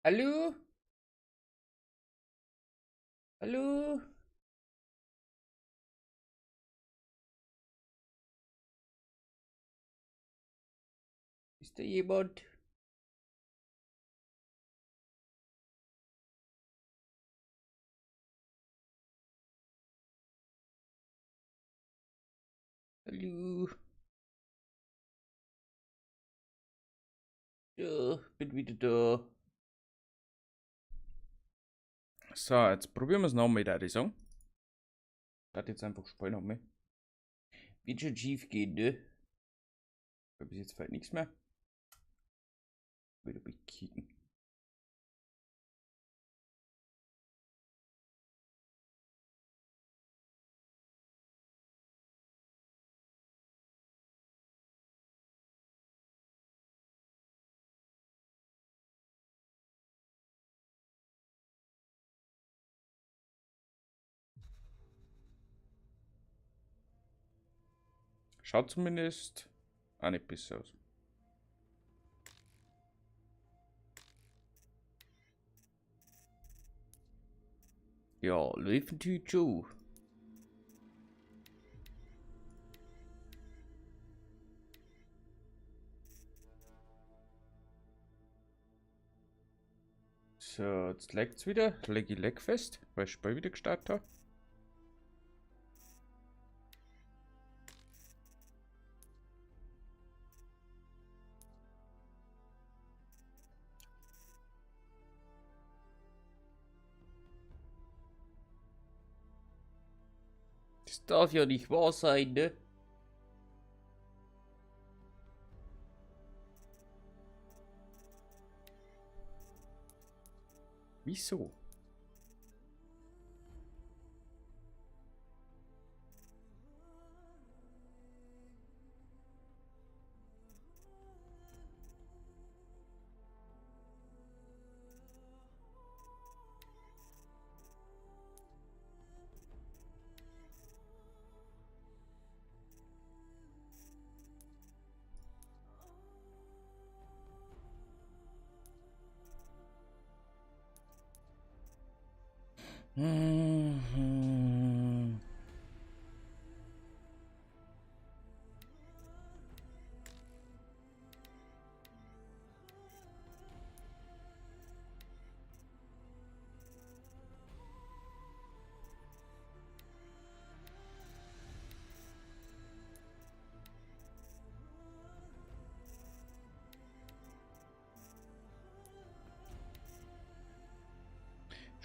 Hallo? Hallo? Ist da jemand? Hallo? Ja, bin wieder da. So, jetzt probieren wir es nochmal, würde ich sagen. Das jetzt einfach spielen nochmal. Wird schon schief gehen, ne? Bis jetzt fällt nichts mehr. Wieder bekicken. Schaut zumindest auch nicht besser aus. Ja, läuft natürlich schon. So, jetzt lagt's wieder. Leg ich lag fest, weil ich Spiel wieder gestartet habe. Das darf ja nicht wahr sein, ne? Wieso?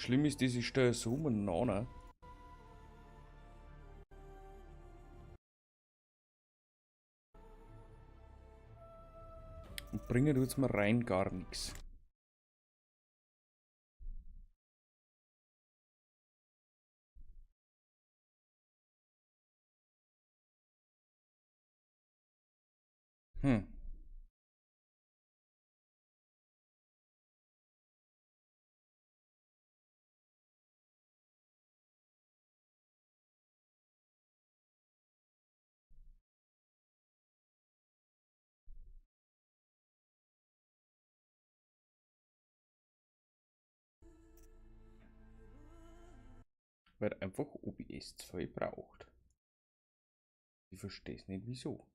Schlimm ist, diese Stelle so umeinander. Und bringen tut's mir rein gar nichts. Weil einfach OBS 2 braucht. Ich verstehe es nicht, wieso.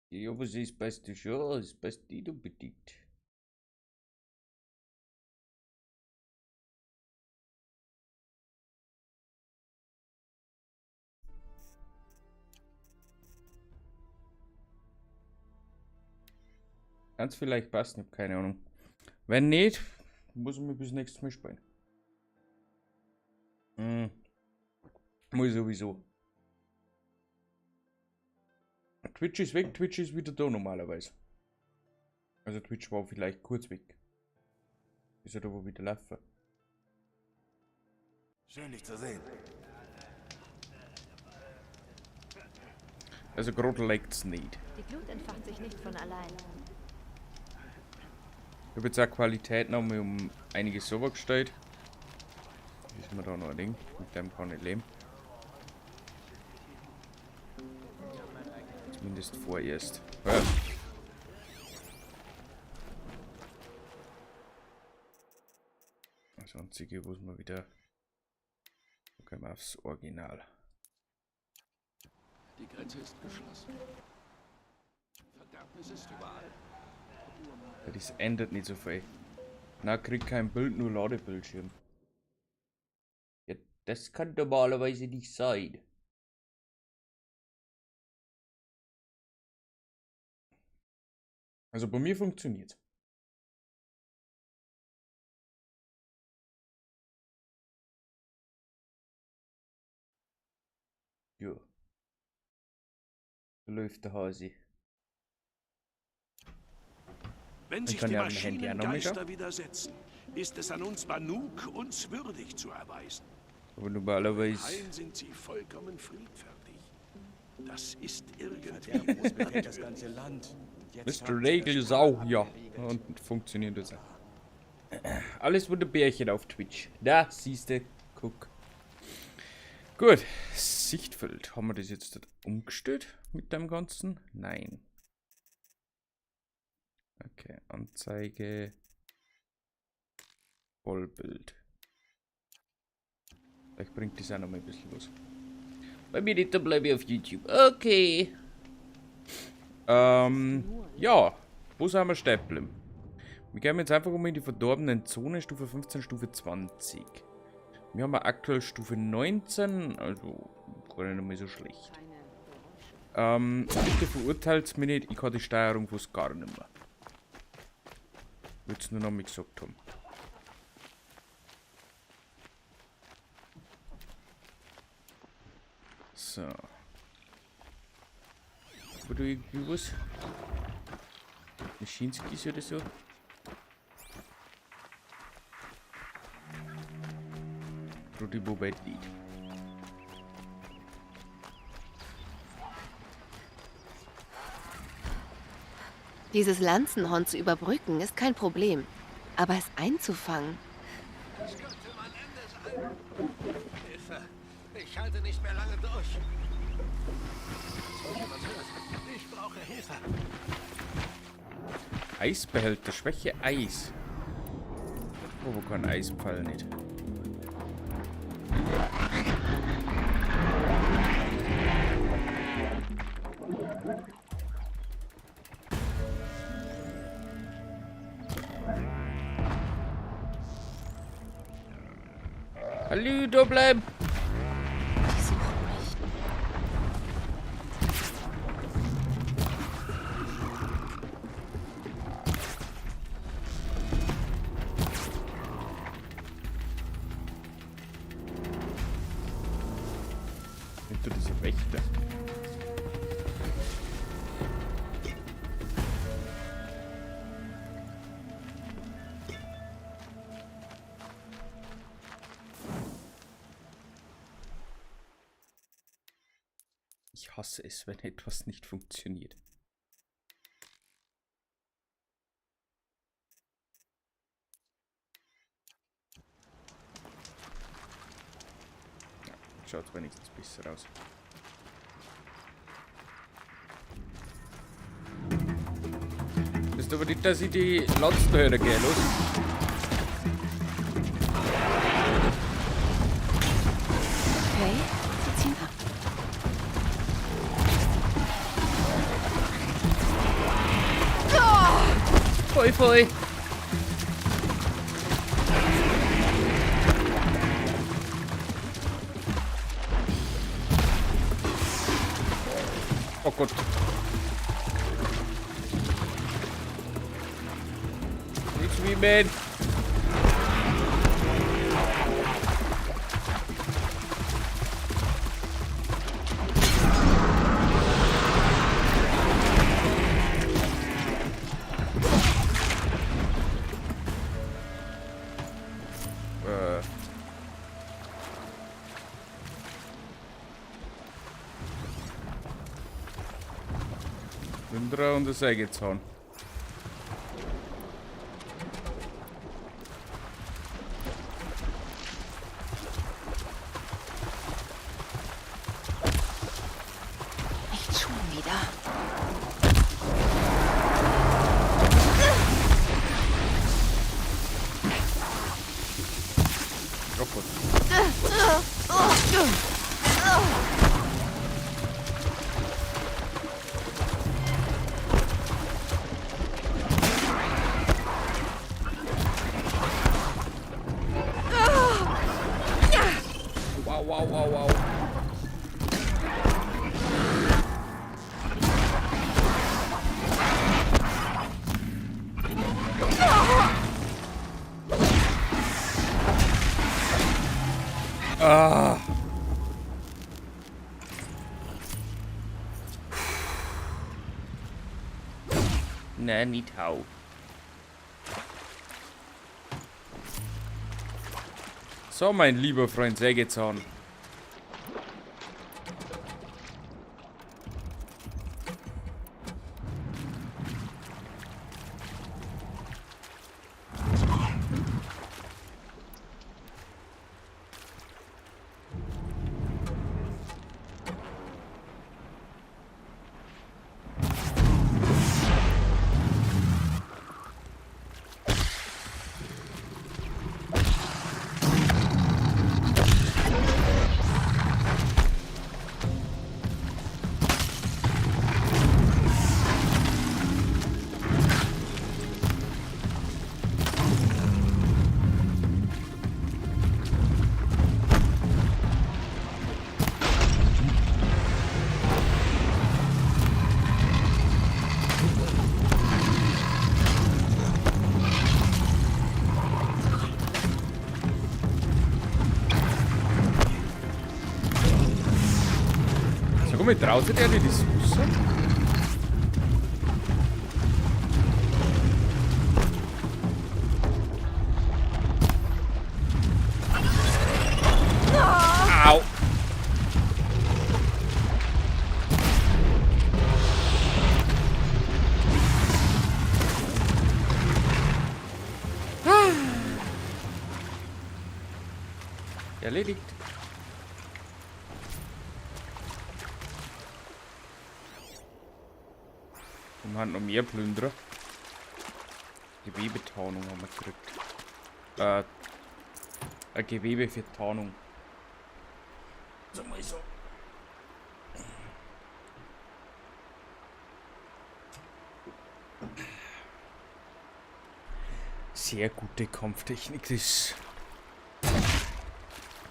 Ja, aber es passt schon, es passt nicht unbedingt. Kann's vielleicht passen, ich hab keine Ahnung. Wenn nicht, Muss ich mir bis nächstes Mal spielen. Hm. Muss ich sowieso. Twitch ist weg, Twitch ist wieder da normalerweise. Also Twitch war vielleicht kurz weg. Ist er da wohl wieder laufen. Schön, dich zu sehen. Also gerade lagt's nicht. Die Glut entfacht sich nicht von allein. Ich habe jetzt auch Qualität noch mal um einiges sauber gestellt. Ist mir da noch ein Ding. Mit dem kann ich leben. Zumindest vorerst. Ja. Das Einzige, was wir wieder. Da können wir aufs Original. Die Grenze ist geschlossen. Verderbnis ist überall. Ja, das ändert nicht so viel. Na, krieg kein Bild, nur Ladebildschirm. Ja, das kann normalerweise nicht sein. Also bei mir funktioniert's. Ja. Da läuft der Hasi. Wenn Ich sich kann die ja am Handy auch noch mal schauen. Maschinengeister widersetzen, ist es an uns Banuk, uns würdig zu erweisen. Aber normalerweise. Heim sind sie vollkommen friedfertig. Das ist irgendwie Verderbnis befällt das ganze Land. Und jetzt Mr. haben sie Regel das ist auch ja. abgeriegelt. Und funktioniert das auch. Alles Wunderbärchen auf Twitch. Da, siehste, guck. Gut, Sichtfeld. Haben wir das jetzt umgestellt mit dem Ganzen? Nein. Okay, Anzeige. Vollbild. Vielleicht bringt das auch noch mal ein bisschen was. Bei mir nicht, da bleibe ich auf YouTube. Okay. Ja, wo sind wir stehen geblieben? Wir gehen jetzt einfach um in die verdorbenen Zone, Stufe 15, Stufe 20. Wir haben ja aktuell Stufe 19, also gar nicht mehr so schlecht. Bitte verurteilt mich nicht, ich kann die Steuerung fast gar nicht mehr. Würd's nur noch mal gesagt haben. So. Wo du irgendwie was? Maschinskis oder so? Rudi Bobet Lied. Dieses Lanzenhorn zu überbrücken ist kein Problem. Aber es einzufangen. Das könnte mein Ende sein. Hilfe! Ich halte nicht mehr lange durch. Falls jemand hört, ich brauche Hilfe. Eisbehälter, Schwäche Eis. Oh, wo kann Eispfeil nicht? Hallo, da bleib! Die suchen mich. Hinter diese Wächter. Ich hasse es, wenn etwas nicht funktioniert. Ja, schaut wenigstens besser aus. Das ist aber nicht, dass ich die Lanzenhörer gehe, los. Okay, sie ziehen ab. Pfui, pfui. Oh Gott. Nichts wie man. Plünderer und ein Sägezahn. Nicht schon wieder. Oh Gott. Wow, wow, wow, wow. Ah. Nein, nicht hau. So, mein lieber Freund Sägezahn. Sag mal, traut sich der nicht das Wasser? Au! Erledigt. Und haben noch mehr Plünderer. Gewebetarnung haben wir gekriegt. Ein Gewebe für Tarnung. So mal so. Sehr gute Kampftechnik. Das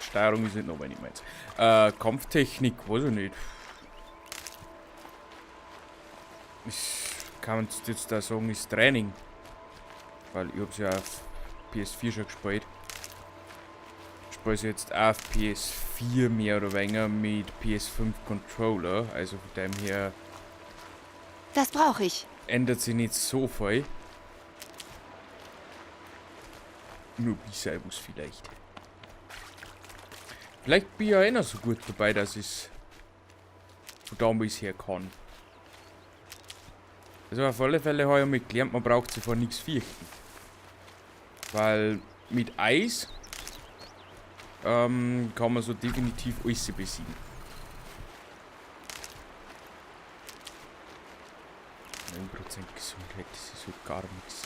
Steuerung ist nicht notwendig, meins. Kampftechnik, weiß ich nicht. Ich kann jetzt da sagen, ist Training. Weil ich hab's ja auf PS4 schon gespielt. Ich spiele jetzt auch auf PS4 mehr oder weniger mit PS5 Controller. Also von dem her. Das brauche ich. Ändert sich nicht so viel. Nur bisschen was vielleicht. Vielleicht bin ich ja eh noch so gut dabei, dass ich's von damals her kann. Also auf alle Fälle habe ich einmal gelernt, man braucht sich vor nichts fürchten. Weil mit Eis kann man so definitiv alles besiegen. 9% Gesundheit, das ist halt gar nichts.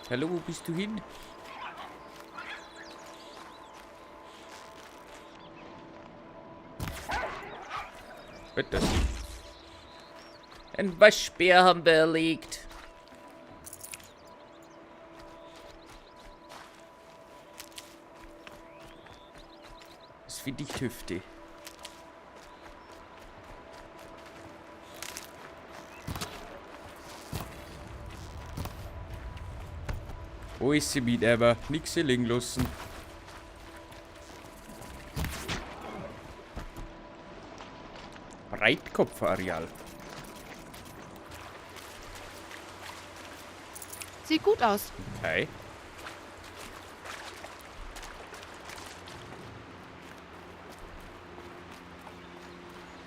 Hallo, wo bist du hin? Was das? Ein Waschbär haben wir erlegt. Das finde ich Hüfte. Wo ist sie mit aber? Nix hier liegen lassen. Breitkopfareal. Sieht gut aus. Okay.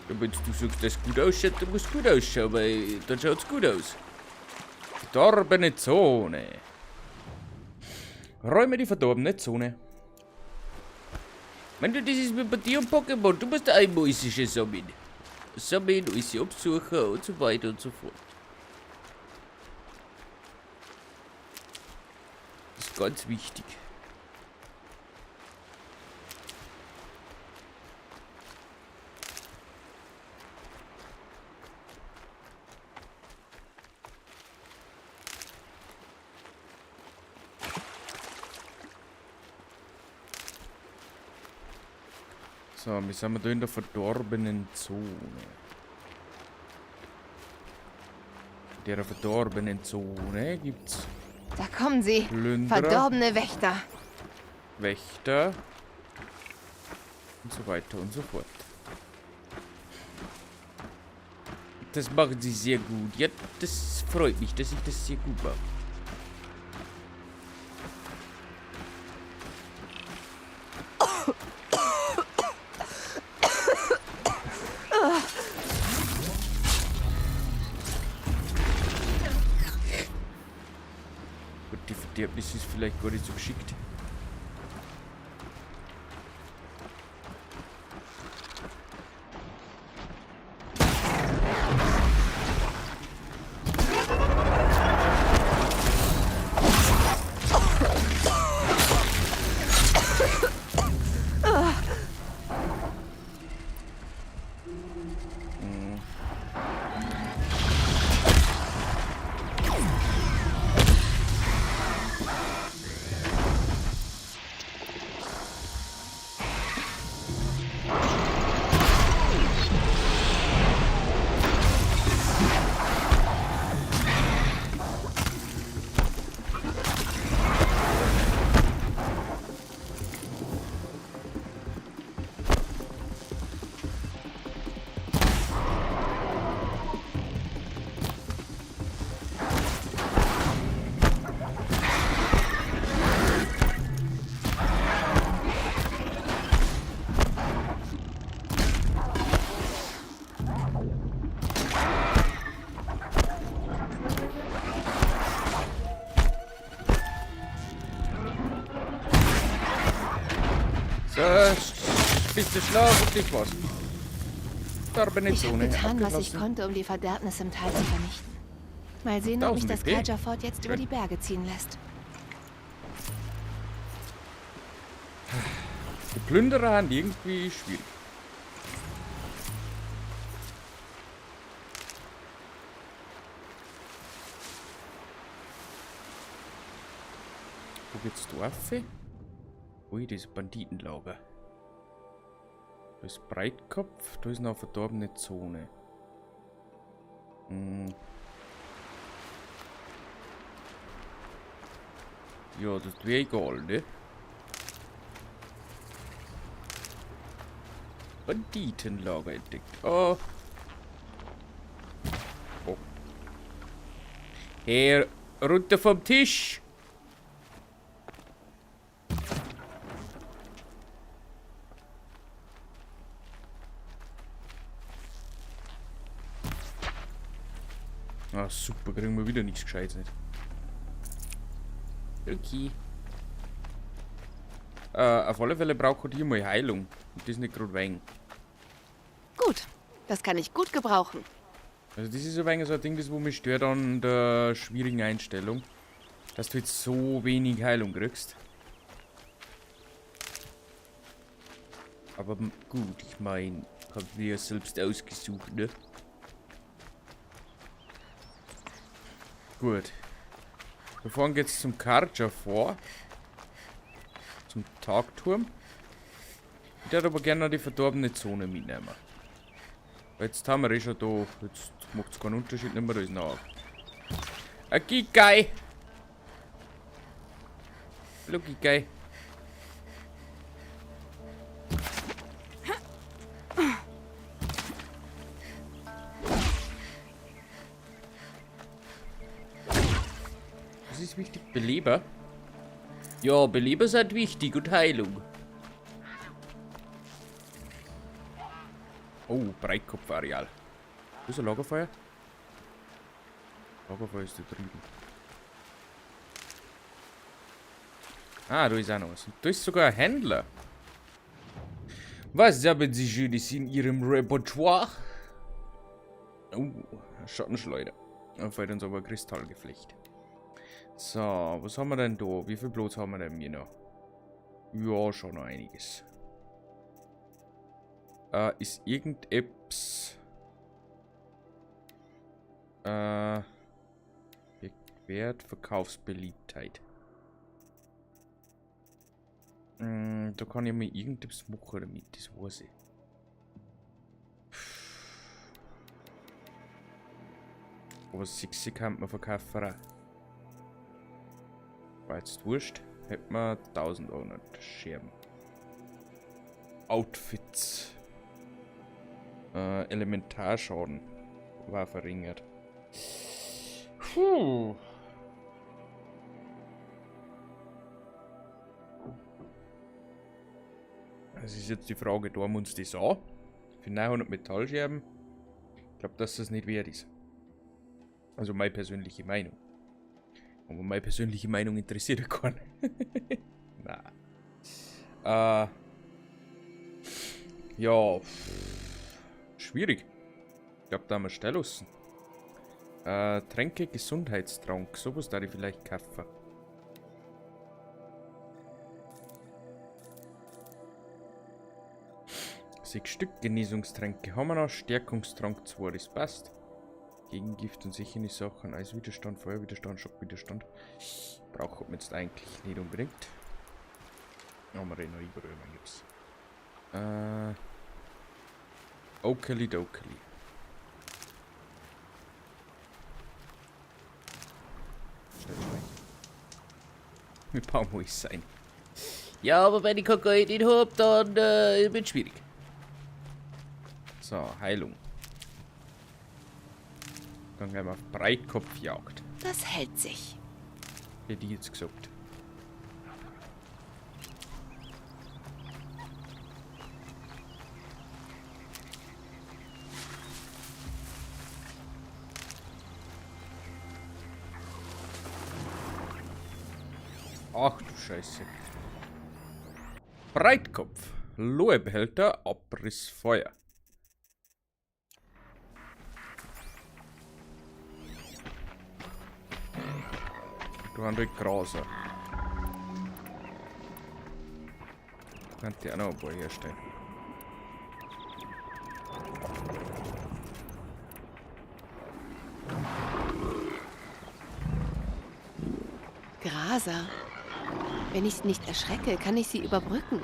Ja, wenn du sagst, dass es gut ausschaut, dann muss es gut ausschauen, weil dann schaut es gut aus. Verdorbene Zone. Räume die verdorbene Zone. Wenn du das ist wie bei dir und Pokémon, du musst einmäusische sammeln. Sammeln, alles absuchen und so weiter und so fort. Das ist ganz wichtig. So, wir sind da in der verdorbenen Zone. In der verdorbenen Zone gibt's Da kommen sie. Plünderer. Verdorbene Wächter. Wächter und so weiter und so fort. Das machen sie sehr gut. Ja, das freut mich, dass ich das sehr gut mache. Gut, die Verderbnis ist vielleicht gar nicht so geschickt. So, bist du schlau und ich was. Verdorbene Ich habe Zone getan, was ich abgeschlossen. konnte, um die Verderbnis im Tal zu vernichten. Mal sehen, ob mich 1000 das WP. Carja Fort jetzt über Schön. die Berge ziehen lässt. Die Plünderer haben irgendwie schwierig. Wo geht's da rauf? Ui, das ist Banditenlager. Da ist Breitkopf, da ist noch eine verdorbene Zone. Hm. Ja, das wäre egal, ne? Banditenlager entdeckt. Oh. Oh. Her, runter vom Tisch. Ah, super, kriegen wir wieder nichts Gescheites nicht. Okay. Auf alle Fälle braucht hier mal Heilung. Und das nicht gerade wein. Gut, das kann ich gut gebrauchen. Also das ist ein wenig so ein Ding, das wo mich stört an der schwierigen Einstellung. Dass du jetzt so wenig Heilung kriegst. Aber gut, ich mein, hab mir ja selbst ausgesucht, ne? Gut. Wir fahren jetzt zum Carja vor. Zum Tagturm. Ich würde aber gerne noch die verdorbene Zone mitnehmen. Weil jetzt haben wir eh schon da. Jetzt macht's keinen Unterschied nicht mehr, da ist noch ein Gigai! Hallo Gigai. Was ist wichtig? Beleber? Ja, Beleber sind wichtig und Heilung. Oh, Breitkopfareal. Wo ist ein Lagerfeuer? Lagerfeuer ist da drüben. Ah, da ist auch noch was. Und da ist sogar ein Händler. Was haben Sie Schönes in Ihrem Repertoire? Oh, Schattenschleuder. Da fällt uns aber ein Kristallgeflecht. So, was haben wir denn da? Wie viel Blut haben wir denn hier noch? Ja, schon noch einiges. Ist irgendetwas... Wert, Verkaufsbeliebtheit. Da kann ich mir irgendetwas machen damit, das weiß ich. Aber 6 kann man verkaufen. War jetzt wurscht. Hätten wir 1100 Scherben. Outfits. Elementarschaden war verringert. Puh. Das ist jetzt die Frage, tun wir uns das an? Für 900 Metallscherben? Ich glaub, dass das nicht wert ist. Also meine persönliche Meinung. Aber meine persönliche Meinung interessiert ja keinen. Na. Ja. Schwierig. Ich glaub, da haben wir steil lassen. Tränke, Gesundheitstrank. Sowas darf ich vielleicht kaufen. 6 Stück Genesungstränke haben wir noch. Stärkungstrank 2, das passt. Gegengift und sichere Sachen. Eiswiderstand, Feuerwiderstand, Schockwiderstand. Braucht man jetzt eigentlich nicht unbedingt. Haben wir noch überall, mein gibt's. Okeli dokeli. Schnell speichern. Mit Baum muss ich sein. Ja, aber wenn ich kein Geld nicht hab, dann wird schwierig. So, Heilung. Dann gehen wir auf Breitkopfjagd. Das hält sich. Hätte ich jetzt gesagt. Ach du Scheiße. Breitkopf. Lohebehälter, Abriss Feuer. Du hast die Graser. Könnt ihr auch noch ein paar herstellen. Graser. Wenn ich sie nicht erschrecke, kann ich sie überbrücken.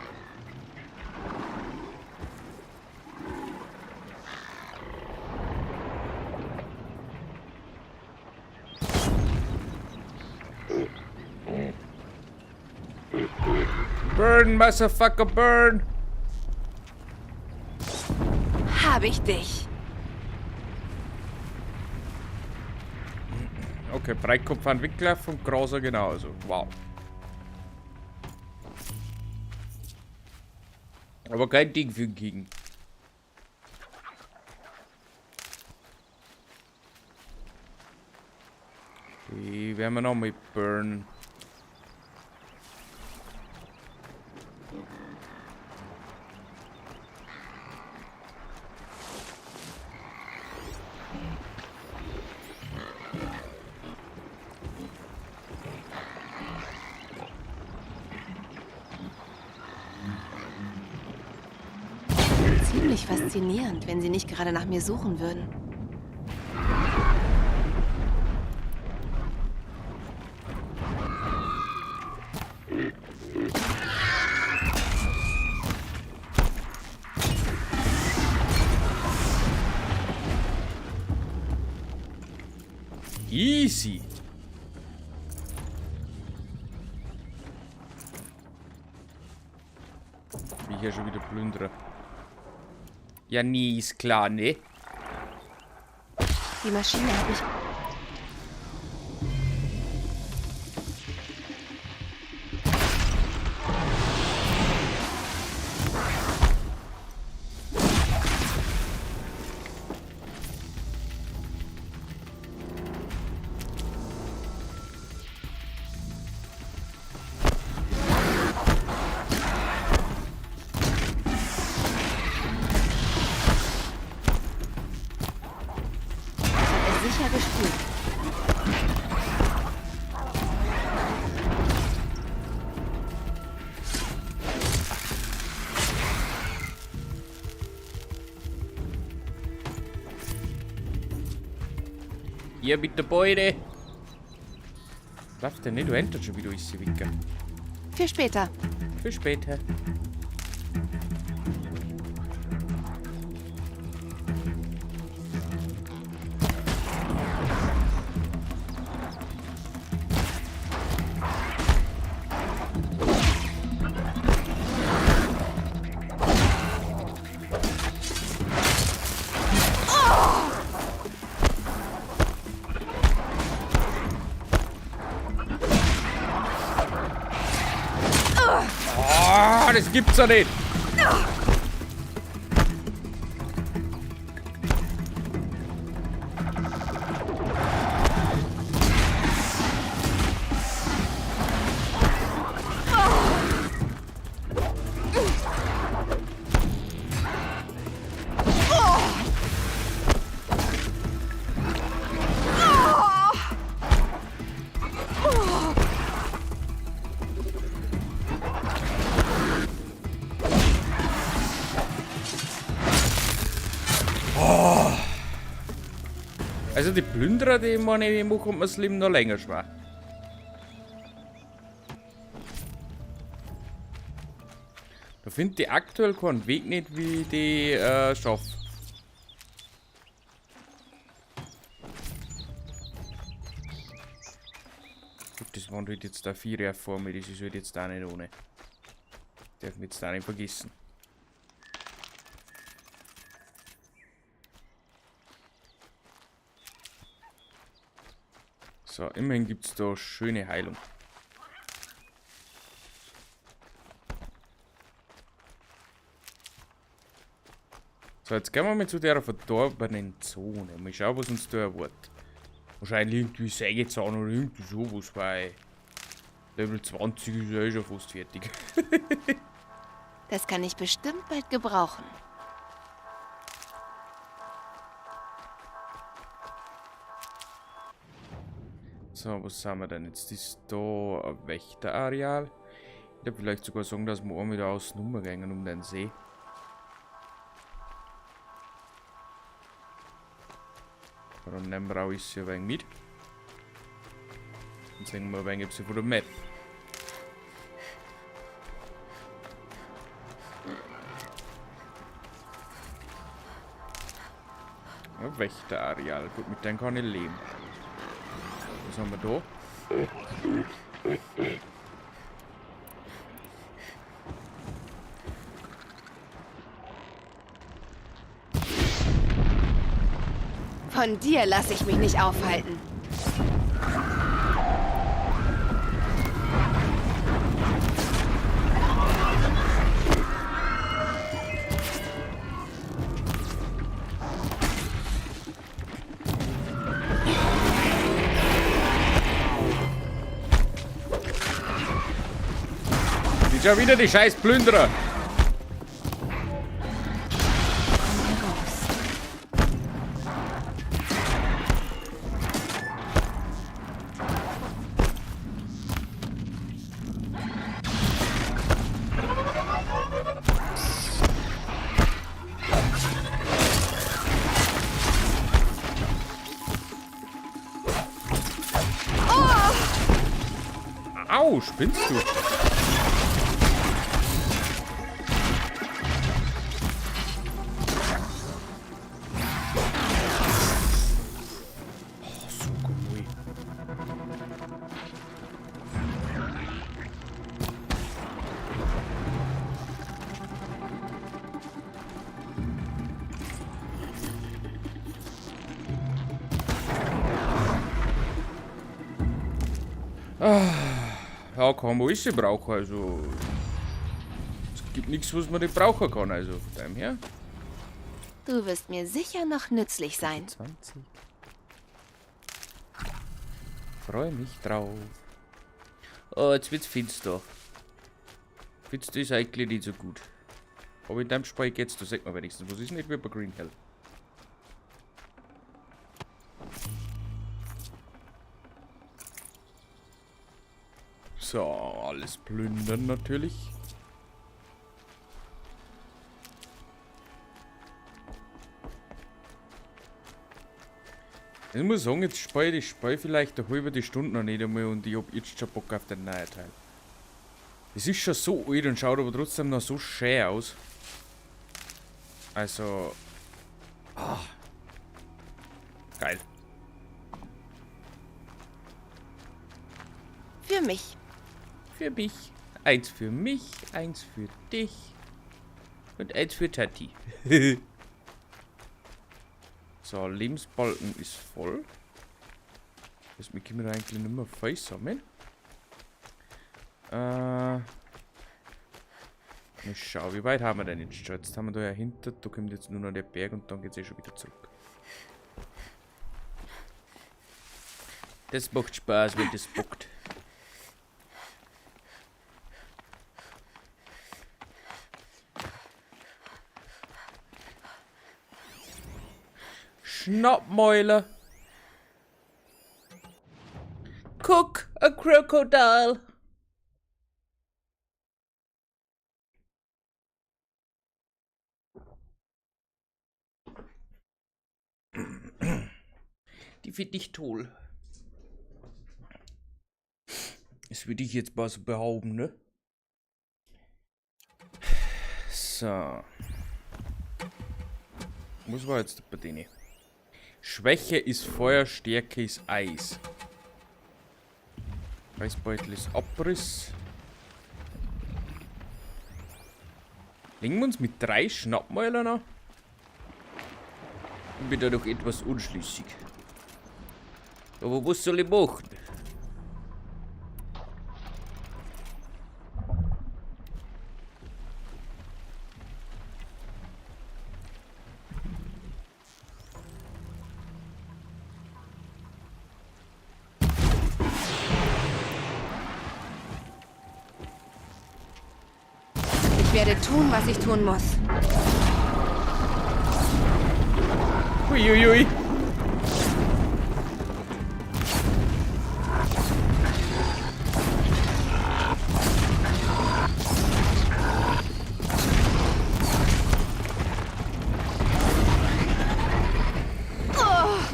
Burn, Motherfucker, burn! Hab ich dich! Okay, Breitkopfentwickler von Graser genauso. Wow. Aber kein Ding für den King. Die werden wir noch mit burn. Ziemlich faszinierend, wenn sie nicht gerade nach mir suchen würden. Easy. Wie hier schon wieder plündere. Ja, nie ist klar, ne? Die Maschine hat mich... Hier mit der Beute. Läuft der nicht, du endest schon wieder ist, Wicker. Für später. Für später. Ah, das gibt's ja nicht. Also die Plünderer, die ich meine, die machen mir das Leben noch länger schwer. Da finde ich aktuell keinen Weg nicht, wie ich die schaffe. Gut, das waren halt jetzt da 4 Jahre vor mir, das ist halt jetzt auch nicht ohne. Darf ich jetzt auch nicht vergessen. So, immerhin gibt's da schöne Heilung. So, jetzt gehen wir mal zu der verdorbenen Zone. Mal schauen, was uns da erwartet. Wahrscheinlich irgendwie Sägezahn oder irgendwie sowas, weil Level 20 ist ja eh schon fast fertig. Das kann ich bestimmt bald gebrauchen. So, was haben wir denn jetzt? Das ist da ein Wächterareal. Ich würde vielleicht sogar sagen, dass wir einmal da außen rumgehen um den See. Dann nehmen wir auch alles ein wenig mit. Und sehen wir ein wenig von der Map. Ein Wächterareal. Gut, mit dem kann ich leben. Was haben wir da? Von dir lasse ich mich nicht aufhalten. Schon wieder die scheiß Plünderer. Au, spinnst du? Ja, kann man alles brauchen, also es gibt nichts, was man nicht brauchen kann, also von dem her. Du wirst mir sicher noch nützlich sein. 20. Freue mich drauf. Oh, jetzt wird's finster. Finster ist eigentlich nicht so gut. Aber in dem Spiel geht's, da sieht man wenigstens. Was ist nicht wie bei Green Hell? So, alles plündern natürlich. Ich muss sagen, jetzt spiele ich das Spiel vielleicht eine halbe Stunde noch nicht einmal und ich hab jetzt schon Bock auf den neuen Teil. Es ist schon so alt und schaut aber trotzdem noch so schön aus. Also. Ah. Geil. Für mich. Für mich. Eins für mich, eins für dich und eins für Tati. So, Lebensbalken ist voll. Das können wir eigentlich nicht mehr voll sammeln. Mal schauen, wie weit haben wir denn jetzt schon? Jetzt haben wir da ja hinter, da kommt jetzt nur noch der Berg und dann geht's eh schon wieder zurück. Das macht Spaß, wenn das bockt. Schnappmäuler. Guck, a crocodile. Die finde ich toll. Das würde ich jetzt mal so behaupten, ne? So. Was war jetzt bei denen? Schwäche ist Feuer, Stärke ist Eis. Eisbeutel ist Abriss. Legen wir uns mit 3 Schnappmäulern an? Ich bin da doch etwas unschlüssig. Aber was soll ich machen? Ich werde tun, was ich tun muss. Uiuiui.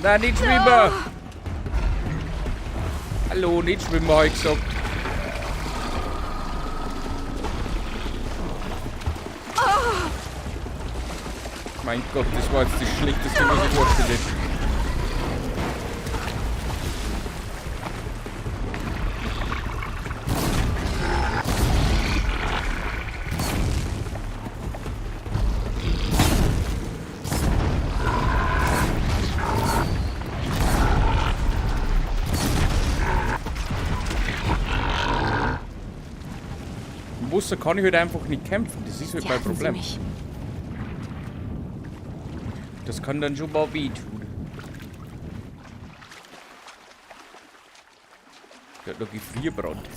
Nein, nicht schwimmen! Hallo, nicht schwimmen, hab ich gesagt. Mein Gott, das war jetzt das Schlechteste, was ich vorstelle. Im Wasser kann ich halt einfach nicht kämpfen, das ist halt mein Jagen Sie Problem. mich. Das kann dann schon mal wehtun. Der hat noch Gefrierbrand.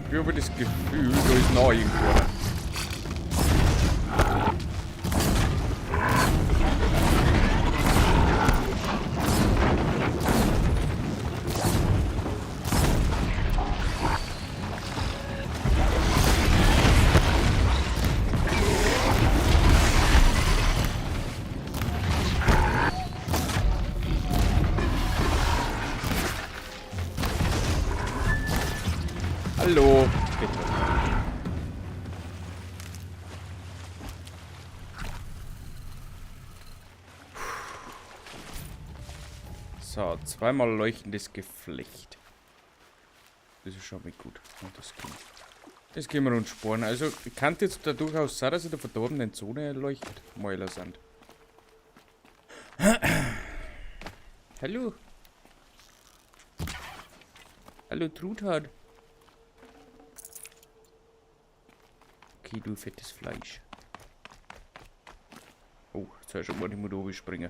Ich habe das Gefühl, da ist noch irgendwo einer. Hallo. Bitte. So, zweimal leuchtendes Geflecht. Das ist schon mal gut. Und das können wir. Das können wir uns sparen. Also, ich kann jetzt da durchaus sein, dass in der verdorbenen Zone Leuchtmäuler sind. Hallo. Hallo, Truthahn. Okay, du fettes Fleisch. Oh, jetzt hab ich schon mal nicht mehr da springen.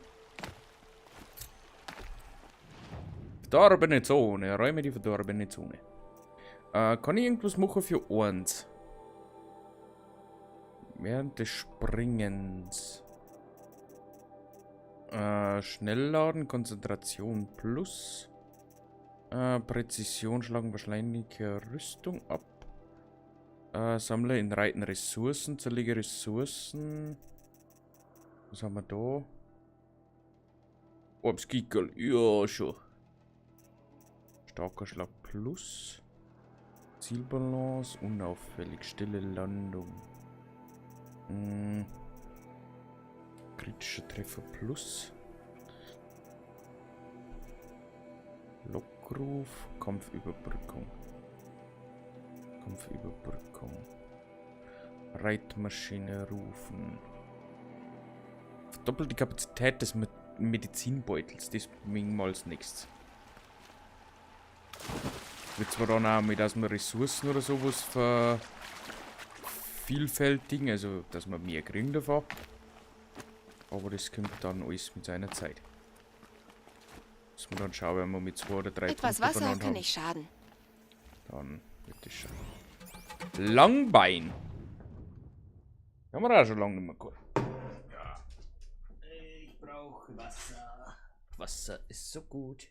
Verdorbene Zone. Räume die verdorbene Zone. Kann ich irgendwas machen für eins? Während des Springens. Schnellladen, Konzentration plus. Präzision schlagen wahrscheinlich Rüstung ab. Sammle in Reiten Ressourcen, zerlege Ressourcen. Was haben wir da? Obskickerl, ja schon. Starker Schlag plus. Zielbalance, unauffällig, stille Landung. Kritischer Treffer plus. Lockruf, Kampfüberbrückung. Kampfüberbrückung. Reitmaschine rufen. Verdoppelt die Kapazität des Medizinbeutels. Das bringen wir als nächstes. Wird zwar dann auch mit, dass wir Ressourcen oder sowas vervielfältigen, also dass wir mehr kriegen davon. Aber das kommt dann alles mit seiner Zeit. Müssen wir dann schauen, wenn wir mit 2 oder 3 Etwas Punkte Wasser beieinander kann haben. nicht schaden. Dann wird das schon. Langbein. Haben wir auch schon lange nicht mehr gehabt. Ja. Ich brauche Wasser. Wasser ist so gut.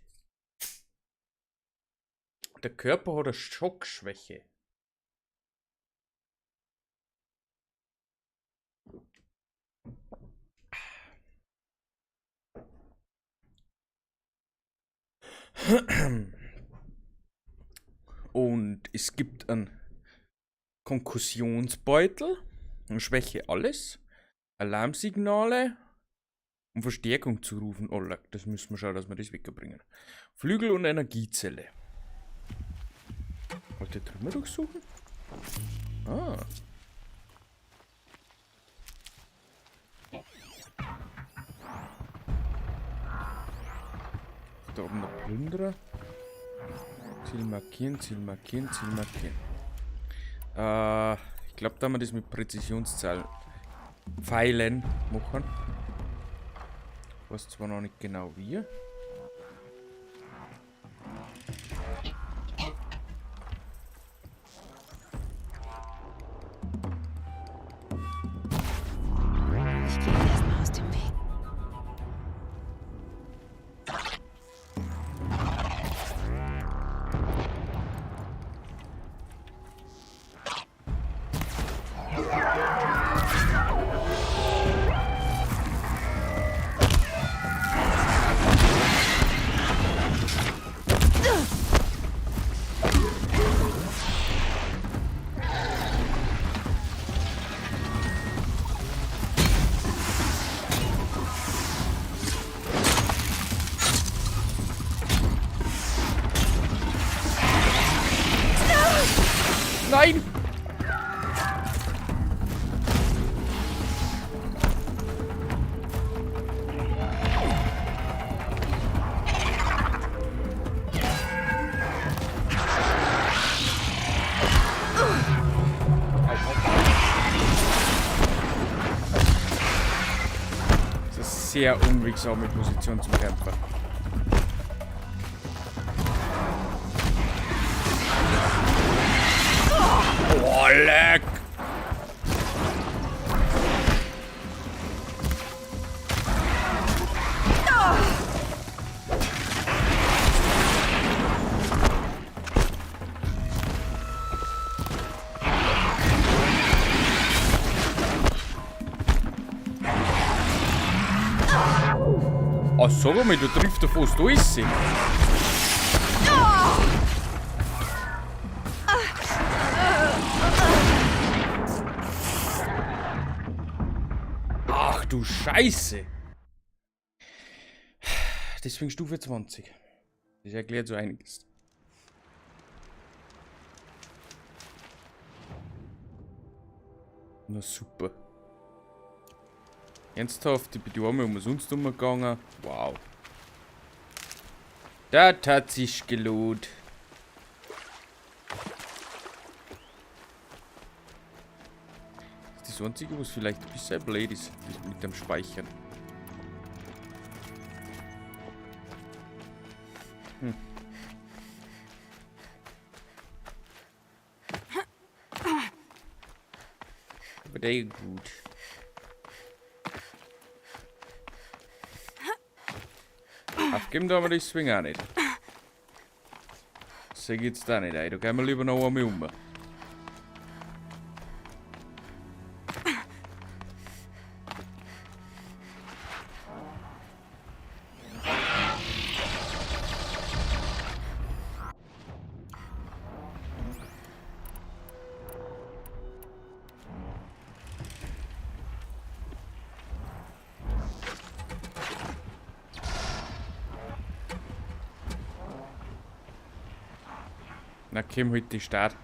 Der Körper hat eine Schockschwäche. Und es gibt einen Konkussionsbeutel, eine Schwäche alles, Alarmsignale, um Verstärkung zu rufen. Oh, leck, das müssen wir schauen, dass wir das wegbringen. Flügel und Energiezelle. Wollt ihr Trümmer durchsuchen? Ah. Da oben der Plünderer. Ziel markieren, Ziel markieren, Ziel markieren. Ich glaub, da haben wir das mit Präzisionszahlen Pfeilen machen. Ich weiß zwar noch nicht genau wie. Ich gehe erstmal aus dem Weg. Nein! Das ist eine sehr unwegsame Position zum Kämpfer. Oh, leck! Ah, sag mal, du triffst doch fast alles. Ach du Scheiße! Deswegen Stufe 20. Das erklärt so einiges. Na super. Ernsthaft, ich bin die einmal umsonst umgegangen. Wow. Das hat sich gelohnt. Das ist das Einzige, was vielleicht ein bisschen blöd ist, mit dem Speichern. Sehr gut. Aufgeben da wir die Swing auch nicht. So geht's da nicht ein. Da gehen wir lieber noch einmal um. Na, komm halt die Start.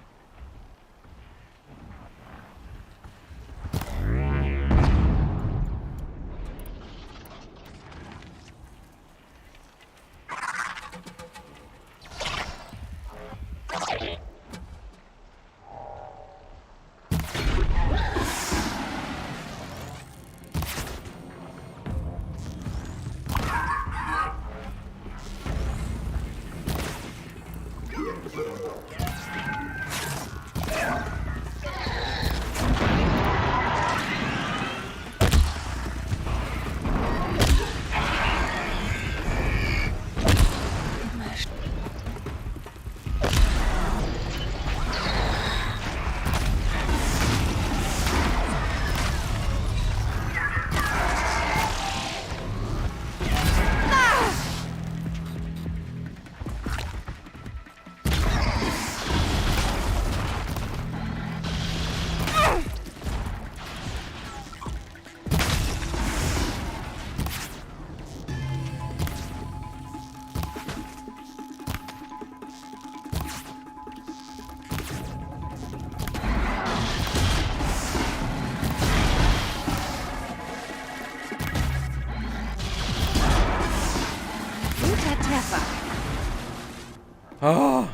Guter Treffer. Ah.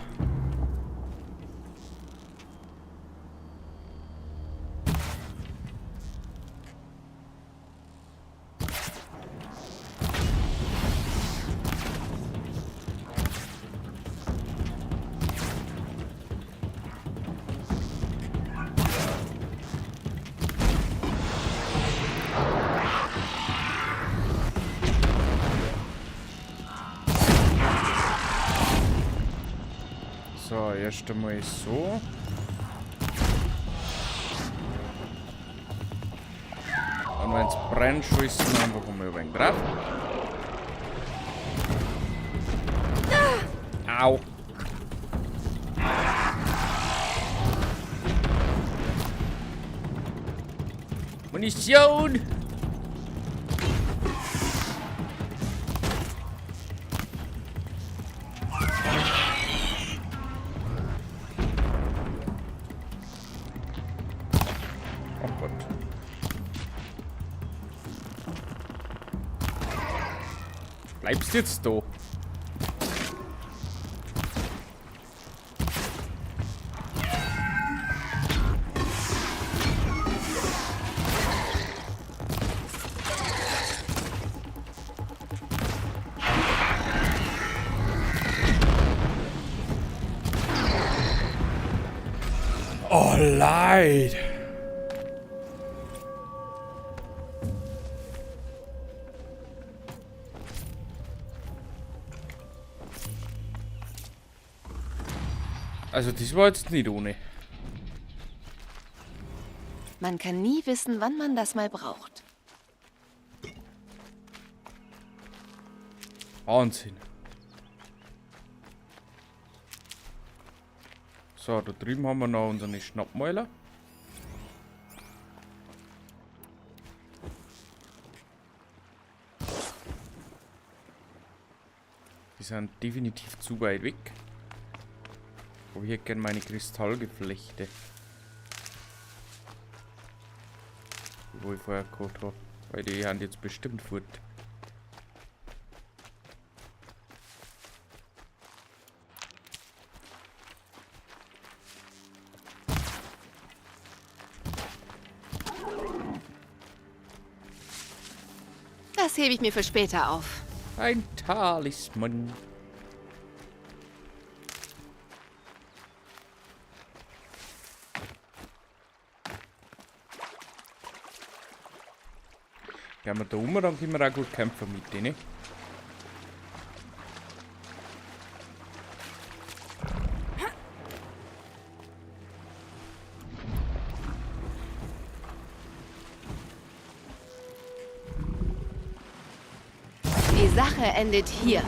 So, erst einmal so. Und wenn's brennt, schießen wir einfach mal ein wenig drauf. Au! Munition! Oh Gott. Bleibst jetzt da? Oh, leid. Also das war jetzt nicht ohne. Man kann nie wissen, wann man das mal braucht. Wahnsinn. So, da drüben haben wir noch unsere Schnappmäuler. Die sind definitiv zu weit weg. Aber ich hätte gerne meine Kristallgeflechte. Wo ich vorher gekocht habe. Weil die haben jetzt bestimmt fort. Das hebe ich mir für später auf. Ein Talisman. Gehen wir da um, dann können wir auch gut kämpfen mit denen. Die Sache endet hier.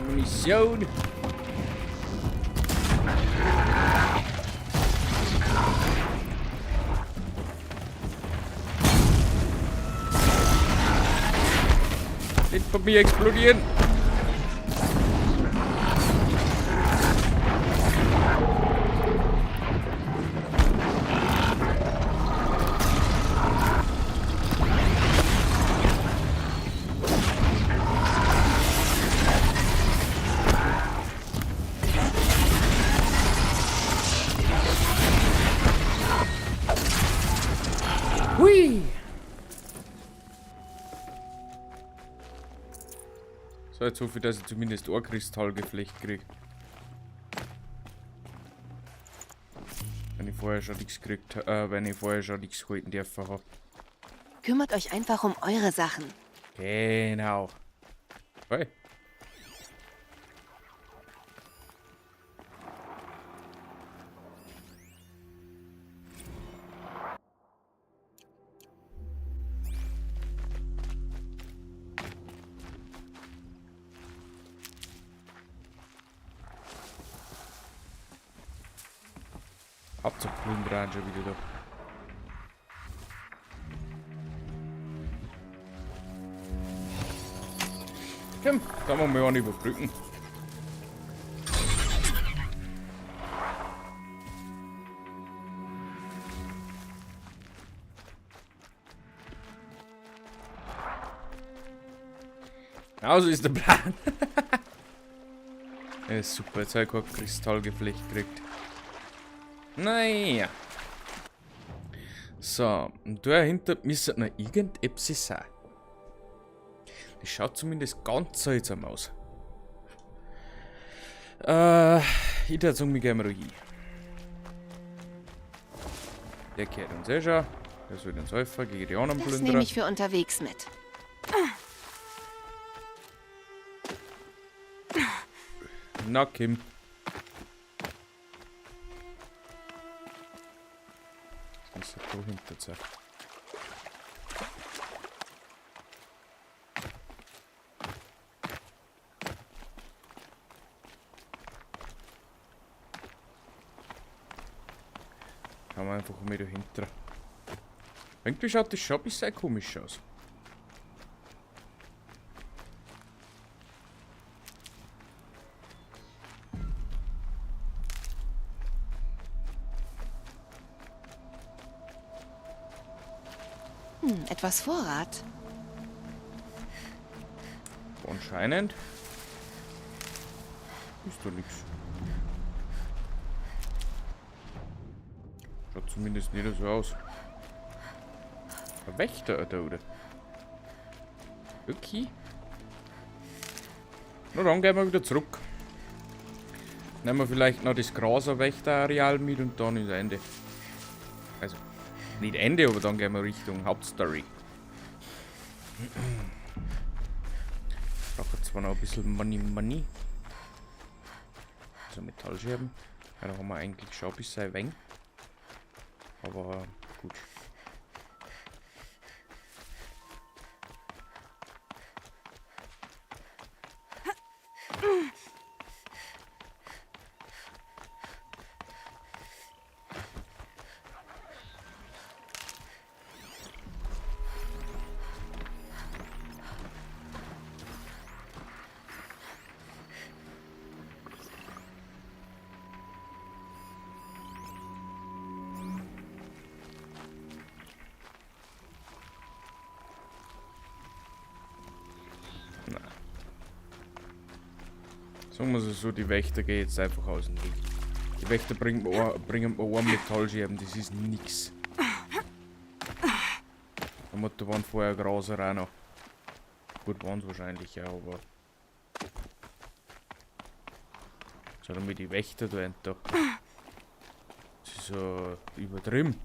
Munition. Nicht von mir explodieren. Hui. So, jetzt hoffe ich, dass ich zumindest ein Kristallgeflecht kriege. Wenn ich vorher schon nichts gekriegt, wenn ich vorher schon nichts halten dürfen hab. Kümmert euch einfach um eure Sachen. Genau. Hey. Hauptsache Plünderer schon wieder da. Komm, da wollen wir mal einen überbrücken. Also ist der Plan. Ja, super, jetzt habe ich kein Kristallgeflecht gekriegt. Naja. So, und dahinter müsste noch irgendetwas sein. Das schaut zumindest ganz seltsam aus. Ich würde sagen, wir gehen mal hin. Der gehört uns eh schon. Der soll uns helfen gegen die anderen Das Plünderer. nehme ich für unterwegs mit. Na, Kim. Das ist da hinter sein. Schauen wir einfach mal dahinter. Irgendwie schaut das schon ein bisschen komisch aus. Etwas Vorrat. Anscheinend ist da nix. Schaut zumindest nicht so aus. Ein Wächter da, oder? Okay. Na dann gehen wir wieder zurück. Nehmen wir vielleicht noch das Graser-Wächterareal mit und dann ist Ende. Also, nicht Ende, aber dann gehen wir Richtung Hauptstory. Ich brauche zwar noch ein bisschen Money, Money. So Metallscherben. Ja, da haben wir eigentlich schon ein bisschen ein wenig. Aber gut. Sagen wir es so, die Wächter gehen jetzt einfach aus dem Weg. Die Wächter bringen mir einen Metallscherben, das ist nix. Da waren vorher Graser auch noch. Gut, waren es wahrscheinlich ja, aber. So, damit die Wächter da da. Das ist so übertrieben.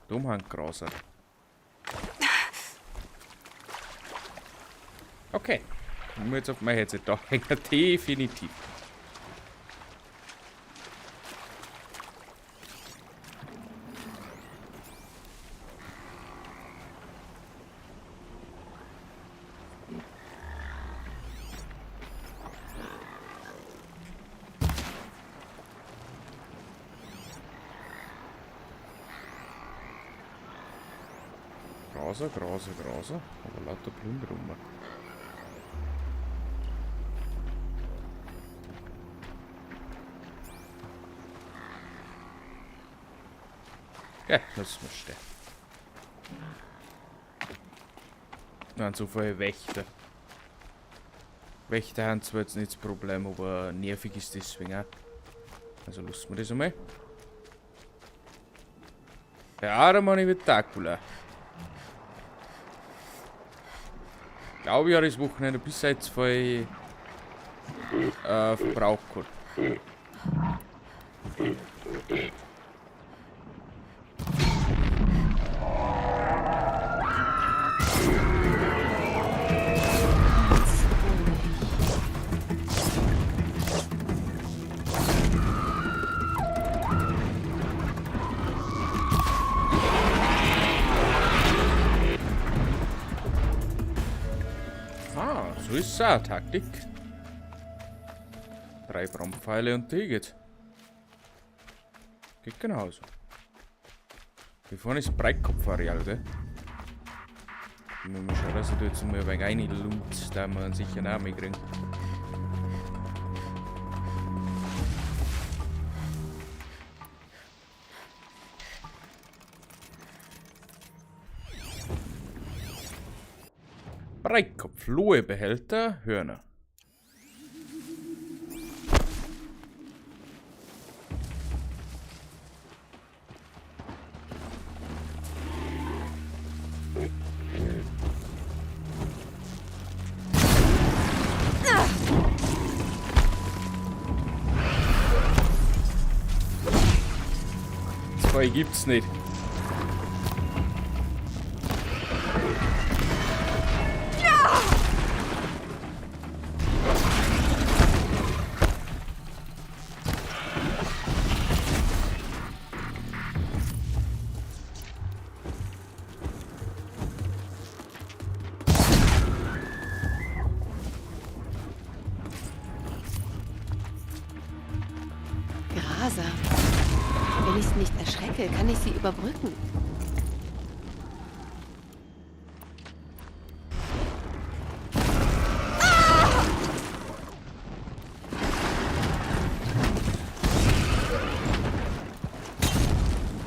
Dumm haben Graser. Okay. Ich muss jetzt auf mein Headset da hängen, definitiv. Graser, Graser, Graser, aber lauter Plünderungen. Ja, lass mal stehen. Nein, so viele Wächter. Wächter haben zwar jetzt nicht das Problem, aber nervig ist deswegen auch. Also lassen wir das einmal. Ja, da mache ich mit Dracula. Ich glaube, ich habe das Wochenende bis jetzt voll verbraucht gehabt. Ah, so ist es auch Taktik. 3 Brandpfeile und die geht. Geht genauso. Hier vorne ist Breitkopfareal, gell? Ich muss mal schauen, dass ich da jetzt mal ein wenig reinlunzt, da wir einen sicheren Namen kriegen. Breitkopf, Lohebehälter, Hörner. Zwei gibt's nicht. Graser. Wenn ich sie nicht erschrecke, kann ich sie überbrücken.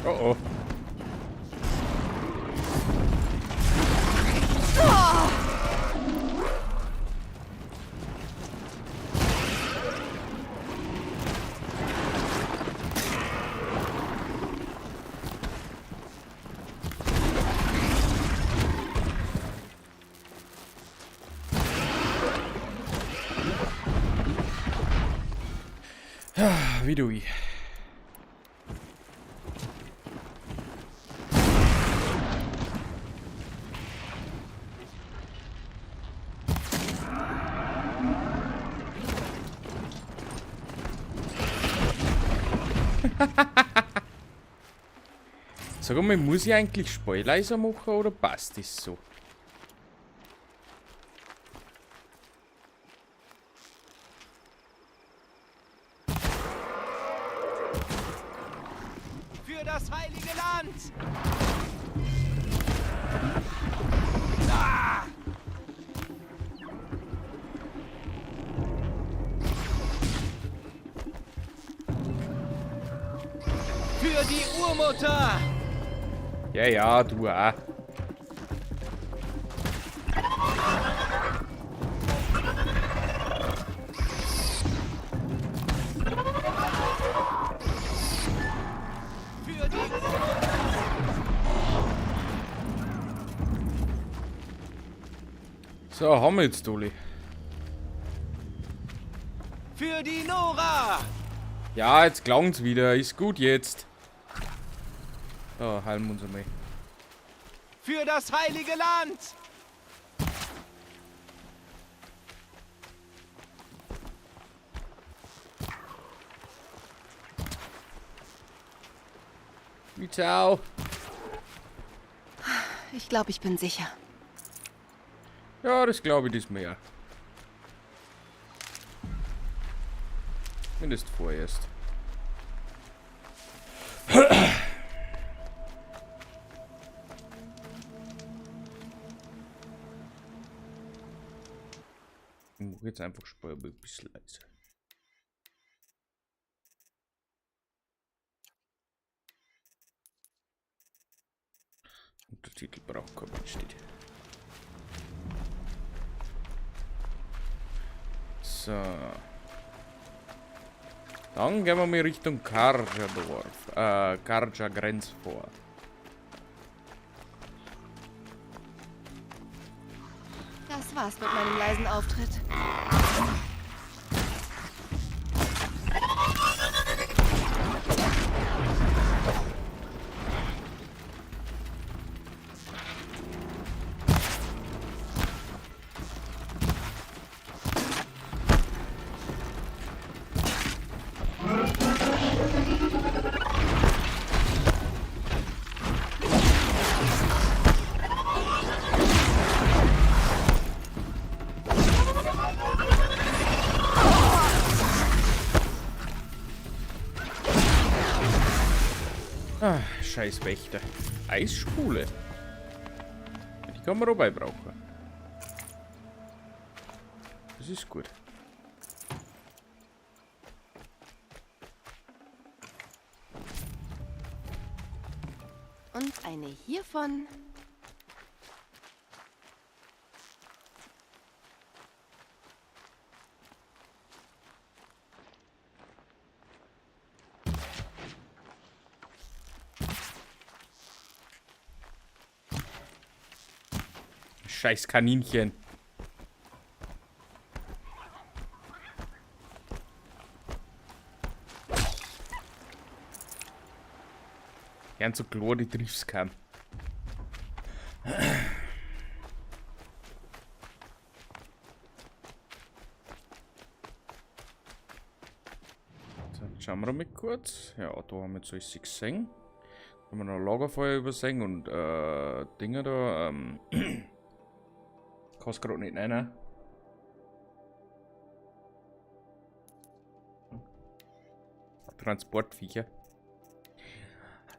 Oh oh. Wie du ich. Sag mal, muss ich eigentlich Spiel leiser machen oder passt das so? Für das heilige Land! Für die Urmutter! Ja, ja, du auch. Für die Urmutter! So, haben wir jetzt, Uli. Für die Nora! Ja, jetzt klang's wieder. Ist gut jetzt. So, heilen wir uns einmal. Für das heilige Land! Ciao. Ich glaube, ich bin sicher. Ja, das glaube ich diesmal ja. Mindest vorerst. Ich mache jetzt einfach Spur ein bisschen leiser. Untertitel braucht kein Mensch nicht. So. Dann gehen wir mal Richtung Karja-Dorf. Karja Grenzfort. Das war's mit meinem leisen Auftritt. Ah, scheiß Wächter. Eisspule. Die kann man dabei brauchen. Das ist gut. Und eine hiervon. Scheiß Kaninchen. Ganz so klar, die triffst kaum. So, jetzt schauen wir mal kurz. Ja, da haben wir jetzt alles gesehen. Da haben wir noch Lagerfeuer übersehen und Dinger da. Kannst grad nicht rein. Transportviecher.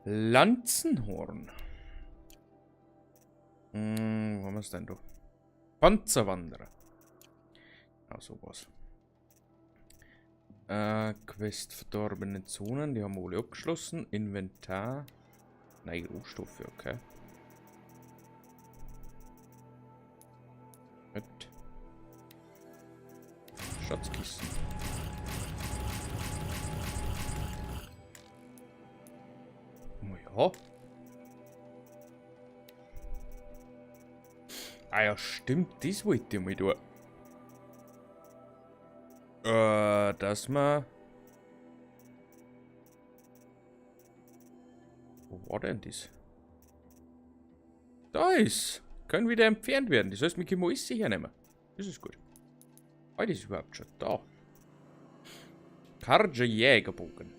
Lanzenhorn. Wo haben wir's denn da? Panzerwanderer. Ja, sowas. Quest verdorbene Zonen, die haben wir alle abgeschlossen. Inventar. Nein, Rohstoffe, okay. Mit Schatzkisten. Ja. Ah ja, stimmt, das wollte ich mal da. Dass man... Wo war denn das? Da ist! Können wieder entfernt werden. Das heißt, wir können alles sicher nehmen. Das ist gut. Oh, das ist überhaupt schon da. Karja Jägerbogen.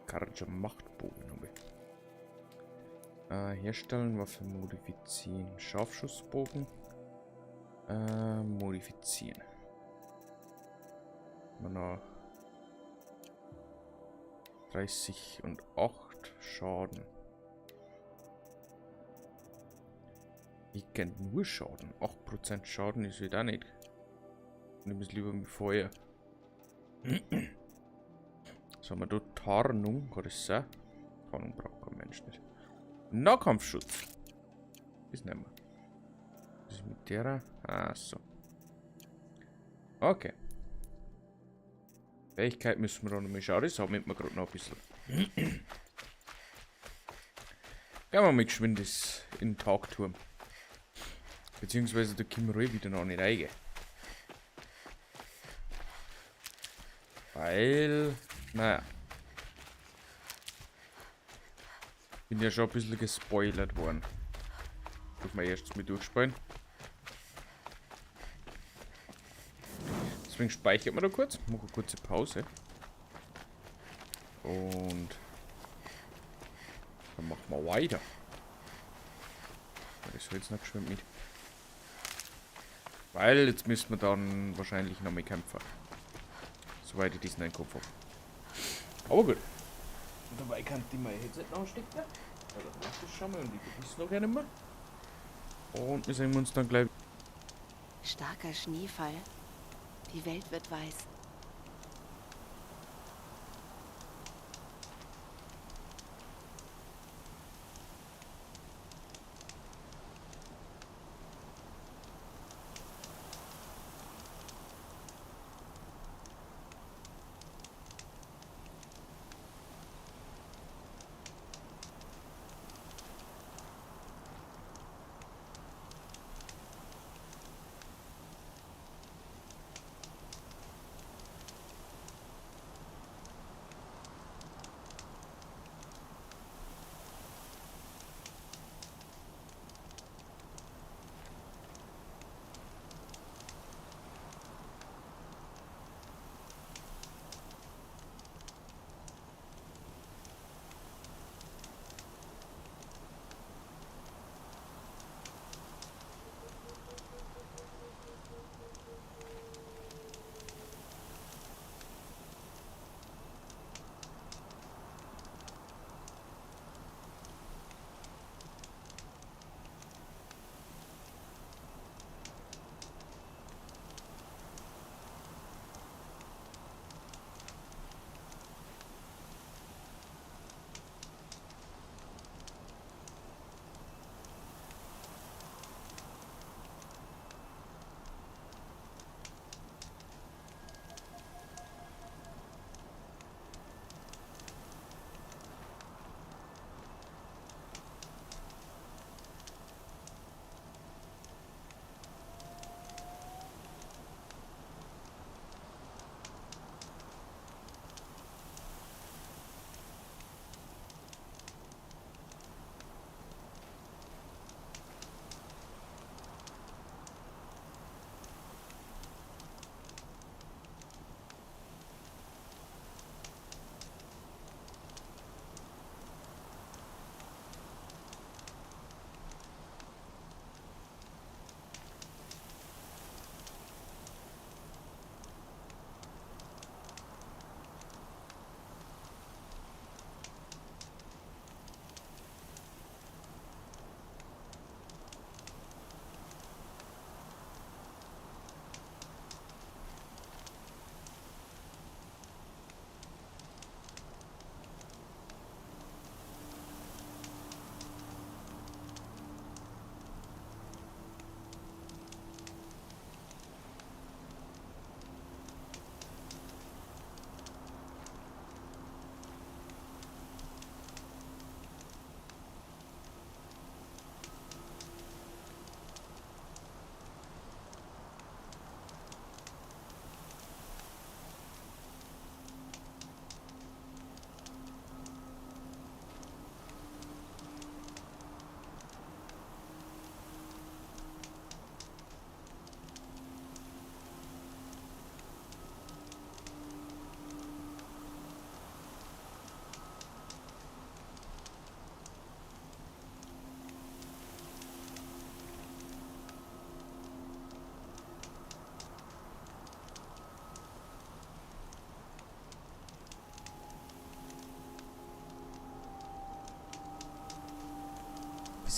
Karja Machtbogen habe ich. Herstellen, Waffe modifizieren. Scharfschussbogen. Modifizieren. Noch 30 und 8 Schaden. Ich kenn nur Schaden. 8% Schaden ist wieder nicht. Nimm es lieber mit Feuer. Was haben wir da? Tarnung, kann das sein? Tarnung braucht kein Mensch nicht. Nahkampfschutz. Das nehmen wir. Was ist mit der? Ah, so. Okay. Fähigkeit müssen wir da noch mal schauen. Das haben wir gerade noch ein bisschen. Gehen wir mal geschwind in den Tagturm. Beziehungsweise da können wir wieder noch nicht reingehen. Weil, naja. Bin ja schon ein bisschen gespoilert worden. Dürfen wir erst mal durchspielen. Deswegen speichert man da kurz. Mache eine kurze Pause. Und dann machen wir weiter. Das Holz noch geschwind mit. Weil jetzt müssen wir dann wahrscheinlich noch mehr kämpfen. Soweit ich diesen in den Kopf hab. Aber gut. Und dabei kann ich mein Headset noch anstecken. Ja, dann mach ich das schon mal und ich vergesse noch gerne mehr. Und wir sehen uns dann gleich. Starker Schneefall. Die Welt wird weiß.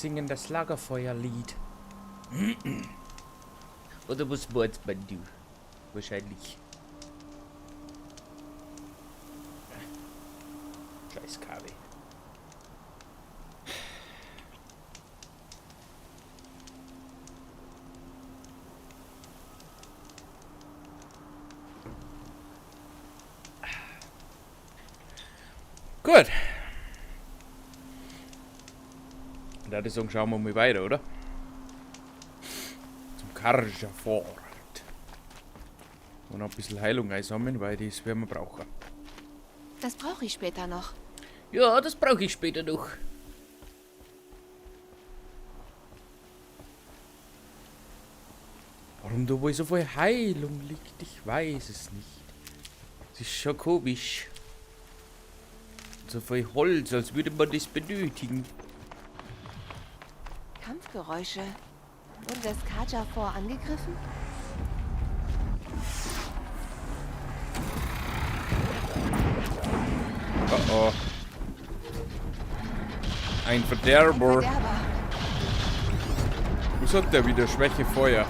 Singen das Lagerfeuerlied. Oder was meinst du? Wahrscheinlich. Scheiß Kabel. Gut. Da würde ich sagen, schauen wir mal weiter, oder? Zum Carja Fort. Und noch ein bisschen Heilung einsammeln, weil das werden wir brauchen. Das brauche ich später noch. Ja, das brauche ich später noch. Warum da wohl so viel Heilung liegt, ich weiß es nicht. Das ist schon komisch. So viel Holz, als würde man das benötigen. Kampfgeräusche. Wurde das Carja Fort angegriffen? Oh oh. Ein Verderber. Ein Verderber. Was hat der wieder? Schwäche Feuer.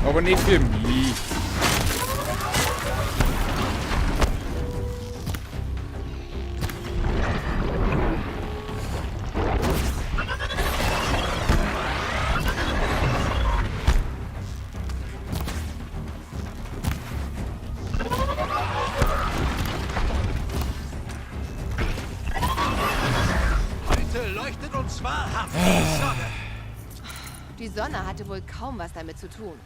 Aber nicht für mich. Heute leuchtet uns wahrhaft die Sonne. Die Sonne hatte wohl kaum was damit zu tun.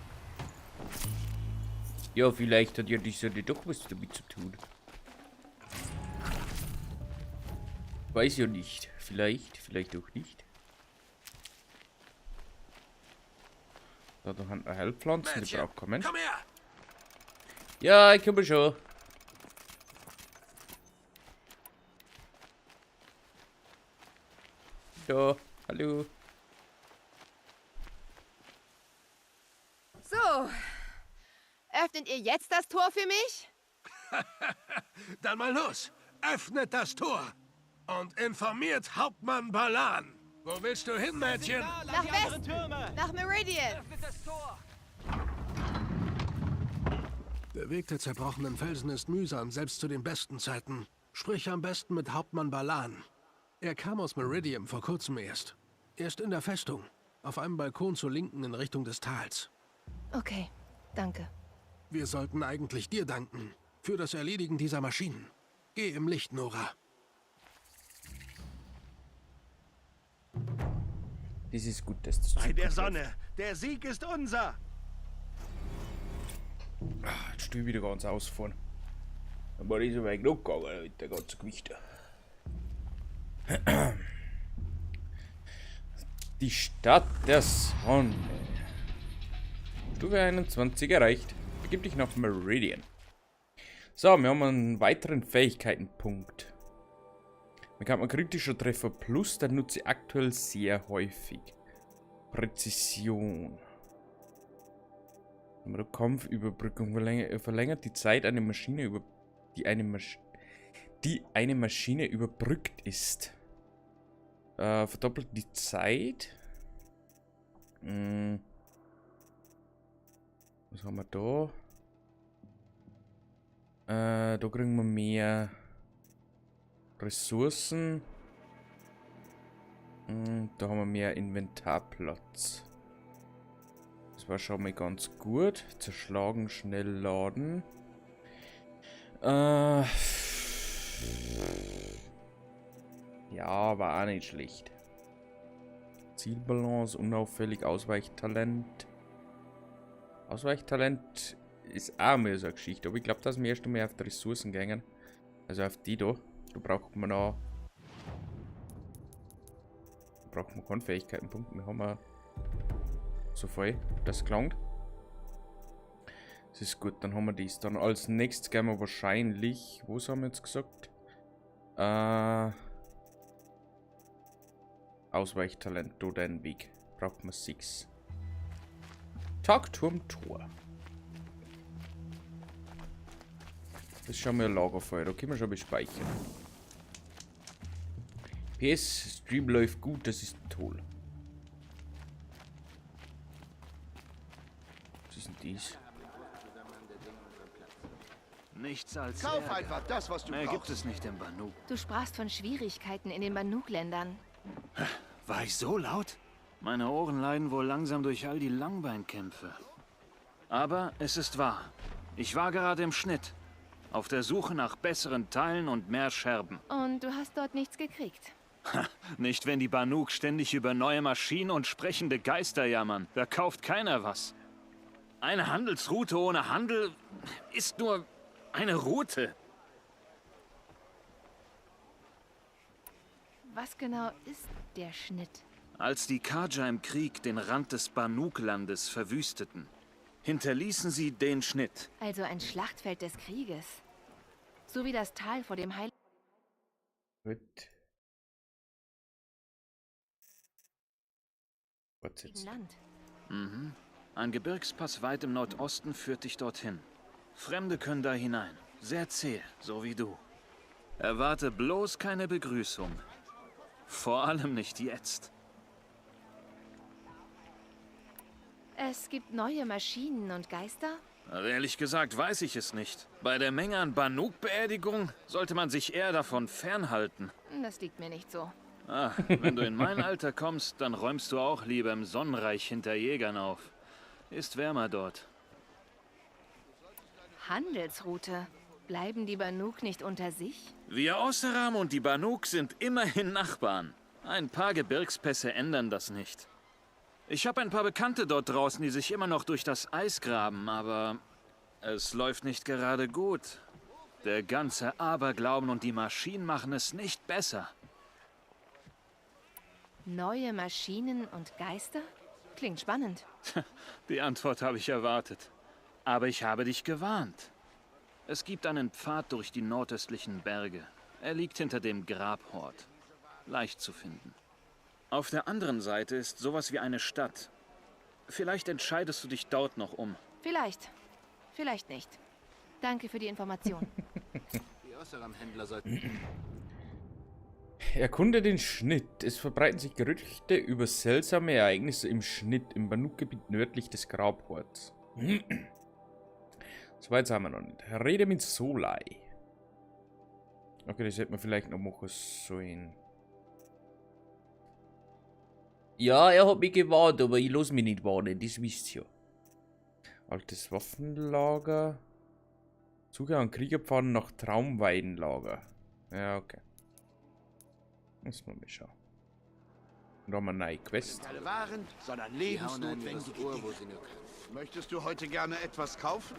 Ja, vielleicht hat ja die Sonne doch was damit zu tun. Weiß ja nicht. Vielleicht, vielleicht auch nicht. Da haben wir Heilpflanzen, die Mädchen, braucht kein Mensch. komm her! Ja, ich komme schon. Da, hallo. So. Öffnet ihr jetzt das Tor für mich? Dann mal los. Öffnet das Tor. Und informiert Hauptmann Balan. Wo willst du hin, Mädchen? Nach Westen. Nach Meridian. Der Weg der zerbrochenen Felsen ist mühsam, selbst zu den besten Zeiten. Sprich am besten mit Hauptmann Balan. Er kam aus Meridian vor kurzem erst. Er ist in der Festung. Auf einem Balkon zur Linken in Richtung des Tals. Okay, danke. Wir sollten eigentlich dir danken. Für das Erledigen dieser Maschinen. Geh im Licht, Nora. Das ist gut, dass das Bei der Zucker Sonne. Der Sieg ist unser. läuft. Jetzt stehe ich wieder ganz ausfahren. Dann war ich so weit genug gegangen mit der ganzen Gewicht. Die Stadt der Sonne. Stufe 21 erreicht. Begib dich nach Meridian. So, wir haben einen weiteren Fähigkeitenpunkt. Man kann kritischer Treffer plus, den nutze ich aktuell sehr häufig. Präzision. Kampfüberbrückung verlängert die Zeit eine Maschine über die eine die eine Maschine überbrückt ist. Verdoppelt die Zeit. Was haben wir da? Da kriegen wir mehr Ressourcen. Da haben wir mehr Inventarplatz. Das war schon mal ganz gut. Zerschlagen, schnell laden. Ja, war auch nicht schlecht. Zielbalance, unauffällig, Ausweichtalent. Ausweichtalent ist auch mehr so eine Geschichte, aber ich glaube, dass wir erst einmal auf die Ressourcen gehen. Also auf die da. Da braucht man noch. Da braucht man keinen Fähigkeitenpunkt. Wir haben ja so viel, das klangt. Das ist gut, dann haben wir das. Dann als nächstes gehen wir wahrscheinlich. Wo haben wir jetzt gesagt? Ausweichtalent, da deinen Weg. Braucht man 6. Tagturm Tor. Das ist schon mal ein Lagerfeuer, da können wir schon mal speichern. PS, Stream läuft gut, das ist toll. Was ist denn dies? Nichts als Kauf Ärger. einfach das, was du Mehr brauchst. gibt es nicht im Banuk. Du sprachst von Schwierigkeiten in den Banuk-Ländern. War ich so laut? Meine Ohren leiden wohl langsam durch all die Langbeinkämpfe. Aber es ist wahr. Ich war gerade im Schnitt. Auf der Suche nach besseren Teilen und mehr Scherben. Und du hast dort nichts gekriegt. Nicht, wenn die Banuk ständig über neue Maschinen und sprechende Geister jammern. Da kauft keiner was. Eine Handelsroute ohne Handel ist nur eine Route. Was genau ist der Schnitt? Als die Kaja im Krieg den Rand des Banuk-Landes verwüsteten, hinterließen sie den Schnitt. Also ein Schlachtfeld des Krieges. So wie das Tal vor dem Heiligen. Gut. Fortsetzen. Land. Mhm. Ein Gebirgspass weit im Nordosten führt dich dorthin. Fremde können da hinein. Sehr zäh, so wie du. Erwarte bloß keine Begrüßung. Vor allem nicht jetzt. Es gibt neue Maschinen und Geister? Ehrlich gesagt weiß ich es nicht. Bei der Menge an Banuk-Beerdigungen sollte man sich eher davon fernhalten. Das liegt mir nicht so. Ah, wenn du in mein Alter kommst, dann räumst du auch lieber im Sonnenreich hinter Jägern auf. Ist wärmer dort. Handelsroute. Bleiben die Banuk nicht unter sich? Wir Oseram und die Banuk sind immerhin Nachbarn. Ein paar Gebirgspässe ändern das nicht. Ich habe ein paar Bekannte dort draußen, die sich immer noch durch das Eis graben, aber es läuft nicht gerade gut. Der ganze Aberglauben und die Maschinen machen es nicht besser. Neue Maschinen und Geister? Klingt spannend. Die Antwort habe ich erwartet. Aber ich habe dich gewarnt. Es gibt einen Pfad durch die nordöstlichen Berge. Er liegt hinter dem Grabhort. Leicht zu finden. Auf der anderen Seite ist sowas wie eine Stadt. Vielleicht entscheidest du dich dort noch um. Vielleicht. Vielleicht nicht. Danke für die Information. Die Oseram-Händler sollten... Erkunde den Schnitt. Es verbreiten sich Gerüchte über seltsame Ereignisse im Schnitt im Banuk-Gebiet nördlich des Grabhorts. So weit sind wir noch nicht. Rede mit Solai. Okay, das hätte man vielleicht noch machen sollen. Ja, er hat mich gewarnt, aber ich lass mich nicht warnen, das wisst ihr ja. Altes Waffenlager. Zugang an Kriegerpfaden nach Traumweidenlager. Ja, okay. Müssen wir mal schauen. Und da haben wir eine neue Quest. Keine Waren, sondern Die hauen einem übers lebensnotwendige Ohr, wo Dinge. sie nur können. Möchtest du heute gerne etwas kaufen?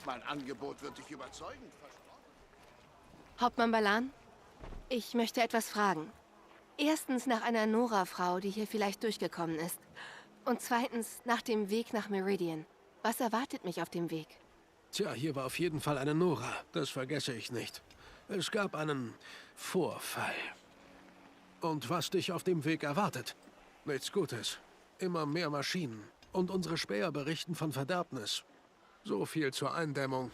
Mein Angebot wird dich überzeugen. Versprochen. Hauptmann Balan, ich möchte etwas fragen. Erstens nach einer Nora-Frau, die hier vielleicht durchgekommen ist. Und zweitens nach dem Weg nach Meridian. Was erwartet mich auf dem Weg? Tja, hier war auf jeden Fall eine Nora. Das vergesse ich nicht. Es gab einen Vorfall. Und was dich auf dem Weg erwartet? Nichts Gutes. Immer mehr Maschinen. Und unsere Späher berichten von Verderbnis. So viel zur Eindämmung.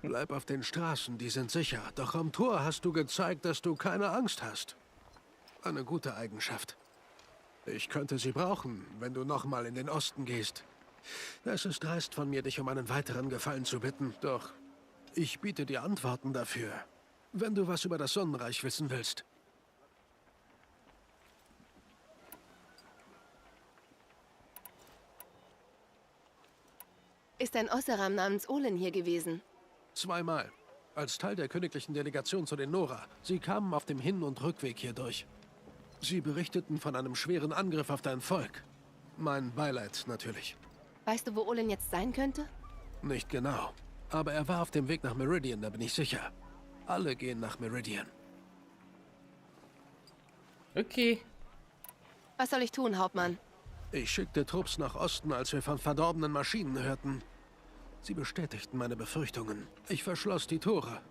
Bleib auf den Straßen, die sind sicher. Doch am Tor hast du gezeigt, dass du keine Angst hast. Eine gute Eigenschaft. Ich könnte sie brauchen, wenn du nochmal in den Osten gehst. Es ist dreist von mir, dich um einen weiteren Gefallen zu bitten, doch ich biete dir Antworten dafür, wenn du was über das Sonnenreich wissen willst. Ist ein Osseram namens Olin hier gewesen? Zweimal. Als Teil der königlichen Delegation zu den Nora. Sie kamen auf dem Hin- und Rückweg hier durch. Sie berichteten von einem schweren Angriff auf dein Volk. Mein Beileid natürlich. Weißt du, wo Olin jetzt sein könnte? Nicht genau. Aber er war auf dem Weg nach Meridian, da bin ich sicher. Alle gehen nach Meridian. Okay. Was soll ich tun, Hauptmann? Ich schickte Trupps nach Osten, als wir von verdorbenen Maschinen hörten. Sie bestätigten meine Befürchtungen. Ich verschloss die Tore.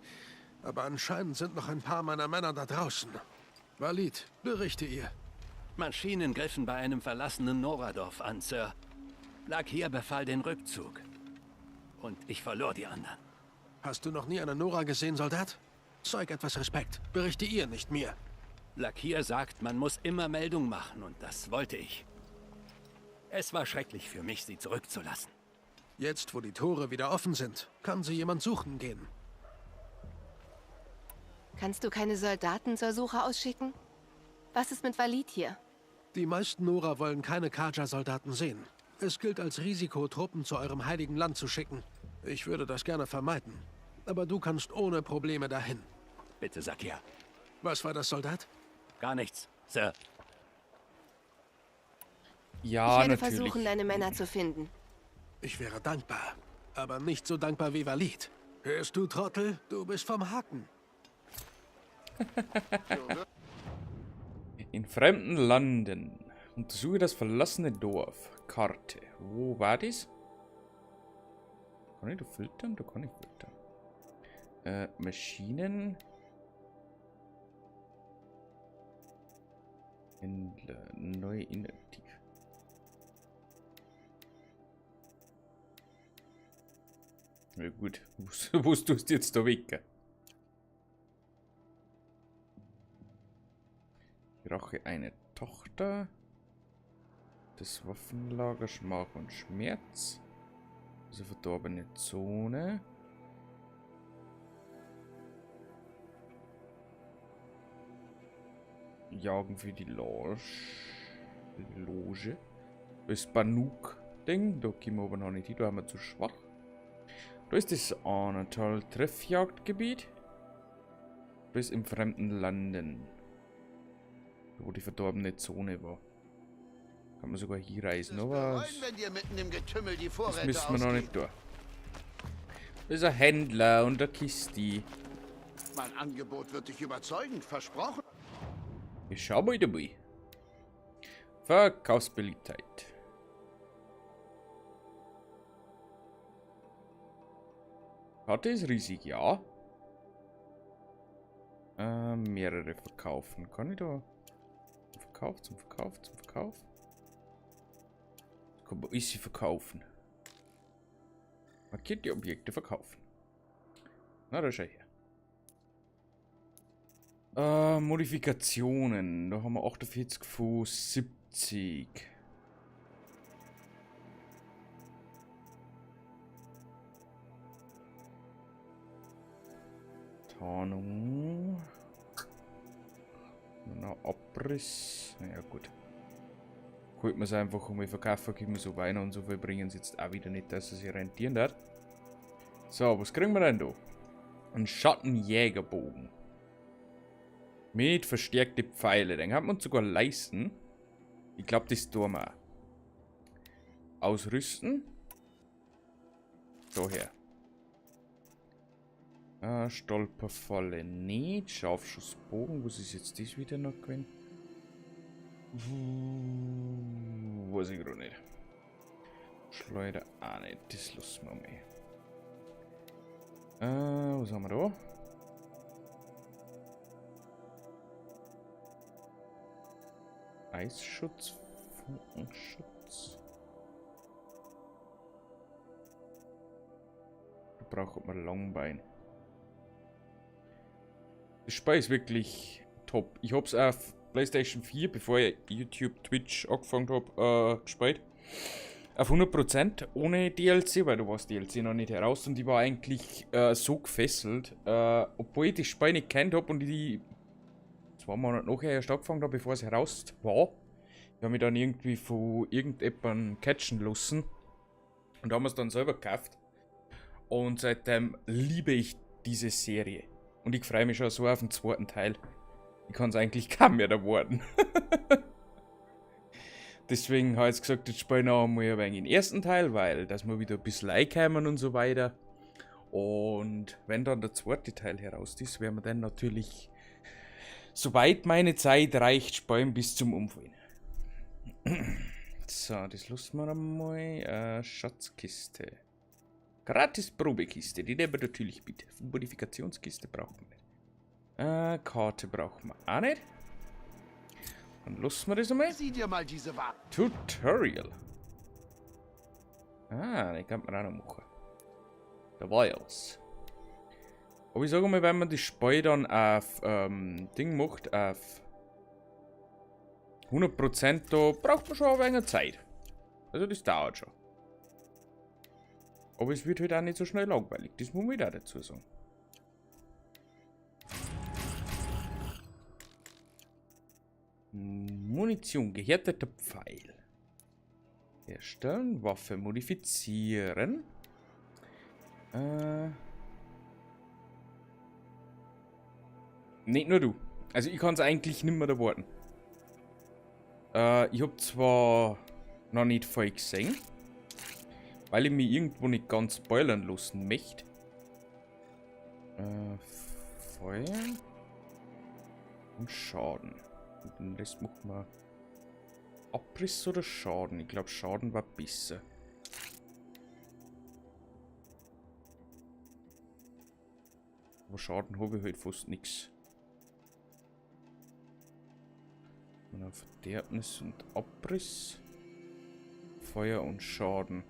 Aber anscheinend sind noch ein paar meiner Männer da draußen. Walid, berichte ihr. Maschinen griffen bei einem verlassenen Noradorf an, Sir. Lakir befahl den Rückzug. Und ich verlor die anderen. Hast du noch nie eine Nora gesehen, Soldat? Zeig etwas Respekt. Berichte ihr, nicht mir. Lakir sagt, man muss immer Meldung machen, und das wollte ich. Es war schrecklich für mich, sie zurückzulassen. Jetzt, wo die Tore wieder offen sind, kann sie jemand suchen gehen. Kannst du keine Soldaten zur Suche ausschicken? Was ist mit Walid hier? Die meisten Nora wollen keine Kaja-Soldaten sehen. Es gilt als Risiko, Truppen zu eurem heiligen Land zu schicken. Ich würde das gerne vermeiden. Aber du kannst ohne Probleme dahin. Bitte, Sakia. Was war das, Soldat? Gar nichts, Sir. Ja, Ich werde natürlich. versuchen, deine Männer zu finden. Ich wäre dankbar. Aber nicht so dankbar wie Walid. Hörst du, Trottel? Du bist vom Haken. In fremden Landen. Untersuche das verlassene Dorf. Karte. Wo war das? Kann ich da filtern? Da kann ich filtern. Maschinen. Händler. Neu inaktiv. Na gut, was tust du jetzt da weg? Die Rache einer Tochter. Das Waffenlager, Schmach und Schmerz. Also verdorbene Zone. Jagen für die Loge. Loge. Das ist Banuk-Ding. Da kommen wir aber noch nicht hin, da haben wir zu schwach. Da ist das Ahnatal Treffjagdgebiet. Bis im fremden Landen. Wo die verdorbene Zone war. Kann man sogar hier reisen, Es aber bereuen, das wenn dir mitten im Getümmel die Vorräte müssen wir noch ausgehen. nicht tun. Da ist ein Händler und eine Kiste. Mein Angebot wird dich überzeugen, versprochen. Ich schau mal dabei. Verkaufsbeliebtheit. Karte ist riesig, ja. Mehrere verkaufen. Kann ich da? Zum Verkauf, zum Verkauf, zum Verkauf. Kann man sie verkaufen. Markiert die Objekte verkaufen. Na, da schau her. Modifikationen. Da haben wir 48 von 70. Tarnung. Na, Abriss. Na ja, gut. Holt man es einfach um, ich verkaufe, kriegen wir so weiter und so viel bringen sie jetzt auch wieder nicht, dass es sich rentieren hat. So, was kriegen wir denn da? Ein Schattenjägerbogen. Mit verstärkte Pfeile. Den kann man uns sogar leisten. Ich glaub, das tun wir auch. Ausrüsten. Daher. Stolperfalle nicht. Scharfschussbogen. Was ist jetzt das wieder noch gewesen? Weiß ich grad nicht. Schleuder auch nicht. Das lassen wir mal. Was haben wir da? Eisschutz, Funkenschutz. Da braucht man Langbein. Das Spiel ist wirklich top. Ich hab's auf PlayStation 4, bevor ich YouTube, Twitch angefangen hab, gespielt. Auf 100% ohne DLC, weil du warst DLC noch nicht heraus und ich war eigentlich so gefesselt, obwohl ich das Spiel nicht gekannt hab und ich die 2 Monate nachher erst angefangen hab, bevor es heraus war. Ich hab mich dann irgendwie von irgendjemandem catchen lassen. Und haben es dann selber gekauft. Und seitdem liebe ich diese Serie. Und ich freue mich schon so auf den zweiten Teil. Ich kann es eigentlich kaum mehr erwarten. Deswegen habe ich jetzt gesagt, jetzt spiele ich noch einmal ein wenig den ersten Teil, weil dass wir wieder ein bisschen reinkommen und so weiter. Und wenn dann der zweite Teil heraus ist, werden wir dann natürlich, soweit meine Zeit reicht, spielen bis zum Umfallen. So, das lassen wir einmal. Schatzkiste. Gratis Probekiste, die nehmen wir natürlich mit. Modifikationskiste brauchen wir nicht. Karte brauchen wir auch nicht. Dann lassen wir das einmal. Sieh dir mal diese Ware. Tutorial. Ah, den kann man auch noch machen. Da war ja was. Aber ich sage mal, wenn man das Spiel dann auf Ding macht, auf 100%, da braucht man schon ein wenig Zeit. Also das dauert schon. Aber es wird halt auch nicht so schnell langweilig, das muss man auch dazu sagen. Munition, gehärteter Pfeil. Herstellen, Waffe modifizieren. Nicht nur du. Also ich kann es eigentlich nicht mehr erwarten. Ich hab zwar noch nicht voll gesehen, weil ich mich irgendwo nicht ganz spoilern lassen möchte. Feuer und Schaden. Und den Rest machen wir Abriss oder Schaden? Ich glaub, Schaden war besser. Aber Schaden habe ich halt fast nix. Und Verderbnis und Abriss. Feuer und Schaden.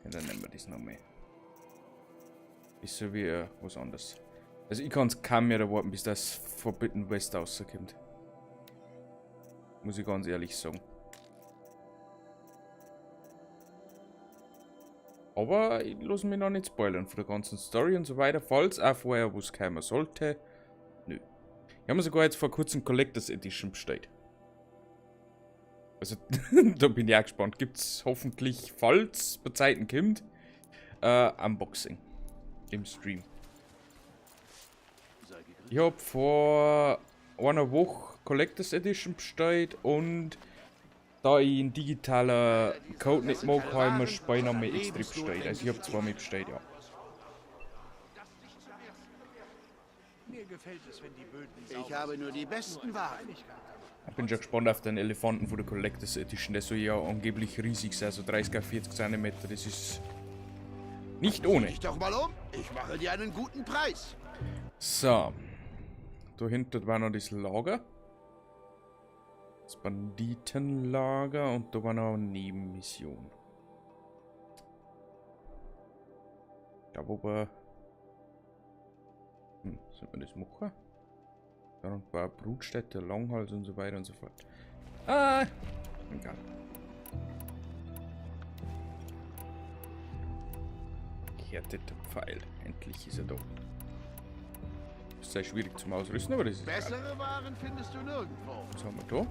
Ja, dann nehmen wir das nochmal. Ist so wie was anderes. Also ich kann's kaum mehr erwarten, bis das Forbidden West rauskommt. Muss ich ganz ehrlich sagen. Aber ich lass mich noch nicht spoilern von der ganzen Story und so weiter, falls auch vorher was kommen sollte. Nö. Ich hab mir sogar jetzt vor kurzem Collectors Edition bestellt. Also, da bin ich auch gespannt. Gibt's hoffentlich, falls bei Zeiten kommt, Unboxing im Stream. Ich hab vor einer Woche Collectors Edition bestellt und da ich einen digitalen Code nicht mag, habe ich mir Spiel nochmal extra bestellt. Also ich hab zweimal bestellt, ja. Ich habe nur die besten Waren. Ich bin schon gespannt auf den Elefanten von der Collectors Edition. Der soll ja angeblich riesig sein, so 30 auf 40 Zentimeter. Das ist nicht ohne. Sieh dich doch mal um. Ich mache dir einen guten Preis. So. Da hinten war noch das Lager. Das Banditenlager und da war noch eine Nebenmission. Ich glaube aber... sollte man das machen? Da war Brutstätte, Langhals und so weiter und so fort. Ah, egal. Gehärteter Pfeil. Endlich ist er da. Ist sehr schwierig zum Ausrüsten, aber das ist egal. Bessere Waren findest du nirgendwo. Was haben wir da?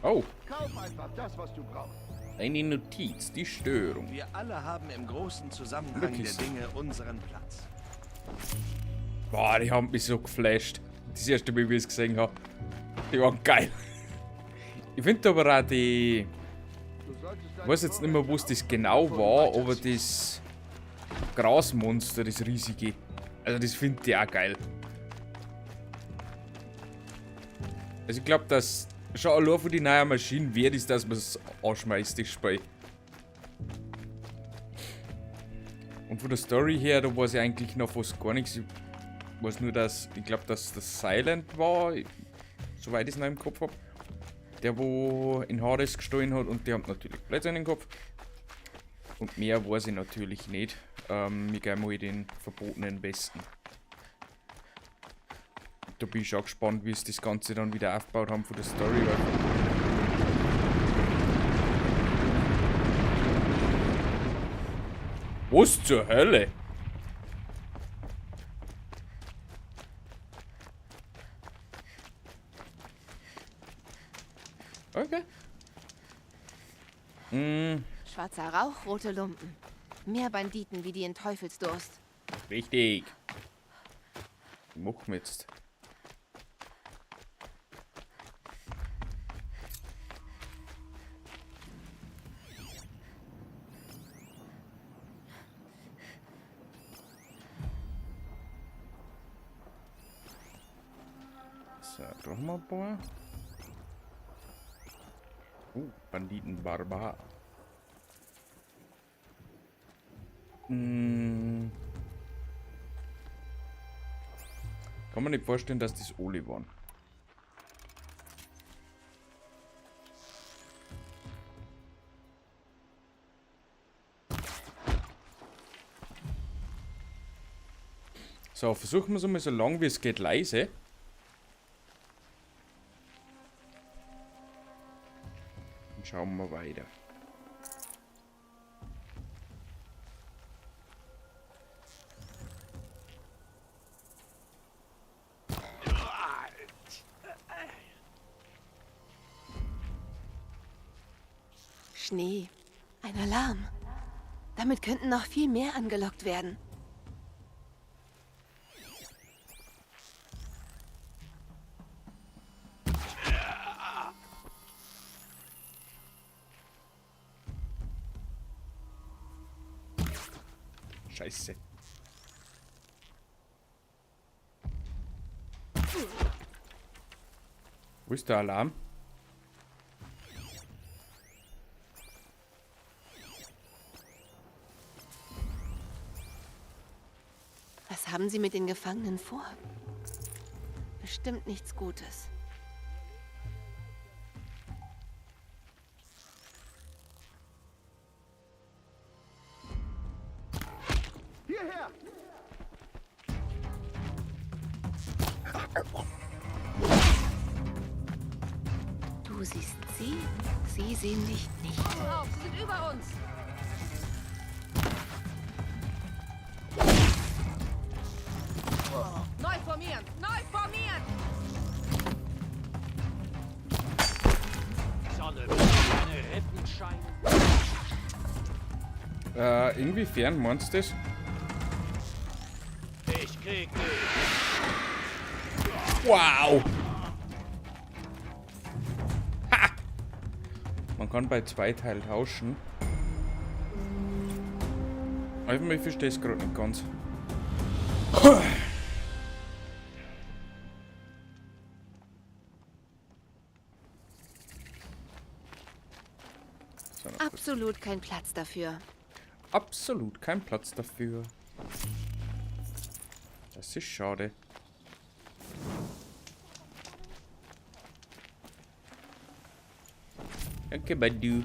Oh. Kauf einfach das, was du brauchst. Eine Notiz, die Störung. Wir alle haben im großen Zusammenhang der Wirklich? Dinge unseren Platz. Boah, die haben mich so geflasht. Das erste Mal, wie ich es gesehen hab. Die waren geil. Ich finde aber auch die... Ich weiß jetzt nicht mehr, was das genau war, aber das Grasmonster, das riesige. Also das finde ich auch geil. Also ich glaub, dass schon allein von die neuen Maschinen wert ist, dass man's anschmeißt, das Spiel. Und von der Story her, da weiß ich eigentlich noch fast gar nichts. Ich weiß nur, dass, ich glaub, dass das Silent war, soweit ich's noch im Kopf hab. Der, wo in Hades gestohlen hat, und der hat natürlich Blödsinn im Kopf. Und mehr weiß ich natürlich nicht. Wir gehen mal in den verbotenen Westen. Da bin ich schon gespannt, wie sie das Ganze dann wieder aufgebaut haben von der Story. Was zur Hölle? Okay. Mm. Schwarzer Rauch, rote Lumpen. Mehr Banditen wie die in Teufelsdurst. Richtig. Machen wir jetzt. So, da haben wir ein paar. Oh, Banditen Barbar. Hm. Kann man nicht vorstellen, dass das alle waren. So, versuchen wir es einmal so lang wie es geht leise. Und schauen wir weiter. Schnee. Ein Alarm. Damit könnten noch viel mehr angelockt werden. Scheiße. Wo ist der Alarm? Was haben Sie mit den Gefangenen vor? Bestimmt nichts Gutes. Hierher! Du siehst sie, sie sehen dich nicht. Auf, sie sind über uns! Neu formieren! Neu formieren! Sonne wird deine Rippen scheinen. Inwiefern meinst du das? Ich krieg dich. Wow! Ha! Man kann bei 2 Teilen tauschen. Aber ich verstehe es gerade nicht ganz. So, noch kurz. Absolut kein Platz dafür. Absolut kein Platz dafür. Das ist schade. Danke, Badu.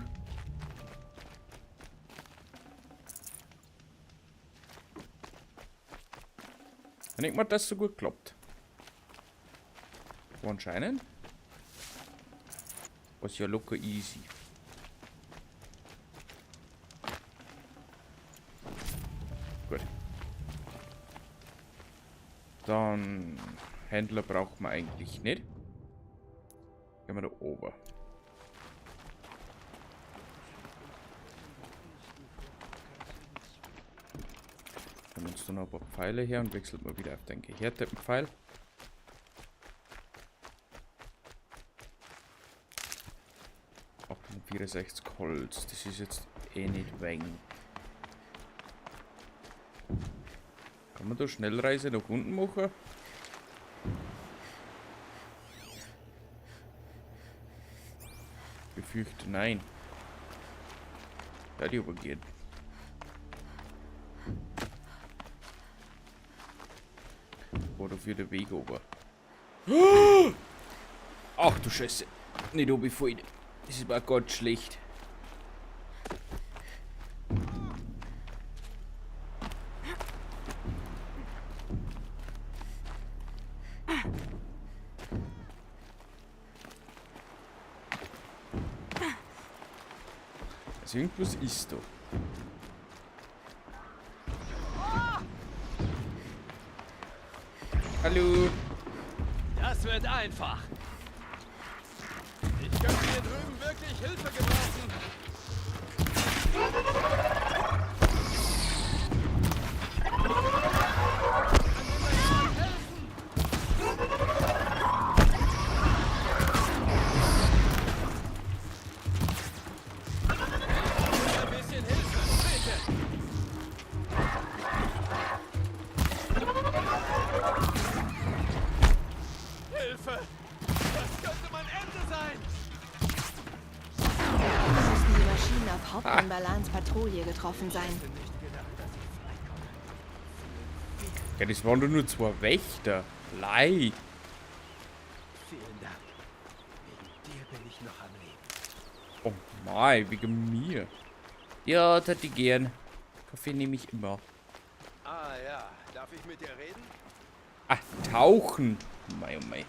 Ich denke mal, dass das so gut klappt. Aber anscheinend war es ja locker easy. Gut. Dann Händler braucht man eigentlich nicht. Gehen wir da oben. Nehmen wir uns da noch ein paar Pfeile her und wechseln mal wieder auf den gehärteten Pfeil. 864 Holz, das ist jetzt eh nicht wenig. Kann man da Schnellreise nach unten machen? Befürchte, nein. Da die übergehen. Oder für den Weg ober. Ach du Scheiße. Nicht oben voll. Das war ganz schlecht. Also irgendwas ist da. Hallo. Das wird einfach. Ich könnte hier drüben wirklich Hilfe gebrauchen. Hilfe! Das könnte mein Ende sein! Müssen die Maschinen auf Hauptmann Balans Patrouille getroffen sein. Ja, das waren doch nur zwei Wächter. Leid. Vielen Dank. Wegen dir bin ich noch am Leben. Oh mein, wegen mir. Ja, das hätte ich gern. Kaffee nehme ich immer. Ah ja, darf ich mit dir reden? Ah, tauchen. Mei, oh mei.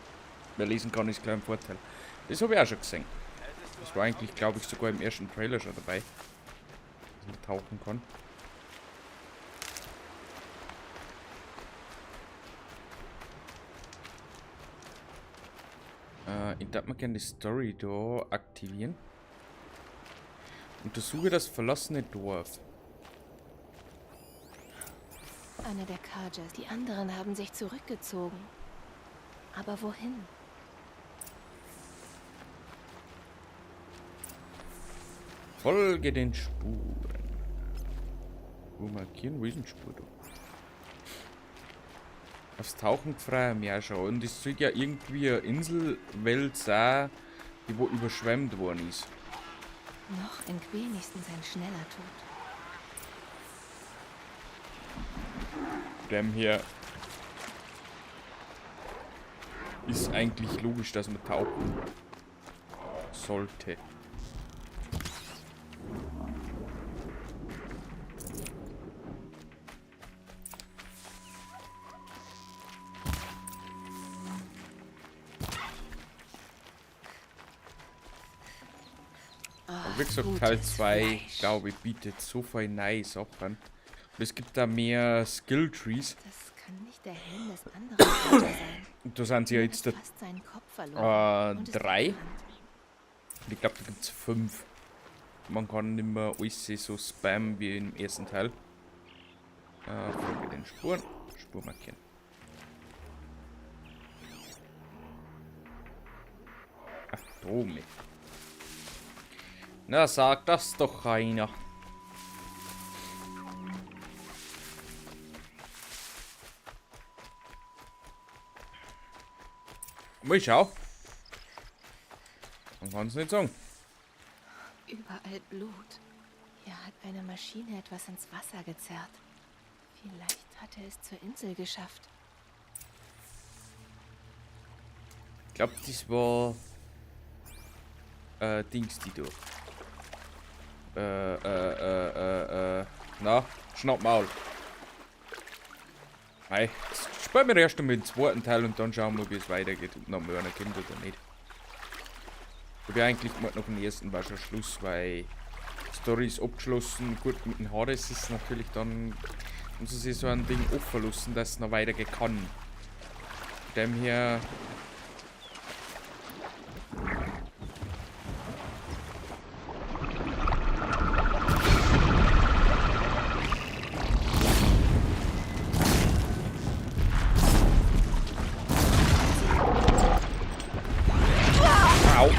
Wer lesen kann, ist klar ein Vorteil. Das habe ich auch schon gesehen. Das war eigentlich, glaube ich, sogar im ersten Trailer schon dabei. Dass man tauchen kann. Ich darf mal gerne die Story da aktivieren. Untersuche das verlassene Dorf. Einer der Carjas. Die anderen haben sich zurückgezogen. Aber wohin? Folge den Spuren. Wo markieren? Wo ist denn Spur da? Aufs Tauchen freue ich mich auch schon. Und es soll ja irgendwie eine Inselwelt sein, die wo überschwemmt worden ist. Noch in wenigstens ein schneller Tod. Dem hier ist eigentlich logisch, dass man tauchen sollte. Aber wie gesagt, Teil 2, glaube ich, bietet so viel neue Sachen. Und es gibt da mehr Skill Trees. Das kann nicht der Helm des anderen Carja sein. Und da sind sie ja jetzt Hat fast seinen Kopf verloren und ist 3. weggerannt. Und ich glaube, da gibt's 5. Man kann nicht mehr alles so spammen wie im ersten Teil. Folge den Spuren. Spur markieren. Ach, Dome. Na, sag das doch einer. Mal schau. Man kann's nicht sagen. Überall Blut. Hier hat eine Maschine etwas ins Wasser gezerrt. Vielleicht hat er es zur Insel geschafft. Ich glaub, das war Dings, die da. Na, schnapp Maul. Mei, jetzt spielen wir erst einmal den zweiten Teil und dann schauen wir, wie es weitergeht. Ob noch mal einer kommt oder nicht. Ich hab ja eigentlich gemacht, nach dem ersten war schon Schluss, weil Story ist abgeschlossen. Gut, mit dem Hades ist natürlich dann, muss sie sich so ein Ding offen lassen, dass es noch weitergehen kann. Von dem her. Au.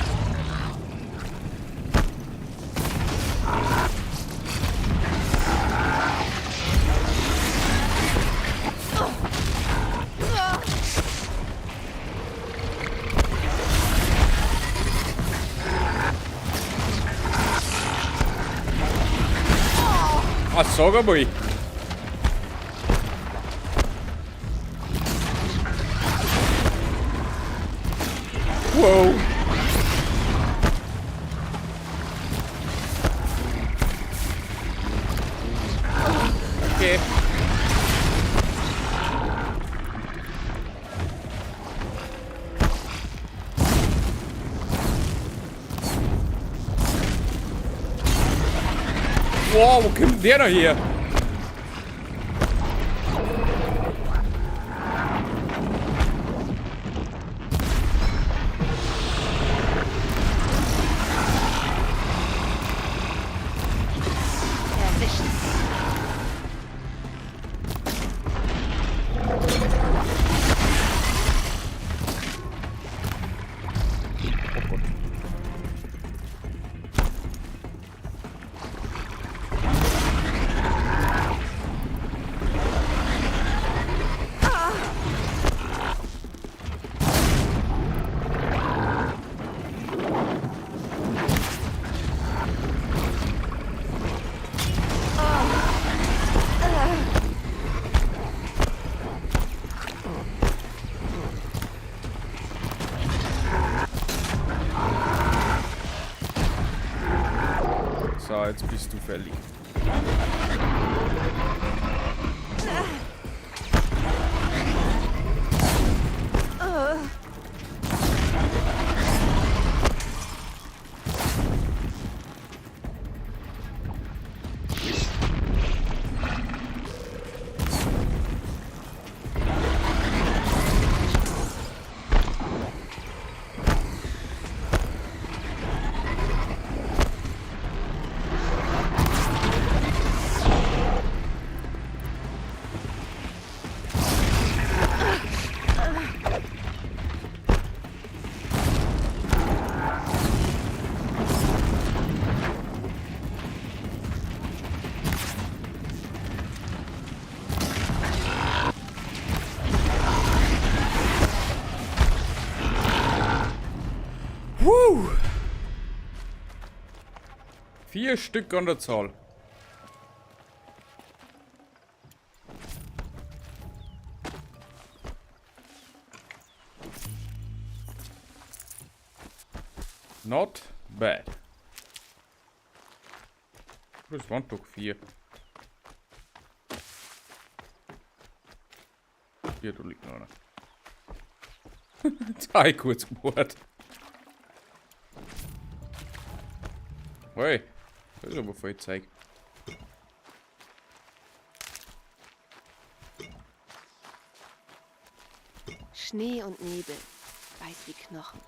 Ah, sag einmal. Wow. Okay. Wow, wo kommt der noch her? Jetzt bist du fällig. Puh. 4 Stück an der Zahl. Not bad. Das waren doch 4. Hier, da liegt noch einer. Jetzt hab ich kurz gebohrt. Hey, das ist aber voll Zeug. Schnee und Nebel, weiß wie Knochen.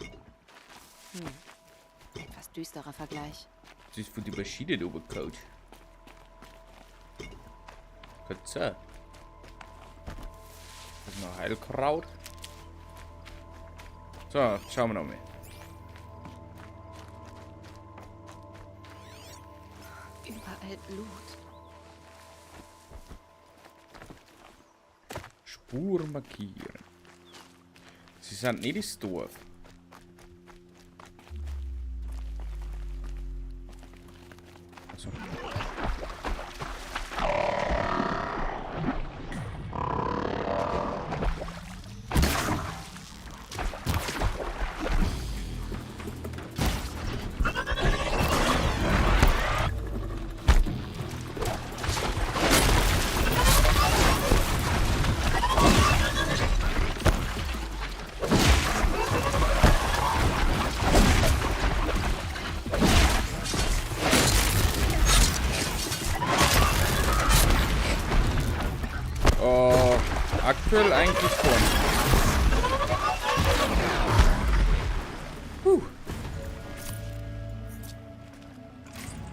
Etwas düsterer Vergleich. Das ist von der Maschine runtergehauen. Katze. Das ist noch Heilkraut. So, schauen wir noch mal. Überall Blut. Spur markieren. Sie sind nicht ins Dorf. Also. Aktuell eigentlich schon. Puh.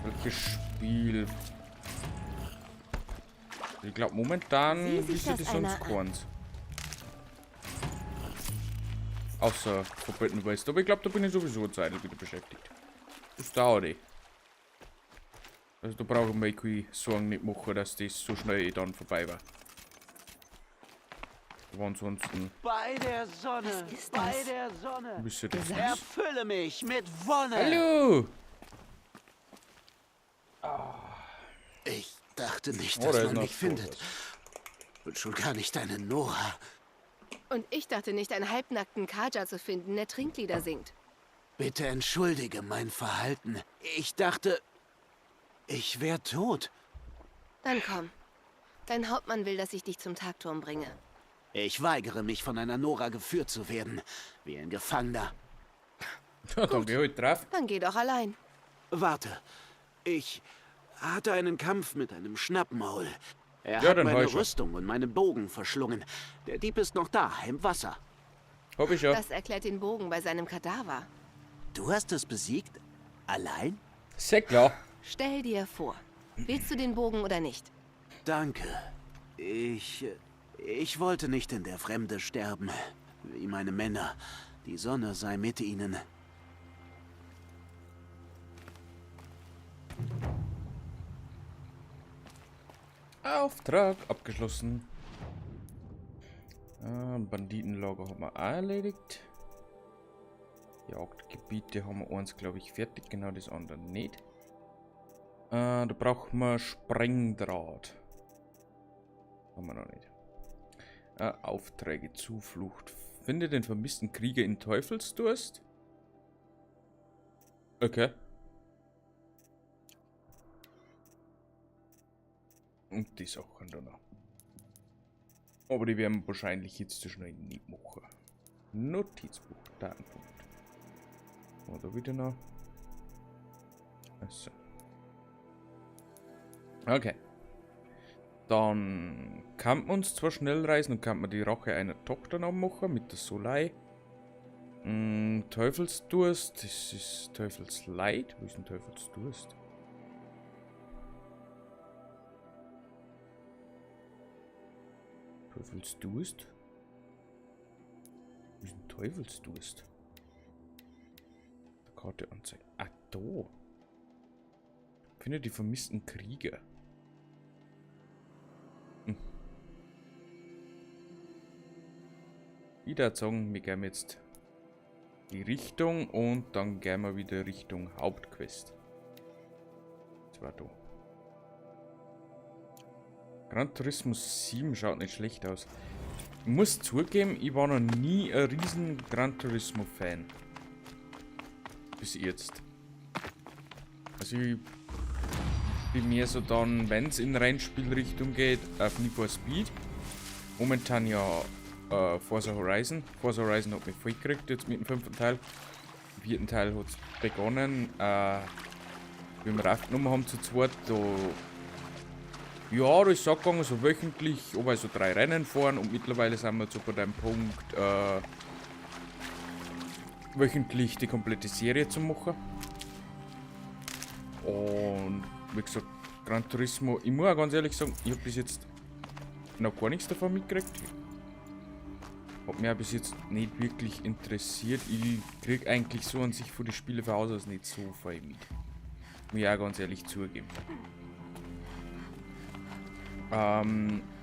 Welches Spiel? Ich glaub, momentan Sieh sich wüsste das ich sonst einer an. keins. Außer Forbidden West. Aber ich glaub, da bin ich sowieso eine Zeit wieder beschäftigt. Das dauert eh. Also da brauche ich mir keine Sorgen nicht machen, dass das so schnell dann vorbei war. Aber ansonsten Bei der Sonne, Was ist bei das? der Sonne. müsste das Gesang? Erfülle mich mit Wonne. Hallo! Ich dachte nicht, Oh, dass da ist man noch mich findet. was. Und schon gar nicht eine Nora. Und ich dachte nicht, einen halbnackten Carja zu finden, der Trinklieder singt. Bitte entschuldige mein Verhalten. Ich dachte, ich wäre tot. Dann komm. Dein Hauptmann will, dass ich dich zum Tagturm bringe. Ich weigere mich, von einer Nora geführt zu werden, wie ein Gefangener. Ja, dann geh halt drauf. Dann geh doch allein. Warte, ich hatte einen Kampf mit einem Schnappmaul. Er Ja, hat dann meine heul schon. Rüstung und meinen Bogen verschlungen. Der Dieb ist noch da, im Wasser. Hab ich ja. Das erklärt den Bogen bei seinem Kadaver. Du hast es besiegt? Allein? Sehr klar. Stell dir vor. Willst du den Bogen oder nicht? Danke. Ich wollte nicht in der Fremde sterben, wie meine Männer. Die Sonne sei mit ihnen. Auftrag abgeschlossen. Banditenlager haben wir auch erledigt. Jagdgebiete haben wir eins, glaub ich, fertig. Genau, das andere nicht. Da brauchen wir Sprengdraht. Haben wir noch nicht. Aufträge, Zuflucht. Finde den vermissten Krieger in Teufelsdurst. Okay. Und die Sachen da noch. Aber die werden wir wahrscheinlich jetzt so schnell nicht machen. Notizbuch, Datenpunkt. Oder wieder noch. Achso. Okay. Dann kann man uns zwar schnell reisen und kann man die Rache einer Tochter noch machen mit der Solai. Teufelsdurst, das ist Teufelsleid. Wo ist denn Teufelsdurst? Teufelsdurst? Wo ist denn Teufelsdurst? Der Karte anzeigen. Ah, da. Finde die vermissten Krieger. Wieder sagen, wir gehen jetzt die Richtung und dann gehen wir wieder Richtung Hauptquest. Das war da. Gran Turismo 7 schaut nicht schlecht aus. Ich muss zugeben, ich war noch nie ein riesen Gran Turismo Fan. Bis jetzt. Also ich bin mehr so dann, wenn's in Rennspielrichtung geht, auf Need for Speed. Momentan ja Forza Horizon. Forza Horizon hat mich voll gekriegt jetzt mit dem 5. Teil. Im 4. Teil hat's begonnen. Wie wir aufgenommen haben zu zweit, da. Ja, das ist auch gegangen, so wöchentlich, ob also 3 Rennen fahren und mittlerweile sind wir so bei dem Punkt, wöchentlich die komplette Serie zu machen. Und wie gesagt, Gran Turismo, ich muss auch ganz ehrlich sagen, ich hab bis jetzt noch gar nichts davon mitgekriegt. Hat mich auch bis jetzt nicht wirklich interessiert. Ich krieg eigentlich so an sich von den Spielen von Haus aus nicht so viel mit. Muss ich auch ganz ehrlich zugeben.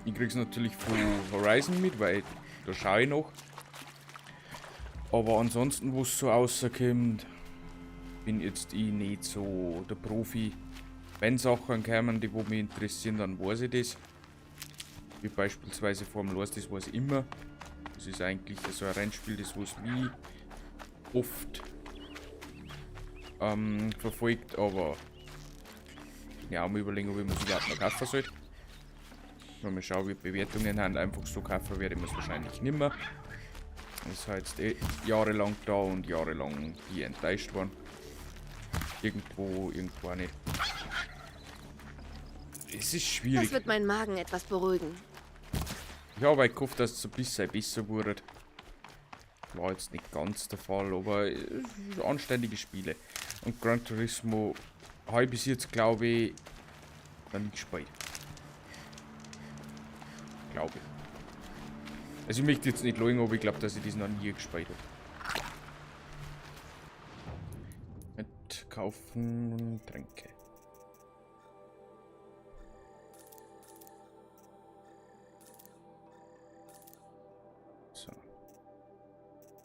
Ich krieg's natürlich von Horizon mit, weil da schaue ich noch. Aber ansonsten, wo's so rauskommt, bin jetzt ich nicht so der Profi. Wenn Sachen kommen, die wo mich interessieren, dann weiß ich das. Wie beispielsweise Formel 1, das weiß ich immer. Das ist eigentlich so ein Rennspiel, das was mich oft verfolgt, aber ja, mal überlegen, ob ich mir das überhaupt noch kaufen sollte. Wenn wir schauen, wie die Bewertungen haben, einfach so kaufen werde ich mir's wahrscheinlich nimmer. Das ist halt jetzt eh jahrelang da und jahrelang die enttäuscht worden. Irgendwo, irgendwo auch nicht. Es ist schwierig. Das wird meinen Magen etwas beruhigen. Ich habe halt gehofft, dass es ein bisschen besser wurde. War jetzt nicht ganz der Fall, aber es sind anständige Spiele. Und Gran Turismo habe ich bis jetzt, glaube ich, noch nicht gespielt. Glaube ich. Also ich möchte jetzt nicht lügen, aber ich glaube, dass ich das noch nie gespielt habe. Mit kaufen Tränke. So.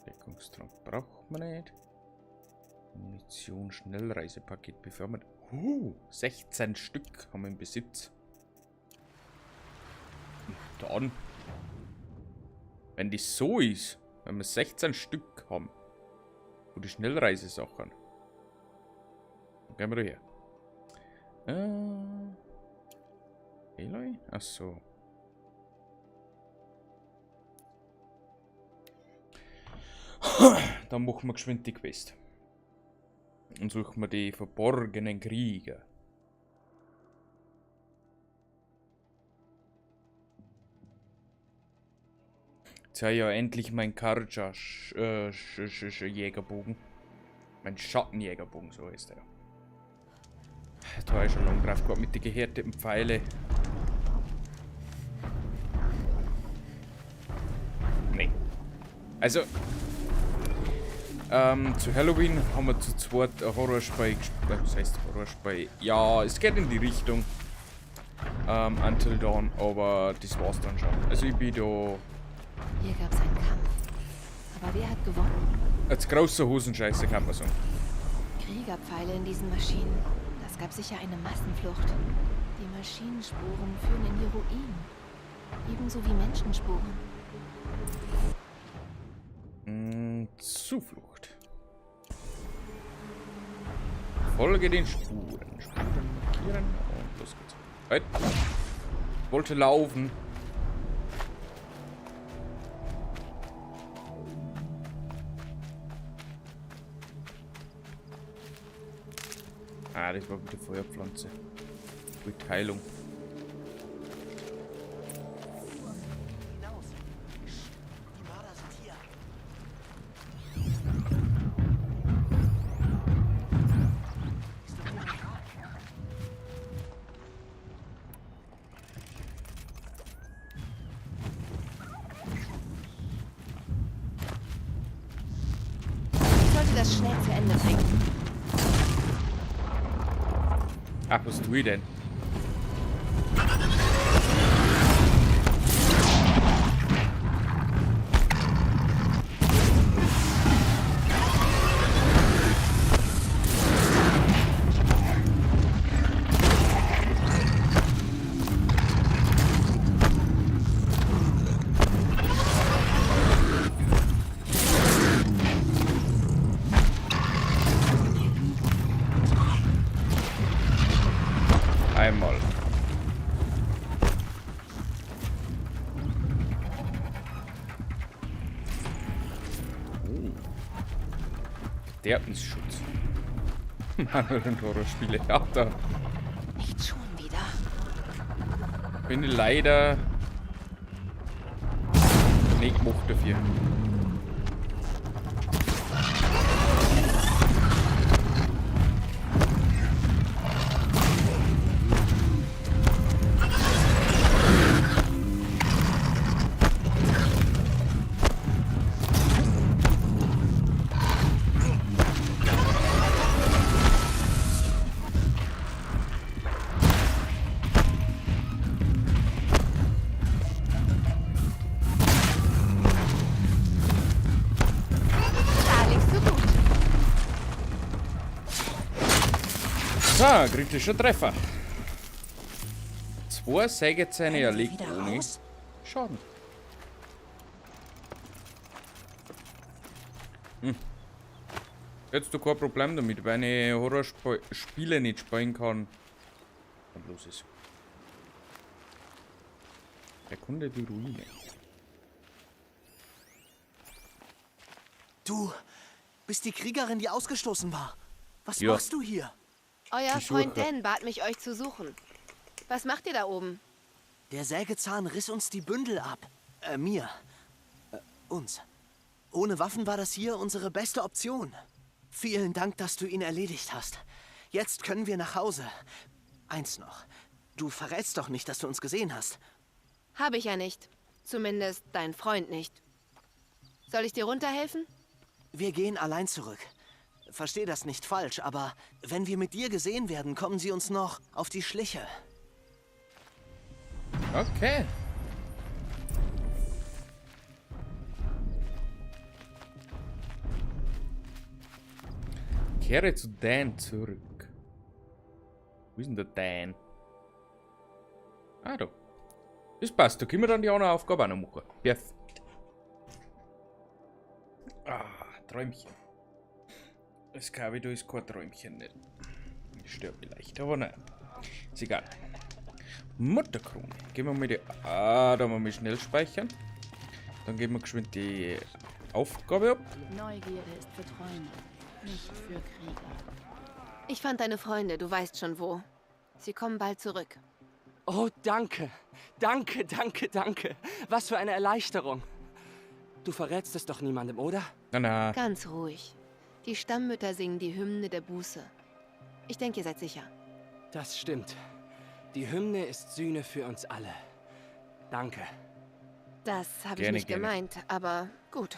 Deckungstrank braucht man nicht. Munition, Schnellreisepaket befördert. 16 Stück haben wir im Besitz. Und dann, wenn das so ist, wenn wir 16 Stück haben, wo die Schnellreisesachen, dann gehen wir da her. Aloy? Achso. Dann machen wir geschwind die Quest. Und suchen wir die verborgenen Krieger. Jetzt habe ich ja endlich mein Carja-Jägerbogen. Mein Schattenjägerbogen, so heißt er. Da habe ich schon lange drauf gehabt mit den gehärteten Pfeile. Nee. Also, zu Halloween haben wir zu zweit ein Horrorspiel gespielt. Was heißt Horrorspiel? Ja, es geht in die Richtung. Until Dawn, aber das war's dann schon. Also ich bin da. Hier gab's einen Kampf. Aber wer hat gewonnen? Als großer Hosenscheißer kann man sagen. Kriegerpfeile in diesen Maschinen. Das gab sicher eine Massenflucht. Die Maschinenspuren führen in die Ruinen. Ebenso wie Menschenspuren. Zuflucht. Folge den Spuren. Spuren markieren und los geht's. Halt. Wollte laufen. Ah, das war wieder Feuerpflanze. Mit Heilung. Ich sollte das schnell zu Ende bringen. Ach, was tue ich denn? Einmal. Oh. Verderbnisschutz. Manuel und Horrorspiele. Ja, da Nicht schon wieder. bin ich leider nicht gemacht dafür. Da liegst du gut. So, kritischer Treffer. 2 Sägezähne erlegt ohne Schaden. Hm. Jetzt du kein Problem damit, wenn ich Horrorspiele nicht spielen kann. Dann los ist. Erkunde die Ruine. Du bist die Kriegerin, die ausgestoßen war. Was Ja. machst du hier? Euer Ich Freund suche. Dan bat mich, euch zu suchen. Was macht ihr da oben? Der Sägezahn riss uns die Bündel ab. Mir. Uns. Ohne Waffen war das hier unsere beste Option. Vielen Dank, dass du ihn erledigt hast. Jetzt können wir nach Hause. Eins noch. Du verrätst doch nicht, dass du uns gesehen hast. Habe ich ja nicht. Zumindest dein Freund nicht. Soll ich dir runterhelfen? Wir gehen allein zurück. Versteh das nicht falsch, aber wenn wir mit dir gesehen werden, kommen sie uns noch auf die Schliche. Okay. Kehre zu Dan zurück. Wo ist denn der Dan? Ah, da. Das passt, da können wir dann die andere Aufgabe auch noch machen. Perfekt. Ah, Träumchen. Das glaube ich, da ist kein Träumchen nicht. Das stört mich leicht, aber naja. Ist egal. Mutterkrone. Gehen wir mal die. Ah, da mal schnell speichern. Dann geben wir geschwind die Aufgabe ab. Neugierde ist für Träume, nicht für Krieger. Ich fand deine Freunde, du weißt schon wo. Sie kommen bald zurück. Oh, danke. Danke, danke, danke. Was für eine Erleichterung. Du verrätst es doch niemandem, oder? Na, na. Ganz ruhig. Die Stammmütter singen die Hymne der Buße. Ich denke, ihr seid sicher. Das stimmt. Die Hymne ist Sühne für uns alle. Danke. Das habe ich Gerne, nicht gerne. gemeint, aber gut.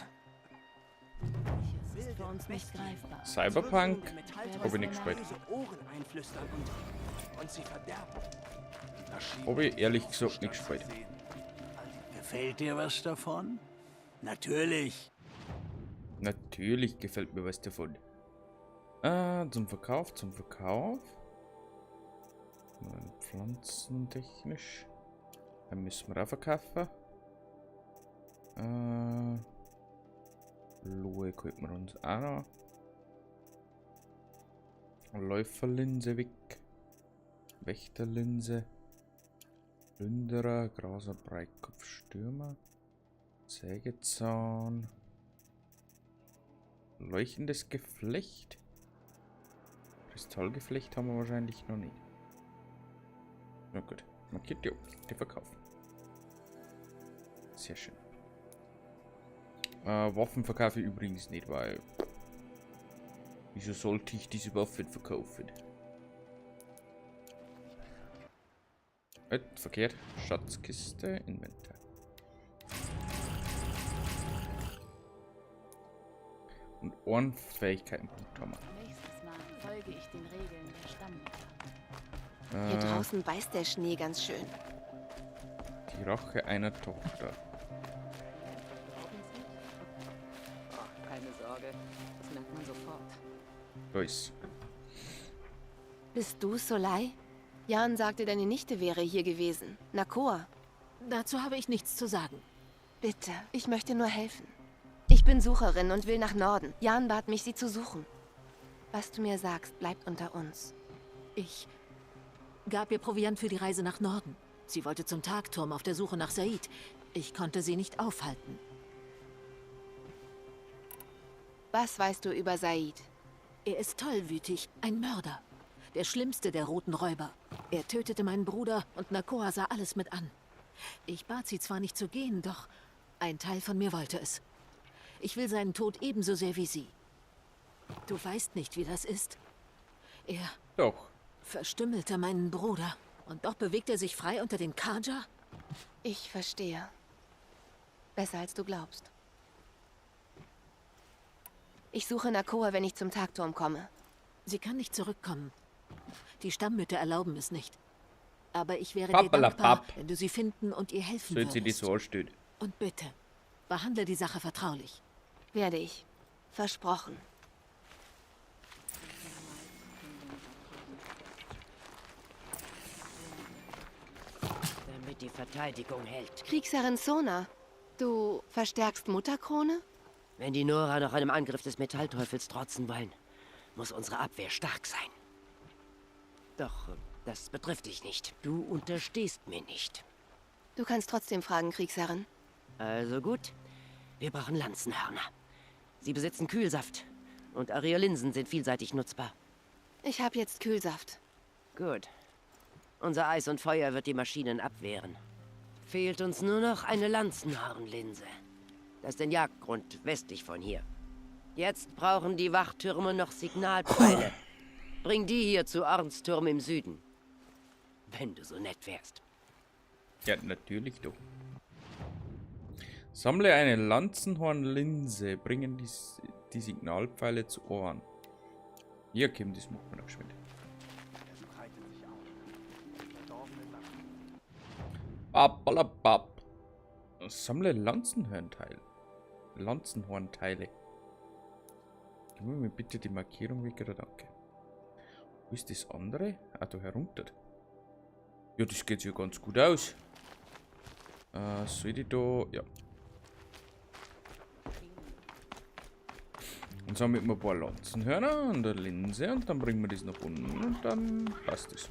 Es ist für uns nicht greifbar. Cyberpunk habe ich nicht gespielt. Ohren einflüstern und sie verderben. Habe ich ehrlich gesagt nicht gespielt. Gefällt dir was davon? Natürlich. Natürlich gefällt mir was davon. Zum Verkauf, zum Verkauf. Pflanzentechnisch. Dann müssen wir auch verkaufen. Lohe könnten wir uns auch noch. Läuferlinse weg. Wächterlinse. Plünderer, Graser, Breitkopf, Stürmer, Sägezahn, leuchtendes Geflecht. Kristallgeflecht haben wir wahrscheinlich noch nicht. Na gut, markiert die Objekte verkaufen. Sehr schön. Waffen verkaufe ich übrigens nicht, weil... Wieso sollte ich diese Waffen verkaufen? Verkehrt. Schatzkiste, Inventar. Und Ohrenfähigkeitenpunkt haben wir. Nächstes Mal folge ich den Regeln der Stammmütter. Hier draußen beißt der Schnee ganz schön. Die Rache einer Tochter. Oh, keine Sorge, das merkt man sofort. Da ist. Bist du Solai? Jan sagte, deine Nichte wäre hier gewesen. Nakoa. Dazu habe ich nichts zu sagen. Bitte, ich möchte nur helfen. Ich bin Sucherin und will nach Norden. Jan bat mich, sie zu suchen. Was du mir sagst, bleibt unter uns. Ich gab ihr Proviant für die Reise nach Norden. Sie wollte zum Tagturm auf der Suche nach Said. Ich konnte sie nicht aufhalten. Was weißt du über Said? Er ist tollwütig, ein Mörder. Der schlimmste der roten Räuber. Er tötete meinen Bruder und Nakoa sah alles mit an. Ich bat sie zwar nicht zu gehen, doch ein Teil von mir wollte es. Ich will seinen Tod ebenso sehr wie sie. Du weißt nicht, wie das ist. Er Doch. verstümmelte meinen Bruder. Und doch bewegt er sich frei unter den Kaja? Ich verstehe. Besser als du glaubst. Ich suche Nakoa, wenn ich zum Tagturm komme. Sie kann nicht zurückkommen. Die Stammmütter erlauben es nicht. Aber ich wäre dir dankbar, wenn du sie finden und ihr helfen Soll sie würdest. das so anstellen? Und bitte, behandle die Sache vertraulich. Werde ich. Versprochen. Damit die Verteidigung hält. Kriegsherrin Sona, du verstärkst Mutterkrone? Wenn die Nora noch einem Angriff des Metallteufels trotzen wollen, muss unsere Abwehr stark sein. Doch das betrifft dich nicht. Du unterstehst mir nicht. Du kannst trotzdem fragen, Kriegsherrin. Also gut, wir brauchen Lanzenhörner. Sie besitzen Kühlsaft und Areolinsen sind vielseitig nutzbar. Ich habe jetzt Kühlsaft. Gut. Unser Eis und Feuer wird die Maschinen abwehren. Fehlt uns nur noch eine Lanzenhornlinse. Das ist ein Jagdgrund westlich von hier. Jetzt brauchen die Wachtürme noch Signalpfeile. Bring die hier zu Ornsturm im Süden. Wenn du so nett wärst. Ja, natürlich doch. Sammle eine Lanzenhornlinse. Bringen die Signalpfeile zu Ohren. Ja, Kim, das macht man noch geschwind. Babalabab. Sammle Lanzenhornteile. Lanzenhornteile. Gib mir bitte die Markierung weg, oder danke. Wo ist das andere? Ah, da herunter. Ja, das geht sich ja ganz gut aus. Soll ich da... Ja. Und sammeln wir ein paar Lanzenhörner und eine Linse und dann bringen wir das nach unten und dann passt es.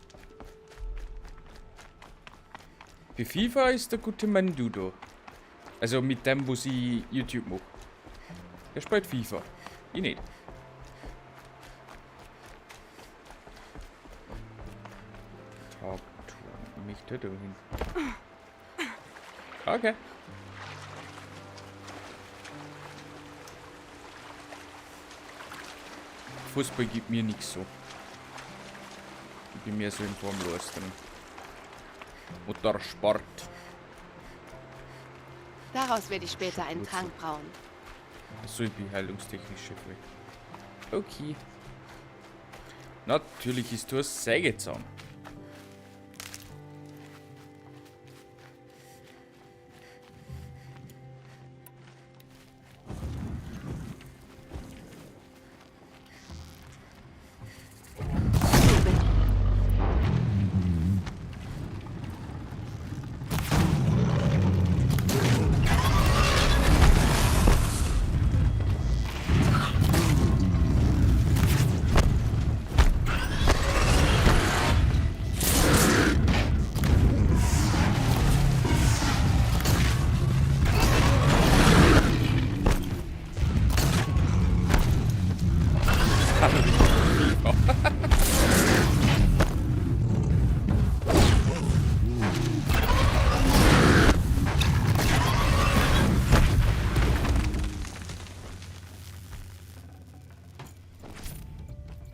Für FIFA ist der gute Mandu da. Also mit dem, wo sie YouTube macht. Der spielt FIFA. Ich nicht. Tagturm. Ich möchte da hin. Okay. Fußball gibt mir nix so. Ich bin mehr so in Formel 1 drin. Motorsport. Daraus werde ich später einen Trank brauen. Achso, ich bin heilungstechnisch vielleicht. Okay. Natürlich ist du ein Sägezahn.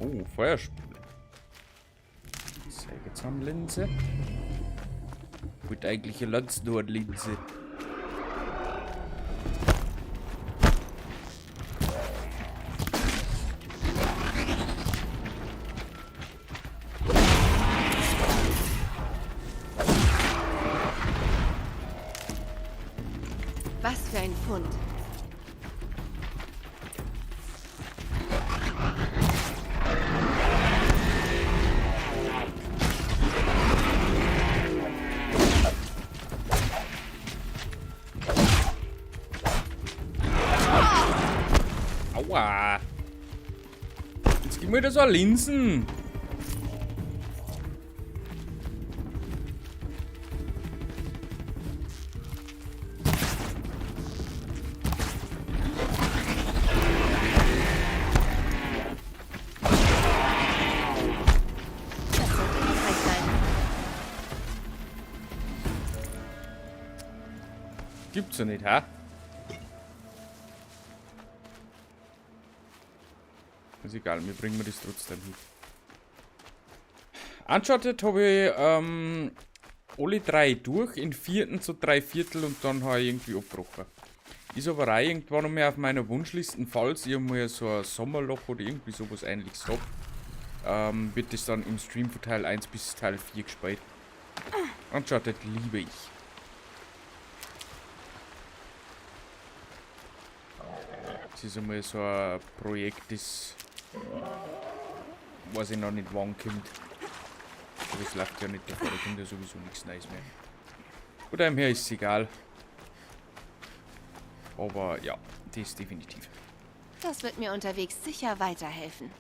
Oh, Feuerspule. Sägezahnlinse. Gut, eigentlich eine Lanzenhornlinse. Was für ein Fund. Aua. Jetzt gib mir das so Linsen. Das sollte hilfreich sein. Gibt's ja nicht, ha? Ist egal, mir bringen wir das trotzdem hin. Uncharted habe ich alle drei durch, in vierten zu 3/4 und dann habe ich irgendwie abgebrochen. Ist aber auch irgendwann noch mehr auf meiner Wunschliste, falls ich mal so ein Sommerloch oder irgendwie sowas ähnliches hab, wird das dann im Stream von Teil 1 bis Teil 4 gespielt. Uncharted liebe ich. Das ist einmal so ein Projekt, das weiß ich noch nicht, wann kommt. Aber es läuft ja nicht davor, da kommt ja sowieso nichts Neues mehr. Von dem her ist es egal. Aber ja, das definitiv. Das wird mir unterwegs sicher weiterhelfen.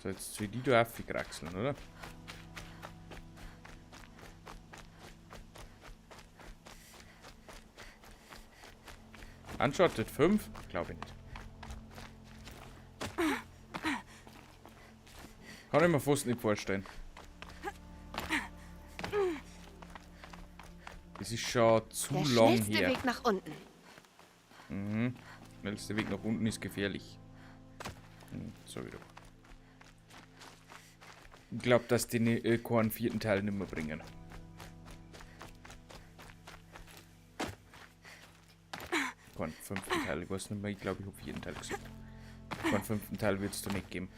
So, jetzt soll die da aufkraxeln, oder? Uncharted 5? Glaube ich nicht. Kann ich mir fast nicht vorstellen. Das ist schon zu Der lang schnellste her. Weg nach unten. Schnellste Weg nach unten ist gefährlich. Sag ich doch. Ich glaub, dass die keinen vierten Teil nicht mehr bringen. Keinen fünften Teil, ich weiß nicht mehr, ich glaub, ich hab vierten Teil gesagt. Keinen fünften Teil wird's da nicht geben.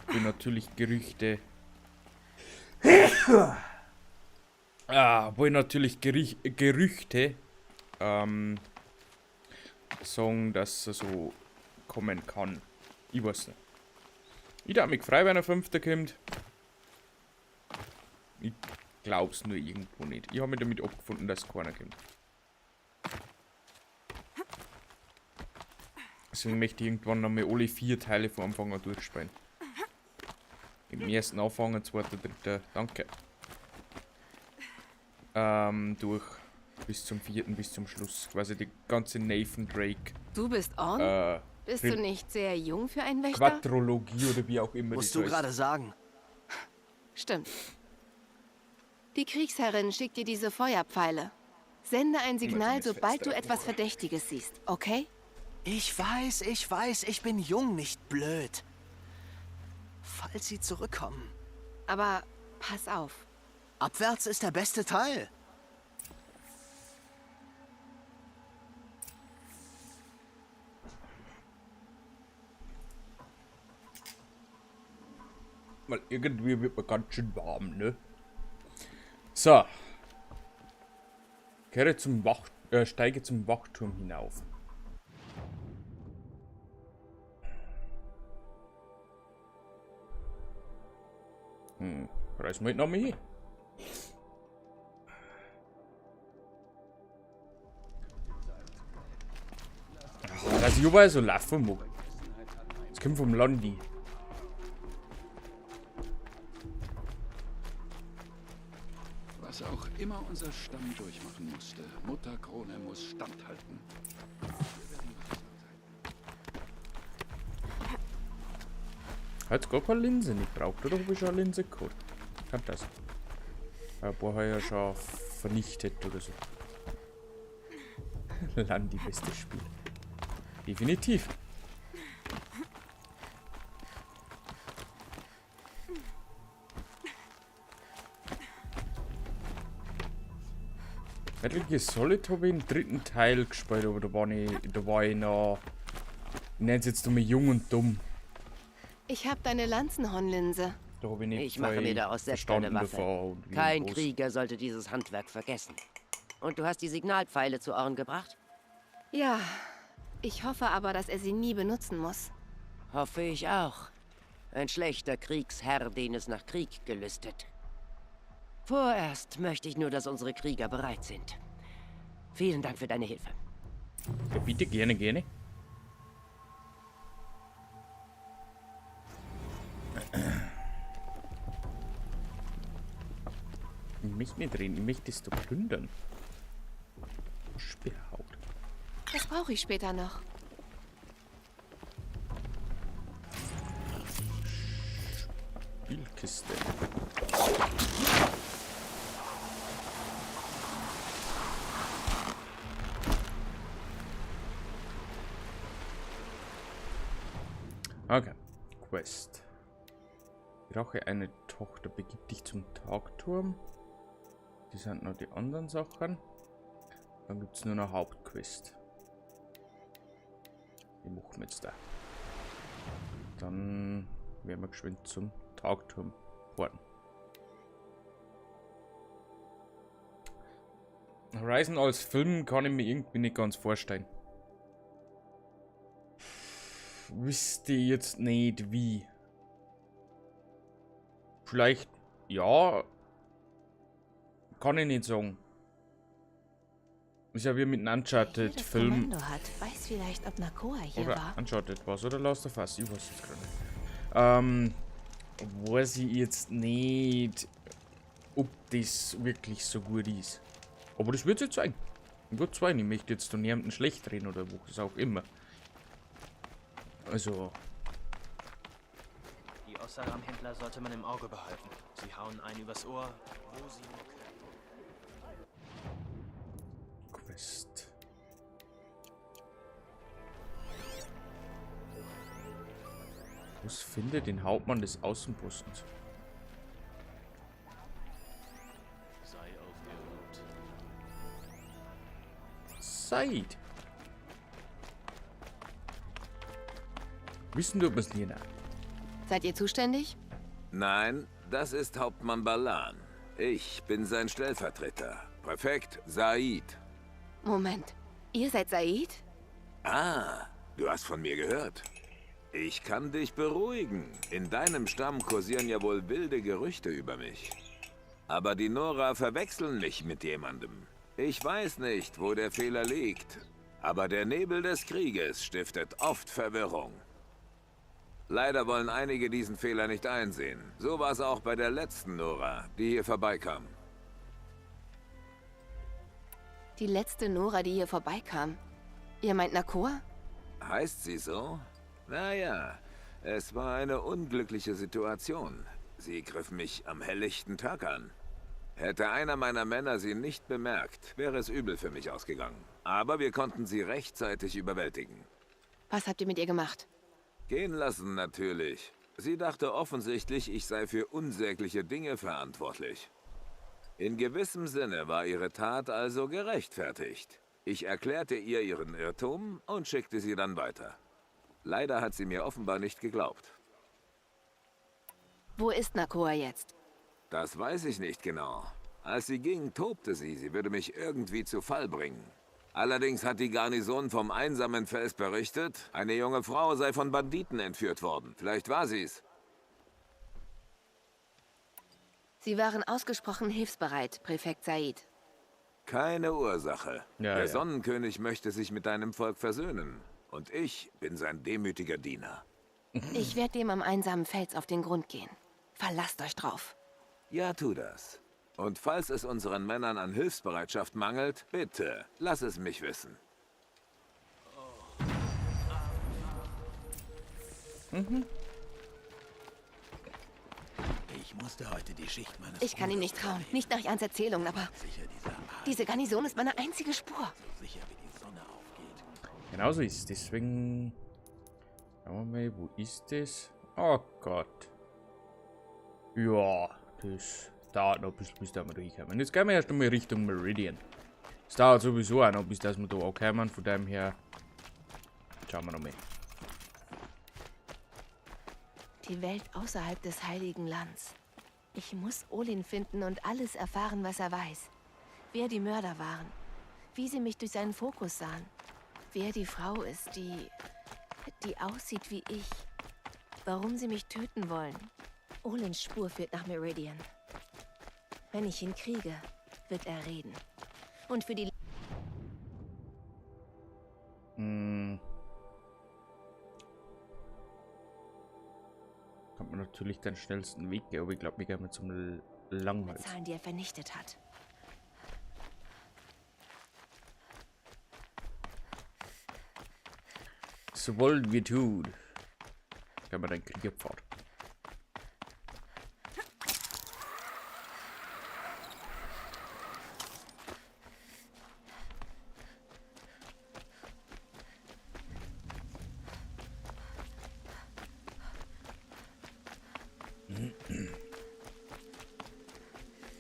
Bin natürlich Gerüchte. Ah, obwohl natürlich Gerüchte sagen, dass er so kommen kann. Ich weiß nicht. Ich darf mich freuen, wenn ein fünfter kommt. Ich glaub's nur irgendwo nicht. Ich hab mich damit abgefunden, dass keiner kommt. Deswegen möchte ich irgendwann nochmal alle 4 Teile von Anfang an durchspielen. Im ersten anfangen, zweiter, dritter, danke. Durch bis zum vierten, bis zum Schluss. Quasi die ganze Nathan Drake. Du bist Orn? Bist du nicht sehr jung für einen Wächter? Quadrologie oder wie auch immer Musst das du heißt. gerade sagen. Stimmt. Die Kriegsherrin schickt dir diese Feuerpfeile. Sende ein Immer Signal, schönes sobald du Fenster etwas aufmachen. Verdächtiges siehst, okay? Ich weiß, ich weiß, ich bin jung, nicht blöd. Falls sie zurückkommen. Aber pass auf. Abwärts ist der beste Teil. Weil irgendwie wird man ganz schön warm, ne? So. Kehre zum Wacht steige zum Wachturm hinauf. Reißen wir halt nochmal hin. Ach, dass ich überall so laufen mag. Das kommt vom Landi. Was auch immer unser Stamm durchmachen musste, Mutter Krone muss standhalten. Hat gar keine Linse nicht gebraucht, oder? Hab ich schon eine Linse gehabt? Kann das? Ein paar habe ich ja schon vernichtet oder so. Landi, bestes Spiel. Definitiv. Metal Gear Solid habe ich im dritten Teil gespielt, aber da war ich noch, ich nenne es jetzt mal jung und dumm. Ich habe deine Lanzenhornlinse. Da hab ich nicht Ich mache mir daraus selbst eine verstanden Waffe. davon und wie Kein und was. Krieger sollte dieses Handwerk vergessen. Und du hast die Signalpfeile zu Orn gebracht? Ja. Ich hoffe aber, dass er sie nie benutzen muss. Hoffe ich auch. Ein schlechter Kriegsherr, den es nach Krieg gelüstet. Vorerst möchte ich nur, dass unsere Krieger bereit sind. Vielen Dank für deine Hilfe. Ja, bitte, gerne, gerne. Ich möchte nicht reden, ich möchte das da plündern. Sperrhaut. Das brauche ich später noch. Spielkiste. Okay. Quest. Brauche eine Tochter. Begib dich zum Tagturm. Die sind noch die anderen Sachen. Dann gibt's nur noch Hauptquest. Die machen wir jetzt da. Dann werden wir geschwind zum Tagturm fahren. Horizon als Film kann ich mir irgendwie nicht ganz vorstellen. Wüsste jetzt nicht wie. Vielleicht, ja. Kann ich nicht sagen. Ist ja wie mit einem Uncharted-Film. Kommando hat, weiß vielleicht, ob Nakoa hier Oder war. Uncharted war's, oder Last of Us? Ich weiß es gerade nicht. Weiß ich jetzt nicht, ob das wirklich so gut ist. Aber das wird sich zeigen. Um Gottes Willen, ich möchte jetzt da niemanden schlecht reden oder was auch immer. Also. Die Oseram-Händler sollte man im Auge behalten. Sie hauen einen übers Ohr, wo sie nur können. Quest. Was findet den Hauptmann des Außenpostens? Sei auf der Hut. Seid. Wissen du, was Lena? Seid ihr zuständig? Nein, das ist Hauptmann Balan. Ich bin sein Stellvertreter. Präfekt Zaid. Moment, ihr seid Zaid? Ah, du hast von mir gehört. Ich kann dich beruhigen. In deinem Stamm kursieren ja wohl wilde Gerüchte über mich. Aber die Nora verwechseln mich mit jemandem. Ich weiß nicht, wo der Fehler liegt. Aber der Nebel des Krieges stiftet oft Verwirrung. Leider wollen einige diesen Fehler nicht einsehen. So war es auch bei der letzten Nora, die hier vorbeikam. Die letzte Nora, die hier vorbeikam. Ihr meint Nakoa? Heißt sie so? Naja, es war eine unglückliche Situation. Sie griff mich am helllichten Tag an. Hätte einer meiner Männer sie nicht bemerkt, wäre es übel für mich ausgegangen. Aber wir konnten sie rechtzeitig überwältigen. Was habt ihr mit ihr gemacht? Gehen lassen natürlich. Sie dachte offensichtlich, ich sei für unsägliche Dinge verantwortlich. In gewissem Sinne war ihre Tat also gerechtfertigt. Ich erklärte ihr ihren Irrtum und schickte sie dann weiter. Leider hat sie mir offenbar nicht geglaubt. Wo ist Nakoa jetzt? Das weiß ich nicht genau. Als sie ging, tobte sie, sie würde mich irgendwie zu Fall bringen. Allerdings hat die Garnison vom einsamen Fels berichtet, eine junge Frau sei von Banditen entführt worden. Vielleicht war sie's. Sie waren ausgesprochen hilfsbereit, Präfekt Zaid. Keine Ursache. Ja, Der ja. Sonnenkönig möchte sich mit deinem Volk versöhnen. Und ich bin sein demütiger Diener. Ich werde dem am einsamen Fels auf den Grund gehen. Verlasst euch drauf. Ja, tu das. Und falls es unseren Männern an Hilfsbereitschaft mangelt, bitte, lass es mich wissen. Mhm. Ich musste heute die Schicht meines Ich kann ihm nicht trauen. Nicht nach Jans Erzählungen, aber Sicher dieser diese Garnison ist meine einzige Spur. So sicher wie die Sonne Genauso ist es. Deswegen schauen wir mal, wo ist das? Oh Gott. Ja, das dauert noch ein bisschen, bis da wir durchkommen. Jetzt gehen wir erst einmal Richtung Meridian. Es dauert sowieso auch noch, bis dass wir da ankommen. Von dem her schauen wir noch mal. Die Welt außerhalb des Heiligen Lands. Ich muss Olin finden und alles erfahren, was er weiß. Wer die Mörder waren. Wie sie mich durch seinen Fokus sahen. Wer die Frau ist, die aussieht wie ich. Warum sie mich töten wollen. Olins Spur führt nach Meridian. Wenn ich ihn kriege, wird er reden. Und für die... Kommt man natürlich den schnellsten Weg gehen, aber ich glaube, wir gehen zum Langhals. Zahlen, die er vernichtet hat. So wollen wir tun. Kann man den Kriegerpfad.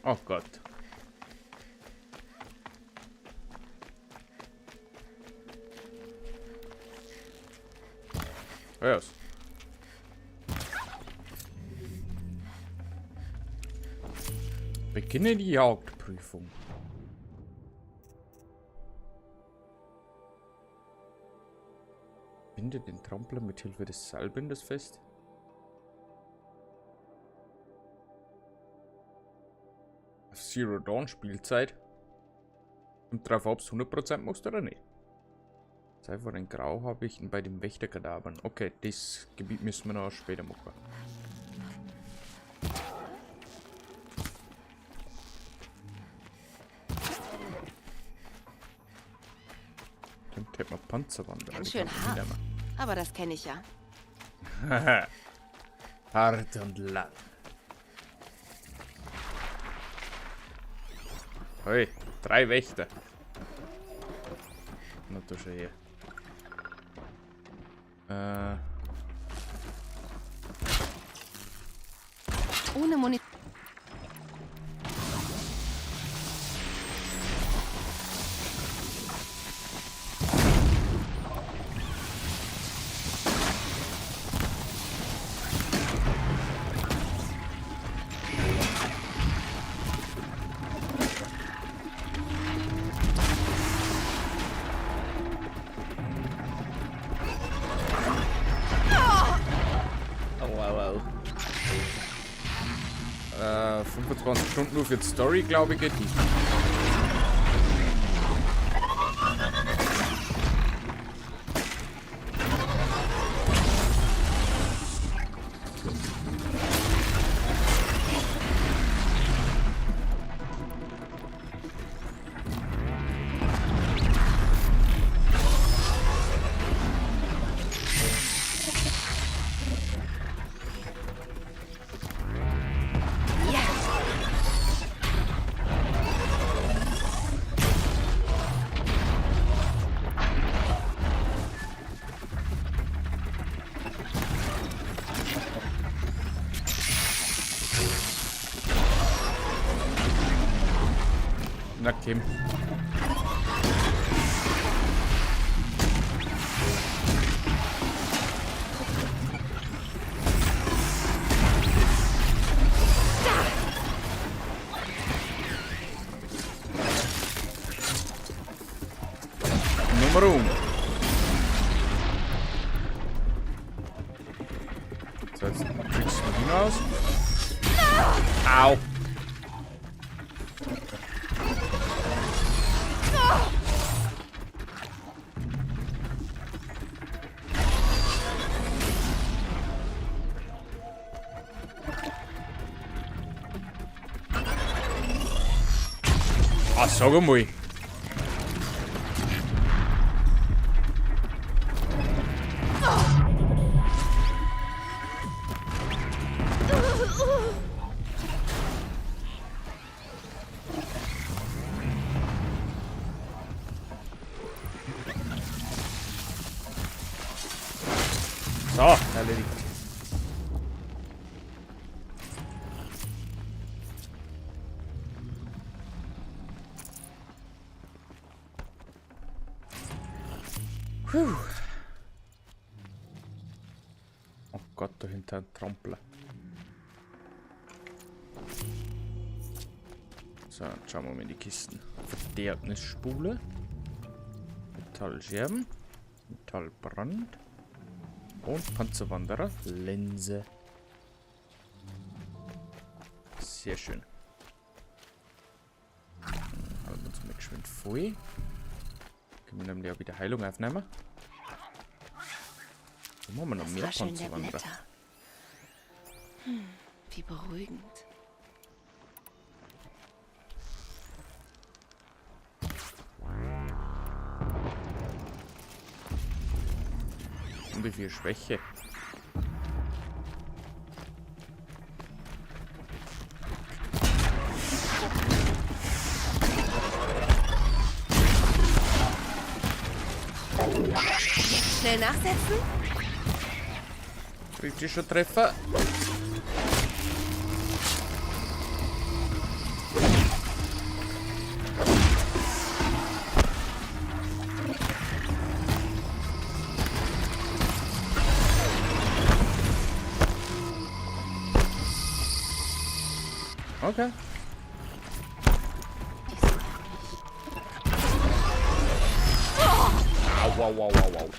Oh Gott. Yes. Beginne die Jagdprüfung. Binde den Trampler mit Hilfe des Seilbinders fest. Auf Zero Dawn Spielzeit. Und drauf, ob es 100% machst oder nicht. Sei vor den Grauhabichten bei dem Wächterkadavern. Okay, das Gebiet müssen wir noch später machen. Dann hätten wir Panzerwanderer. Ganz schön hart. Aber das kenne ich ja. Hart und lang. Hey, 3 Wächter. Na, du schon hier. Ohne Munition. Stunden nur für die Story, glaube ich, geht die. Na, Kim. Nummer 1. So, jetzt kriegst du ihn aus. Au! Ah, sag einmal. So, erledigt. Puh. Oh Gott, dahinter ein Trampler. So, schauen wir mal in die Kisten. Verderbnisspule. Metallscherben. Metallbrand. Und Panzerwanderer. Linse. Sehr schön. Halten wir uns mal geschwind voll. Können wir nämlich auch wieder Heilung aufnehmen. Dann machen wir noch Das mehr Rascheln der Panzerwanderer. Blätter. Wie beruhigend. Und wie viel Schwäche. Jetzt schnell nachsetzen? Kritischer Treffer. Okay. Au, au, au, au, au.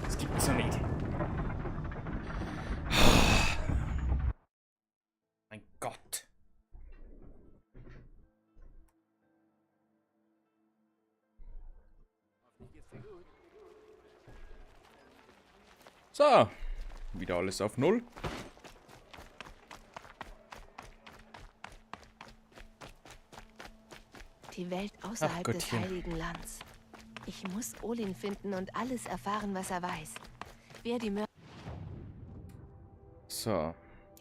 Das gibt's doch nicht. Mein Gott. So, wieder alles auf Null. Die Welt außerhalb Ach, des Gottchen. Heiligen Lands. Ich muss Olin finden und alles erfahren, was er weiß. Wer die Mörder So.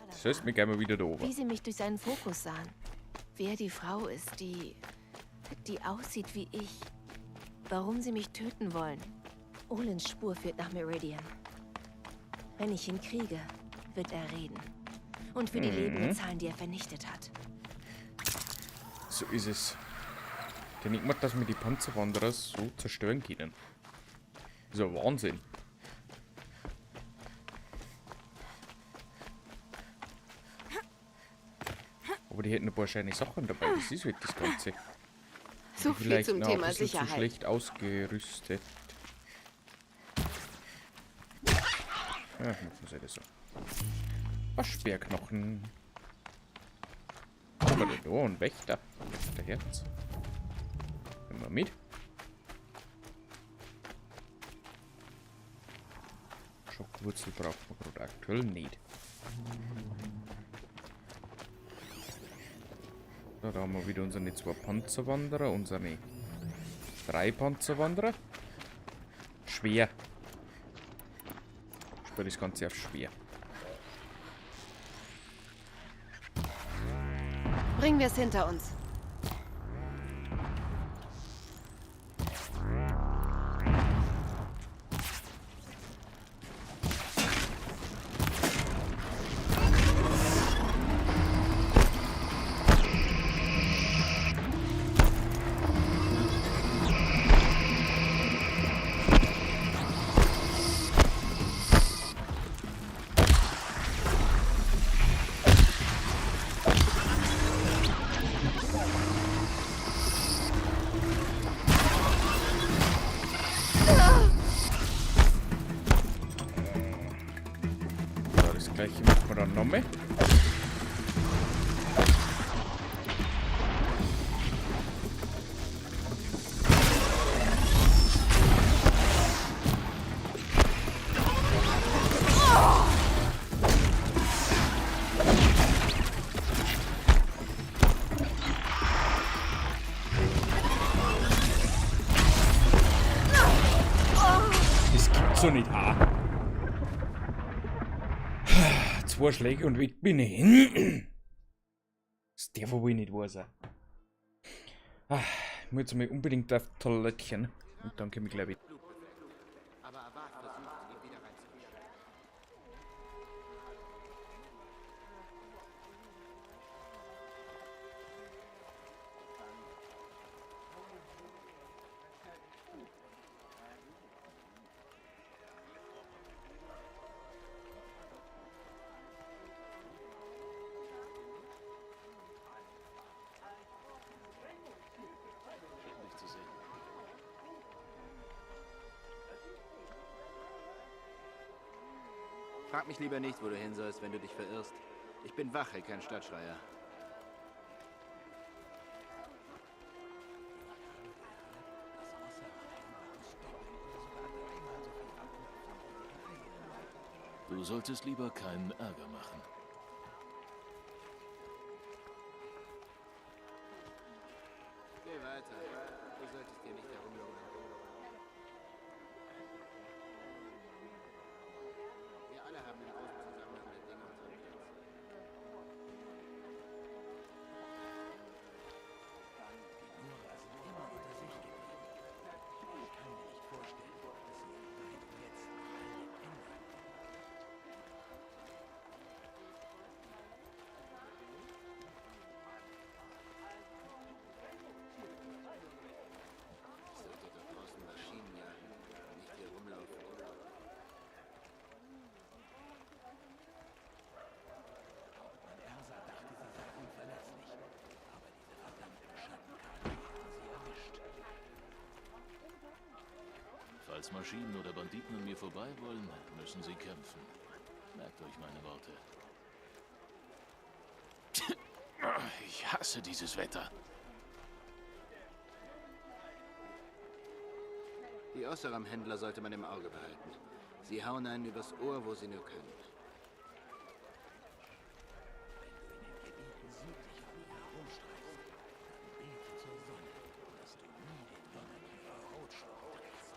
Das heißt, wir gehen mal wieder da oben. Wie sie mich durch seinen Fokus sahen. Wer die Frau ist, die aussieht wie ich. Warum sie mich töten wollen. Olins Spur führt nach Meridian. Wenn ich ihn kriege, wird er reden. Und für die Leben bezahlen, die er vernichtet hat. So ist es. Denn ich mag, dass wir die Panzerwanderer so zerstören können. Das ist ja Wahnsinn. Aber die hätten ein paar schöne Sachen dabei. Das ist halt das Ganze. So viel Vielleicht zum noch ein Thema bisschen zu Sicherheit. schlecht ausgerüstet. Ja, machen wir das so. Waschbärknochen. Was haben wir denn da? Ein Wächter. Wächterherz. Nehmen wir mit. Schockwurzel braucht man gerade aktuell nicht. So, da haben wir wieder unsere 2 Panzerwanderer, unsere 3 Panzerwanderer. Schwer. Ich spiele das Ganze auf schwer. Bringen wir es hinter uns. Das gleiche machen wir dann nochmal. gibt's doch nicht, ha. 2 Schläge und weg bin ich. Das darf wohl nicht wahr sein. Ich muss jetzt mal unbedingt auf die Toilettchen. Und dann komme ich gleich wieder. Frag mich lieber nicht, wo du hin sollst, wenn du dich verirrst. Ich bin Wache, kein Stadtschreier. Du solltest lieber keinen Ärger machen. Geh weiter. Du solltest hier nicht herumlungern. Wir alle haben im großen Zusammenhang der Dinge unseren Platz. Die Nora sind immer unter sich geblieben. Ich kann mir nicht vorstellen, dass sie ihr Verhalten jetzt nach all dem ändern. Ich sollte da draußen Maschinen jagen, nicht hier rumlaufen. Hauptmann Ersa dachte, sie sei unverletzlich. Aber diese verdammten Schattenkater haben sie erwischt. Falls Maschinen oder Banditen an mir vorbei wollen, müssen sie kämpfen. Merkt euch meine Worte. Ich hasse dieses Wetter. Die Osseram-Händler sollte man im Auge behalten. Sie hauen einen übers Ohr, wo sie nur können. Wenn du in den Gebieten südlich von hier herumstreifst, dann bete zur Sonne, dass du nie den Donnerkiefer Rotschlund triffst.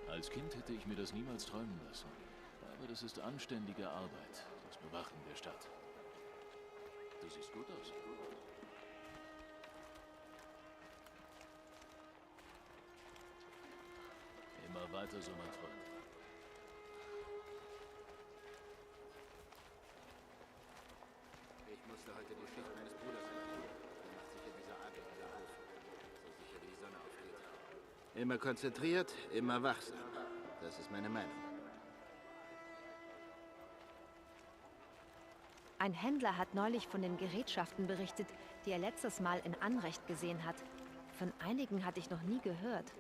Als Kind hätte ich mir das niemals träumen lassen. Aber das ist anständige Arbeit, das Bewachen der Stadt. Du siehst gut aus. Immer weiter so, mein Freund. Ich musste heute die Schicht meines Bruders übernehmen. Er macht sich in dieser Art dieser Hof. So sicher wie die Sonne aufgeht. Immer konzentriert, immer wachsam. Das ist meine Meinung. Ein Händler hat neulich von den Gerätschaften berichtet, die er letztes Mal in Anrecht gesehen hat. Von einigen hatte ich noch nie gehört.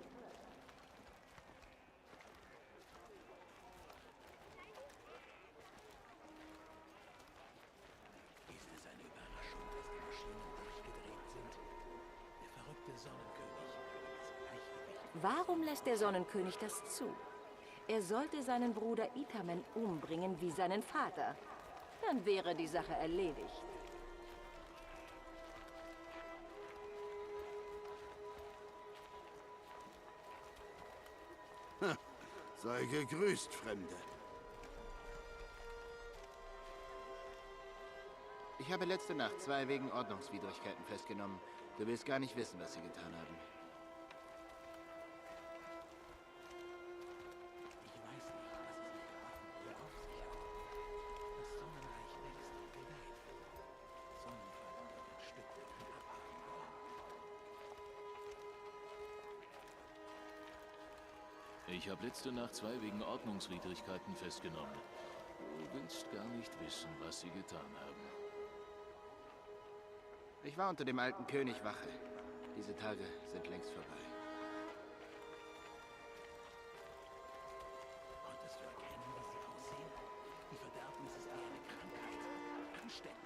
Ist es eine Überraschung, dass die Maschinen durchgedreht sind? Der verrückte Sonnenkönig will das Gleichgewicht. Warum lässt der Sonnenkönig das zu? Er sollte seinen Bruder Itamen umbringen wie seinen Vater. Dann wäre die Sache erledigt. Sei gegrüßt, Fremde. Ich habe letzte Nacht 2 wegen Ordnungswidrigkeiten festgenommen. Du willst gar nicht wissen, was sie getan haben. Ich weiß nicht, was es mit den Waffen hier auf sich hat. Das Sonnenreich wächst und gedeiht. Sonnenfall wird ein Stück davon abhaben wollen. Ich habe letzte Nacht 2 wegen Ordnungswidrigkeiten festgenommen. Du willst gar nicht wissen, was sie getan haben. Ich war unter dem alten König Wache. Diese Tage sind längst vorbei. Konntest du erkennen, wie sie aussehen? Die Verderbnis ist wie eine Krankheit. Ansteckend.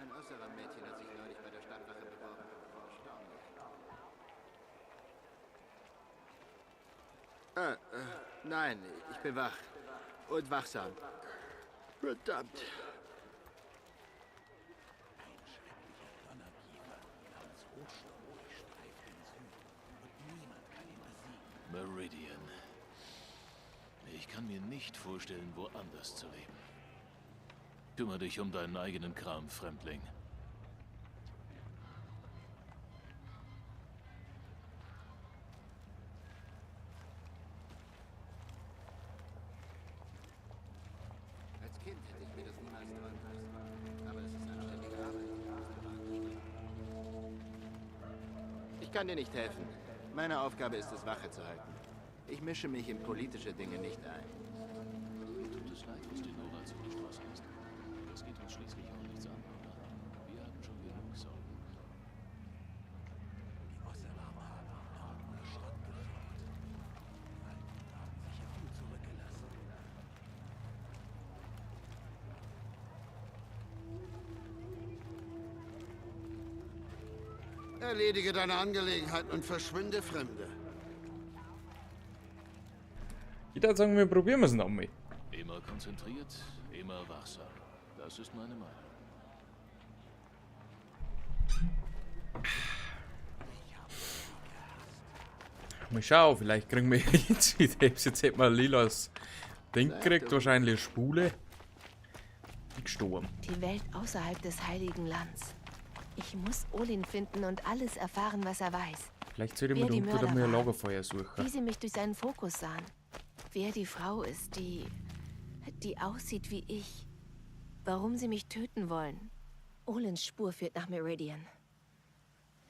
Ein Osseram-Mädchen hat sich neulich bei der Stadtwache beworben. Erstaunlich. Ah, nein, ich bin wach. Und wachsam. Verdammt. Meridian. Ich kann mir nicht vorstellen, woanders zu leben. Kümmere dich um deinen eigenen Kram, Fremdling. Als Kind hätte ich mir das niemals träumen lassen. Aber es ist anständige Arbeit, auf der Wache zu stehen. Ich kann dir nicht helfen. Meine Aufgabe ist es, Wache zu halten. Ich mische mich in politische Dinge nicht ein. Mir tut es leid, was dir Nora zugestoßen ist. Das geht uns schließlich auch nichts an, oder? Wir haben schon genug Sorgen. Die Osseram haben im Norden nur Schrott gefunden. Die Alten haben sicher viel zurückgelassen. Erledige deine Angelegenheit und verschwinde, Fremde. Ich würde sagen, wir probieren es nochmal. Immer konzentriert, immer wachsam. Das ist meine Meinung. Mal schauen, vielleicht kriegen wir jetzt wieder. Jetzt hätten wir ein lilas Ding gekriegt, wahrscheinlich eine Spule. Ich gestorben. Die Welt außerhalb des Heiligen Lands. Ich muss Olin finden und alles erfahren, was er weiß. Vielleicht sollte ich Wer mir die da unten Mörder mal ein waren. Lagerfeuer suchen. Wie sie mich durch seinen Fokus sahen. Wer die Frau ist, die aussieht wie ich. Warum sie mich töten wollen. Olins Spur führt nach Meridian.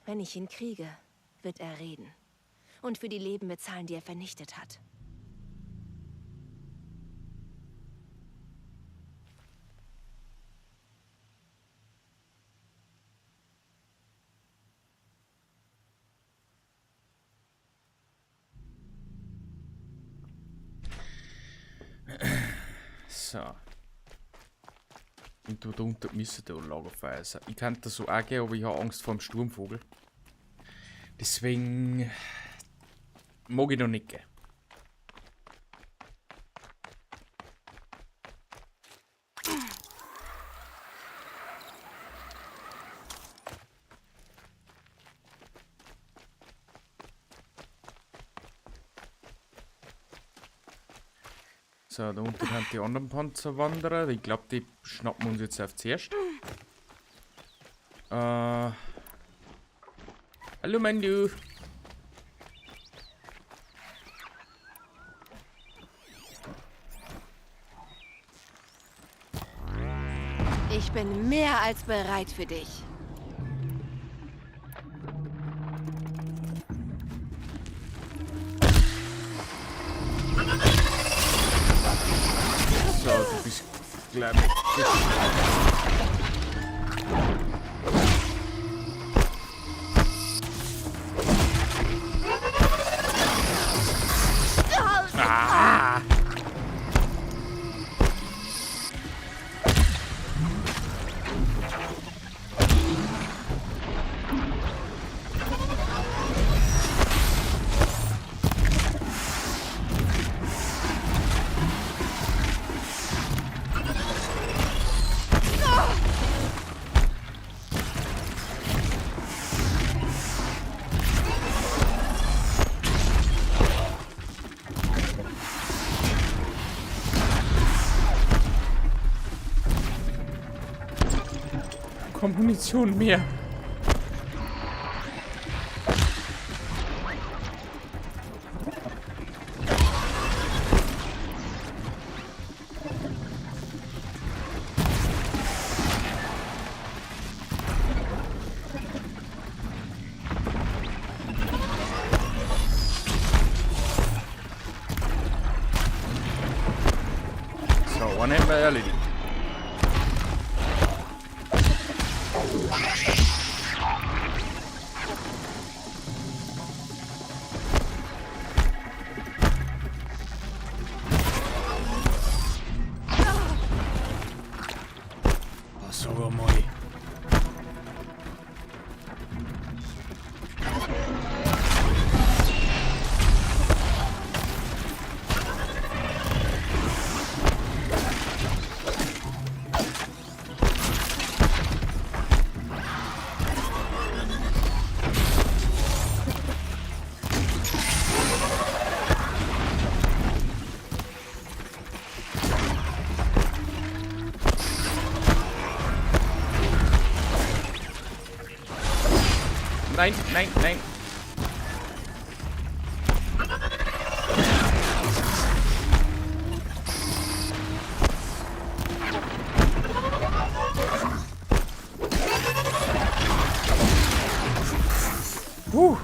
Wenn ich ihn kriege, wird er reden. Und für die Leben bezahlen, die er vernichtet hat. So. Und da unten müsste da ein Lagerfeuer sein. Ich kann das so auch gehen, aber ich habe Angst vor dem Sturmvogel. Deswegen mag ich noch nicht gehen. So, da unten haben die anderen Panzerwanderer. Ich glaub, die schnappen uns jetzt auf zuerst. Hallo, Mandu. Ich bin mehr als bereit für dich. So, du bist gleich mit. Ah! Munition mehr. So, einen haben wir erledigt. Sag mal. Nein, nein, nein. Puh.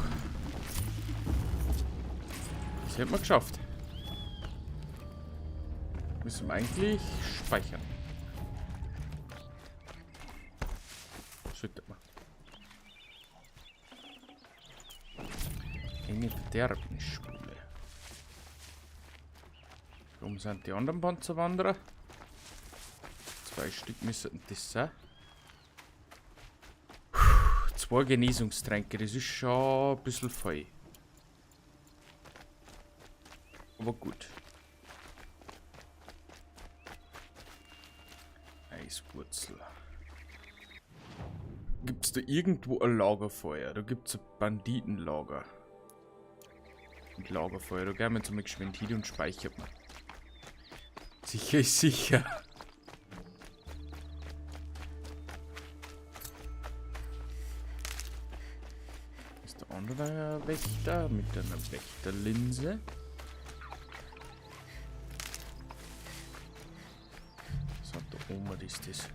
Das hätten wir geschafft. Müssen wir eigentlich speichern. Sollte man. Enge Verderbnisspule. Warum sind die anderen Panzerwanderer? 2 Stück müssen das sein. Puh, 2 Genesungstränke, das ist schon ein bisschen voll. Aber gut. Eiswurzel. Gibt's da irgendwo ein Lagerfeuer? Da gibt's ein Banditenlager. Ein Lagerfeuer. Da gehen wir jetzt mal geschwind hin und speichern wir. Sicher ist sicher. Ist der andere Wächter mit einer Wächterlinse? So, da oben ist das.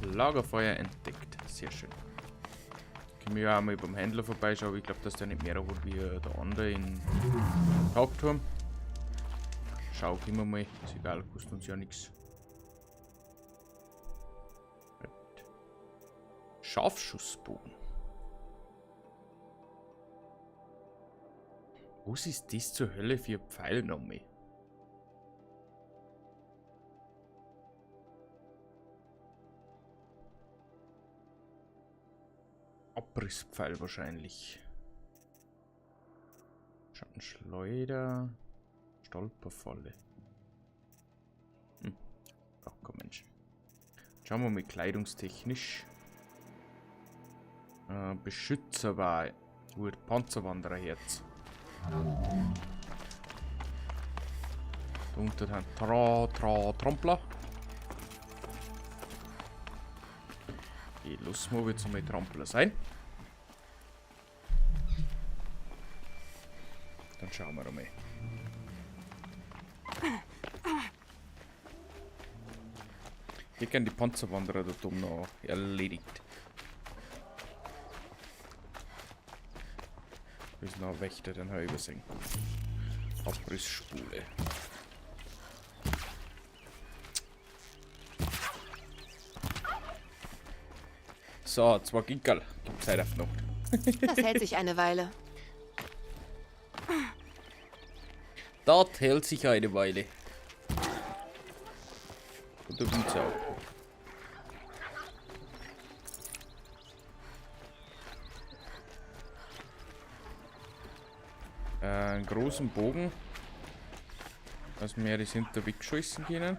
Lagerfeuer entdeckt. Sehr schön. Können wir ja auch mal beim Händler vorbeischauen. Ich glaub, dass der nicht mehr hat wie der andere in Tagturm. Schau, gehen wir mal. Ist egal, kostet uns ja nix. Scharfschussbogen. Was ist das zur Hölle für ein Pfeil nochmal? Abrisspfeil wahrscheinlich. Schattenschleuder. Stolperfalle. Ach komm, Mensch. Schauen wir mal kleidungstechnisch. Beschützer war gut. Panzerwandererherz. Da unten haben Tra, Tra, Trompler. Okay, los, mal jetzt einmal Trampler sein. Dann schauen wir mal. Hier können die Panzerwanderer da oben noch erledigt. Da ist noch ein Wächter, den habe ich übersehen. Abrissspule. So, 2 Ginkerl. Gibt's heute auf die Nacht. Das hält sich eine Weile. Das hält sich eine Weile. Und da gibt's auch. Einen großen Bogen, dass wir das hinter wegschießen können.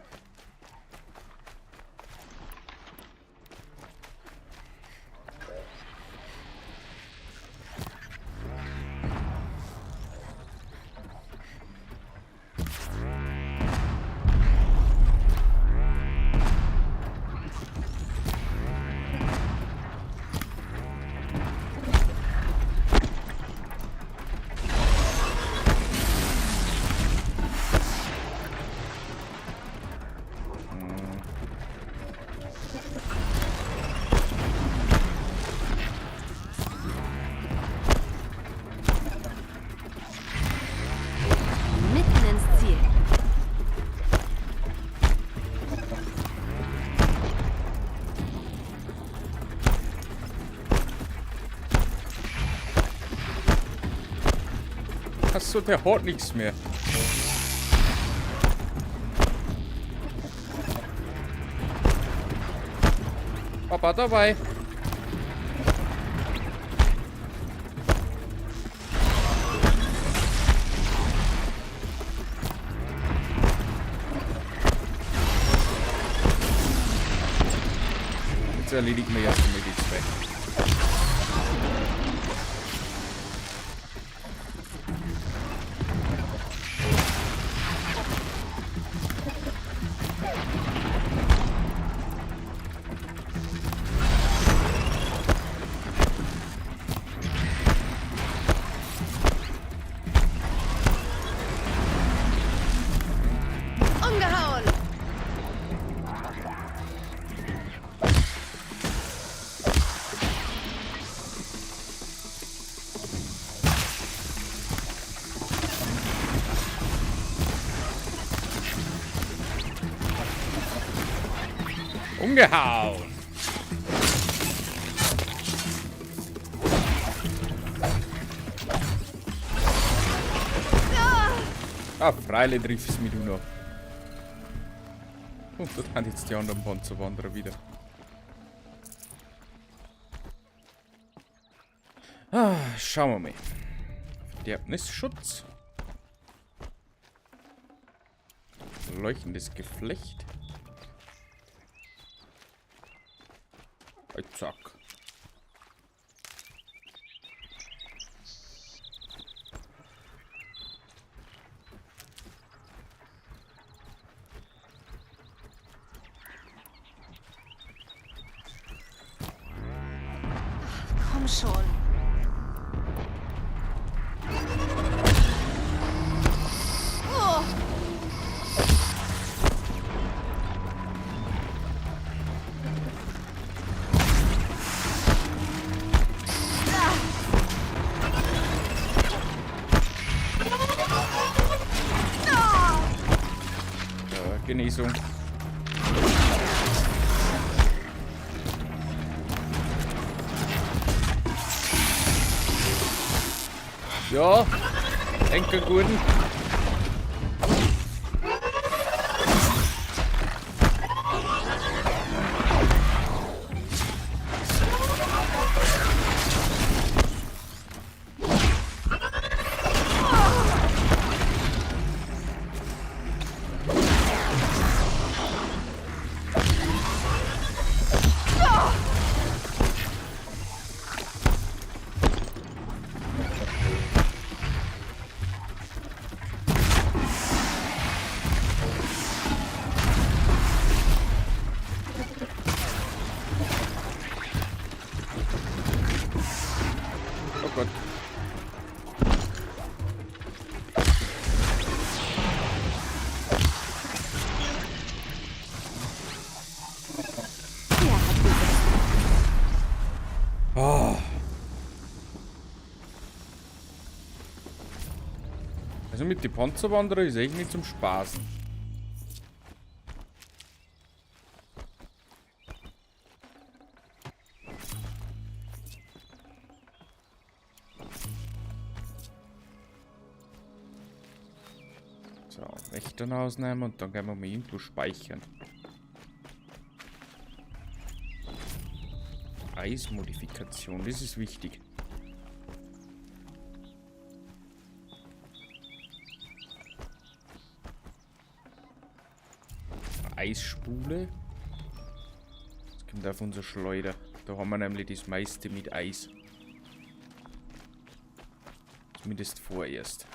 Achso, der hat nichts mehr. Papa dabei. Jetzt erledigen wir erst einmal die zwei. Umgehauen! Ah, freilich triffst mich du noch. Und dort haben jetzt die anderen Panzerwanderer wieder. Ah, schauen wir mal. Verderbnisschutz. Leuchtendes Geflecht. Zack. Ach, komm schon. Oh. Genesung. Ja, Enkel guten. Oh Gott. Oh. Also mit den Panzerwanderer ist echt nicht zum Spaßen. So, Wächter ausnehmen und dann gehen wir mal irgendwo speichern. Eismodifikation, das ist wichtig. Eisspule. Das kommt auf unser Schleuder. Da haben wir nämlich das meiste mit Eis. Zumindest vorerst.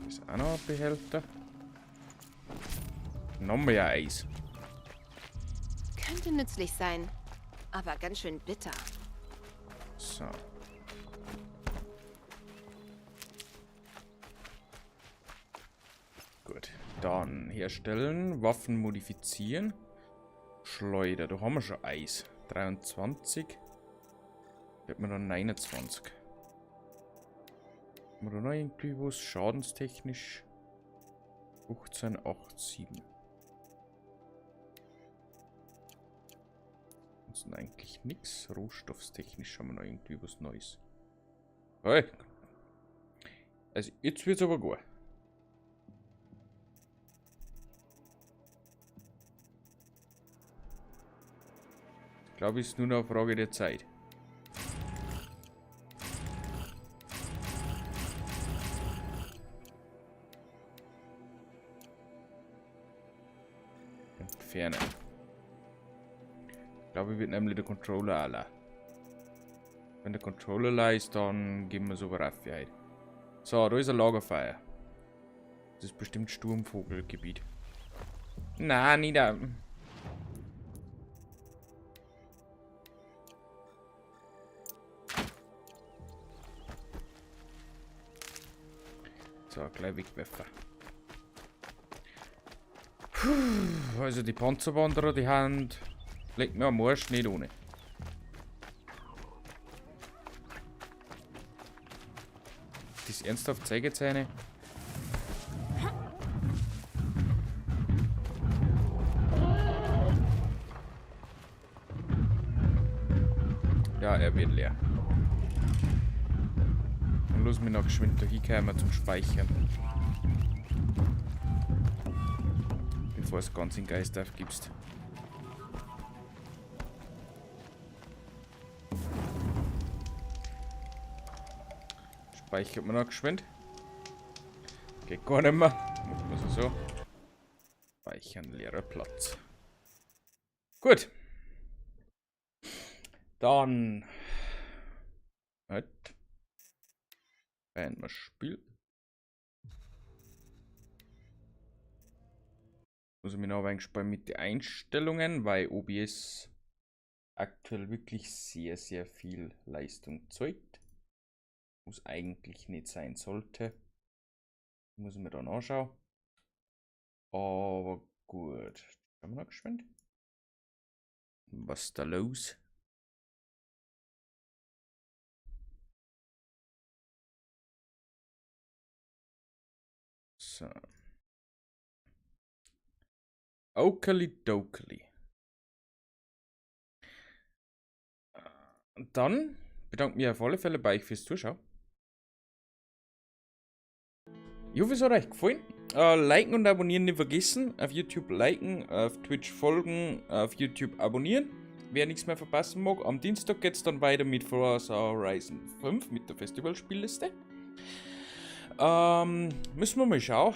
Das ist auch noch ein Behälter. Noch mehr Eis. Könnte nützlich sein, aber ganz schön bitter. So. Gut, dann herstellen, Waffen modifizieren. Schleuder, da haben wir schon Eis. 23. Da hat man dann 29. Haben wir da noch irgendwie was? Schadenstechnisch 15, 8, 7. Ansonsten eigentlich nix. Rohstoffstechnisch haben wir noch irgendwie was Neues. Hey. Also jetzt wird's aber gut. Ich glaube, es ist nur noch eine Frage der Zeit. Entfernen. Ich glaube, ich wird nämlich der Controller aller. Wenn der Controller leer ist, dann geben wir so rauf für heute. So, da ist ein Lagerfeuer. Das ist bestimmt Sturmvogelgebiet. Na, nieder. So, gleich wegwerfen. Puh, also die Panzerwanderer, die haben... Legt mir am Arsch nicht ohne. Das Das ernsthaft Sägezähne? Ja, er wird leer. Dann lass mich noch geschwind da hinkommen zum Speichern. Bevor es ganz in Geist aufgibst. Speichert man noch geschwind. Geht gar nicht mehr. Machen wir so. Speichern, leerer Platz. Gut. Dann. Halt. Beenden wir Spiel. Muss ich mich noch ein wenig sparen mit den Einstellungen, weil OBS aktuell wirklich sehr, sehr viel Leistung zeugt. Was eigentlich nicht sein sollte. Muss ich mir dann anschauen. Aber gut. Schauen wir noch geschwind. Was ist da los? So. Okely dokely. Dann bedanke ich mich auf alle Fälle bei euch fürs Zuschauen. Ich hoffe, es hat euch gefallen. Liken und abonnieren nicht vergessen. Auf YouTube liken, auf Twitch folgen, auf YouTube abonnieren. Wer nichts mehr verpassen mag, am Dienstag geht's dann weiter mit Forza Horizon 5, mit der Festivalspielliste. Müssen wir mal schauen,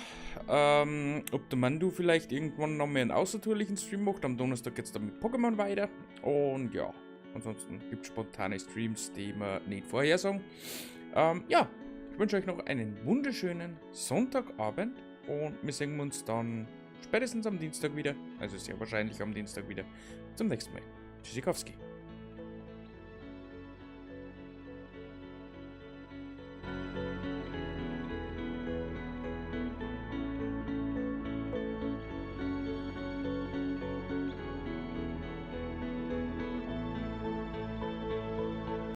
ob der Mandu vielleicht irgendwann noch mal einen außertourlichen Stream macht. Am Donnerstag geht's dann mit Pokémon weiter. Ansonsten gibt's spontane Streams, die wir nicht vorhersagen. Ich wünsche euch noch einen wunderschönen Sonntagabend und wir sehen uns dann spätestens am Dienstag wieder, also sehr wahrscheinlich am Dienstag wieder. Zum nächsten Mal. Tschüssikowski.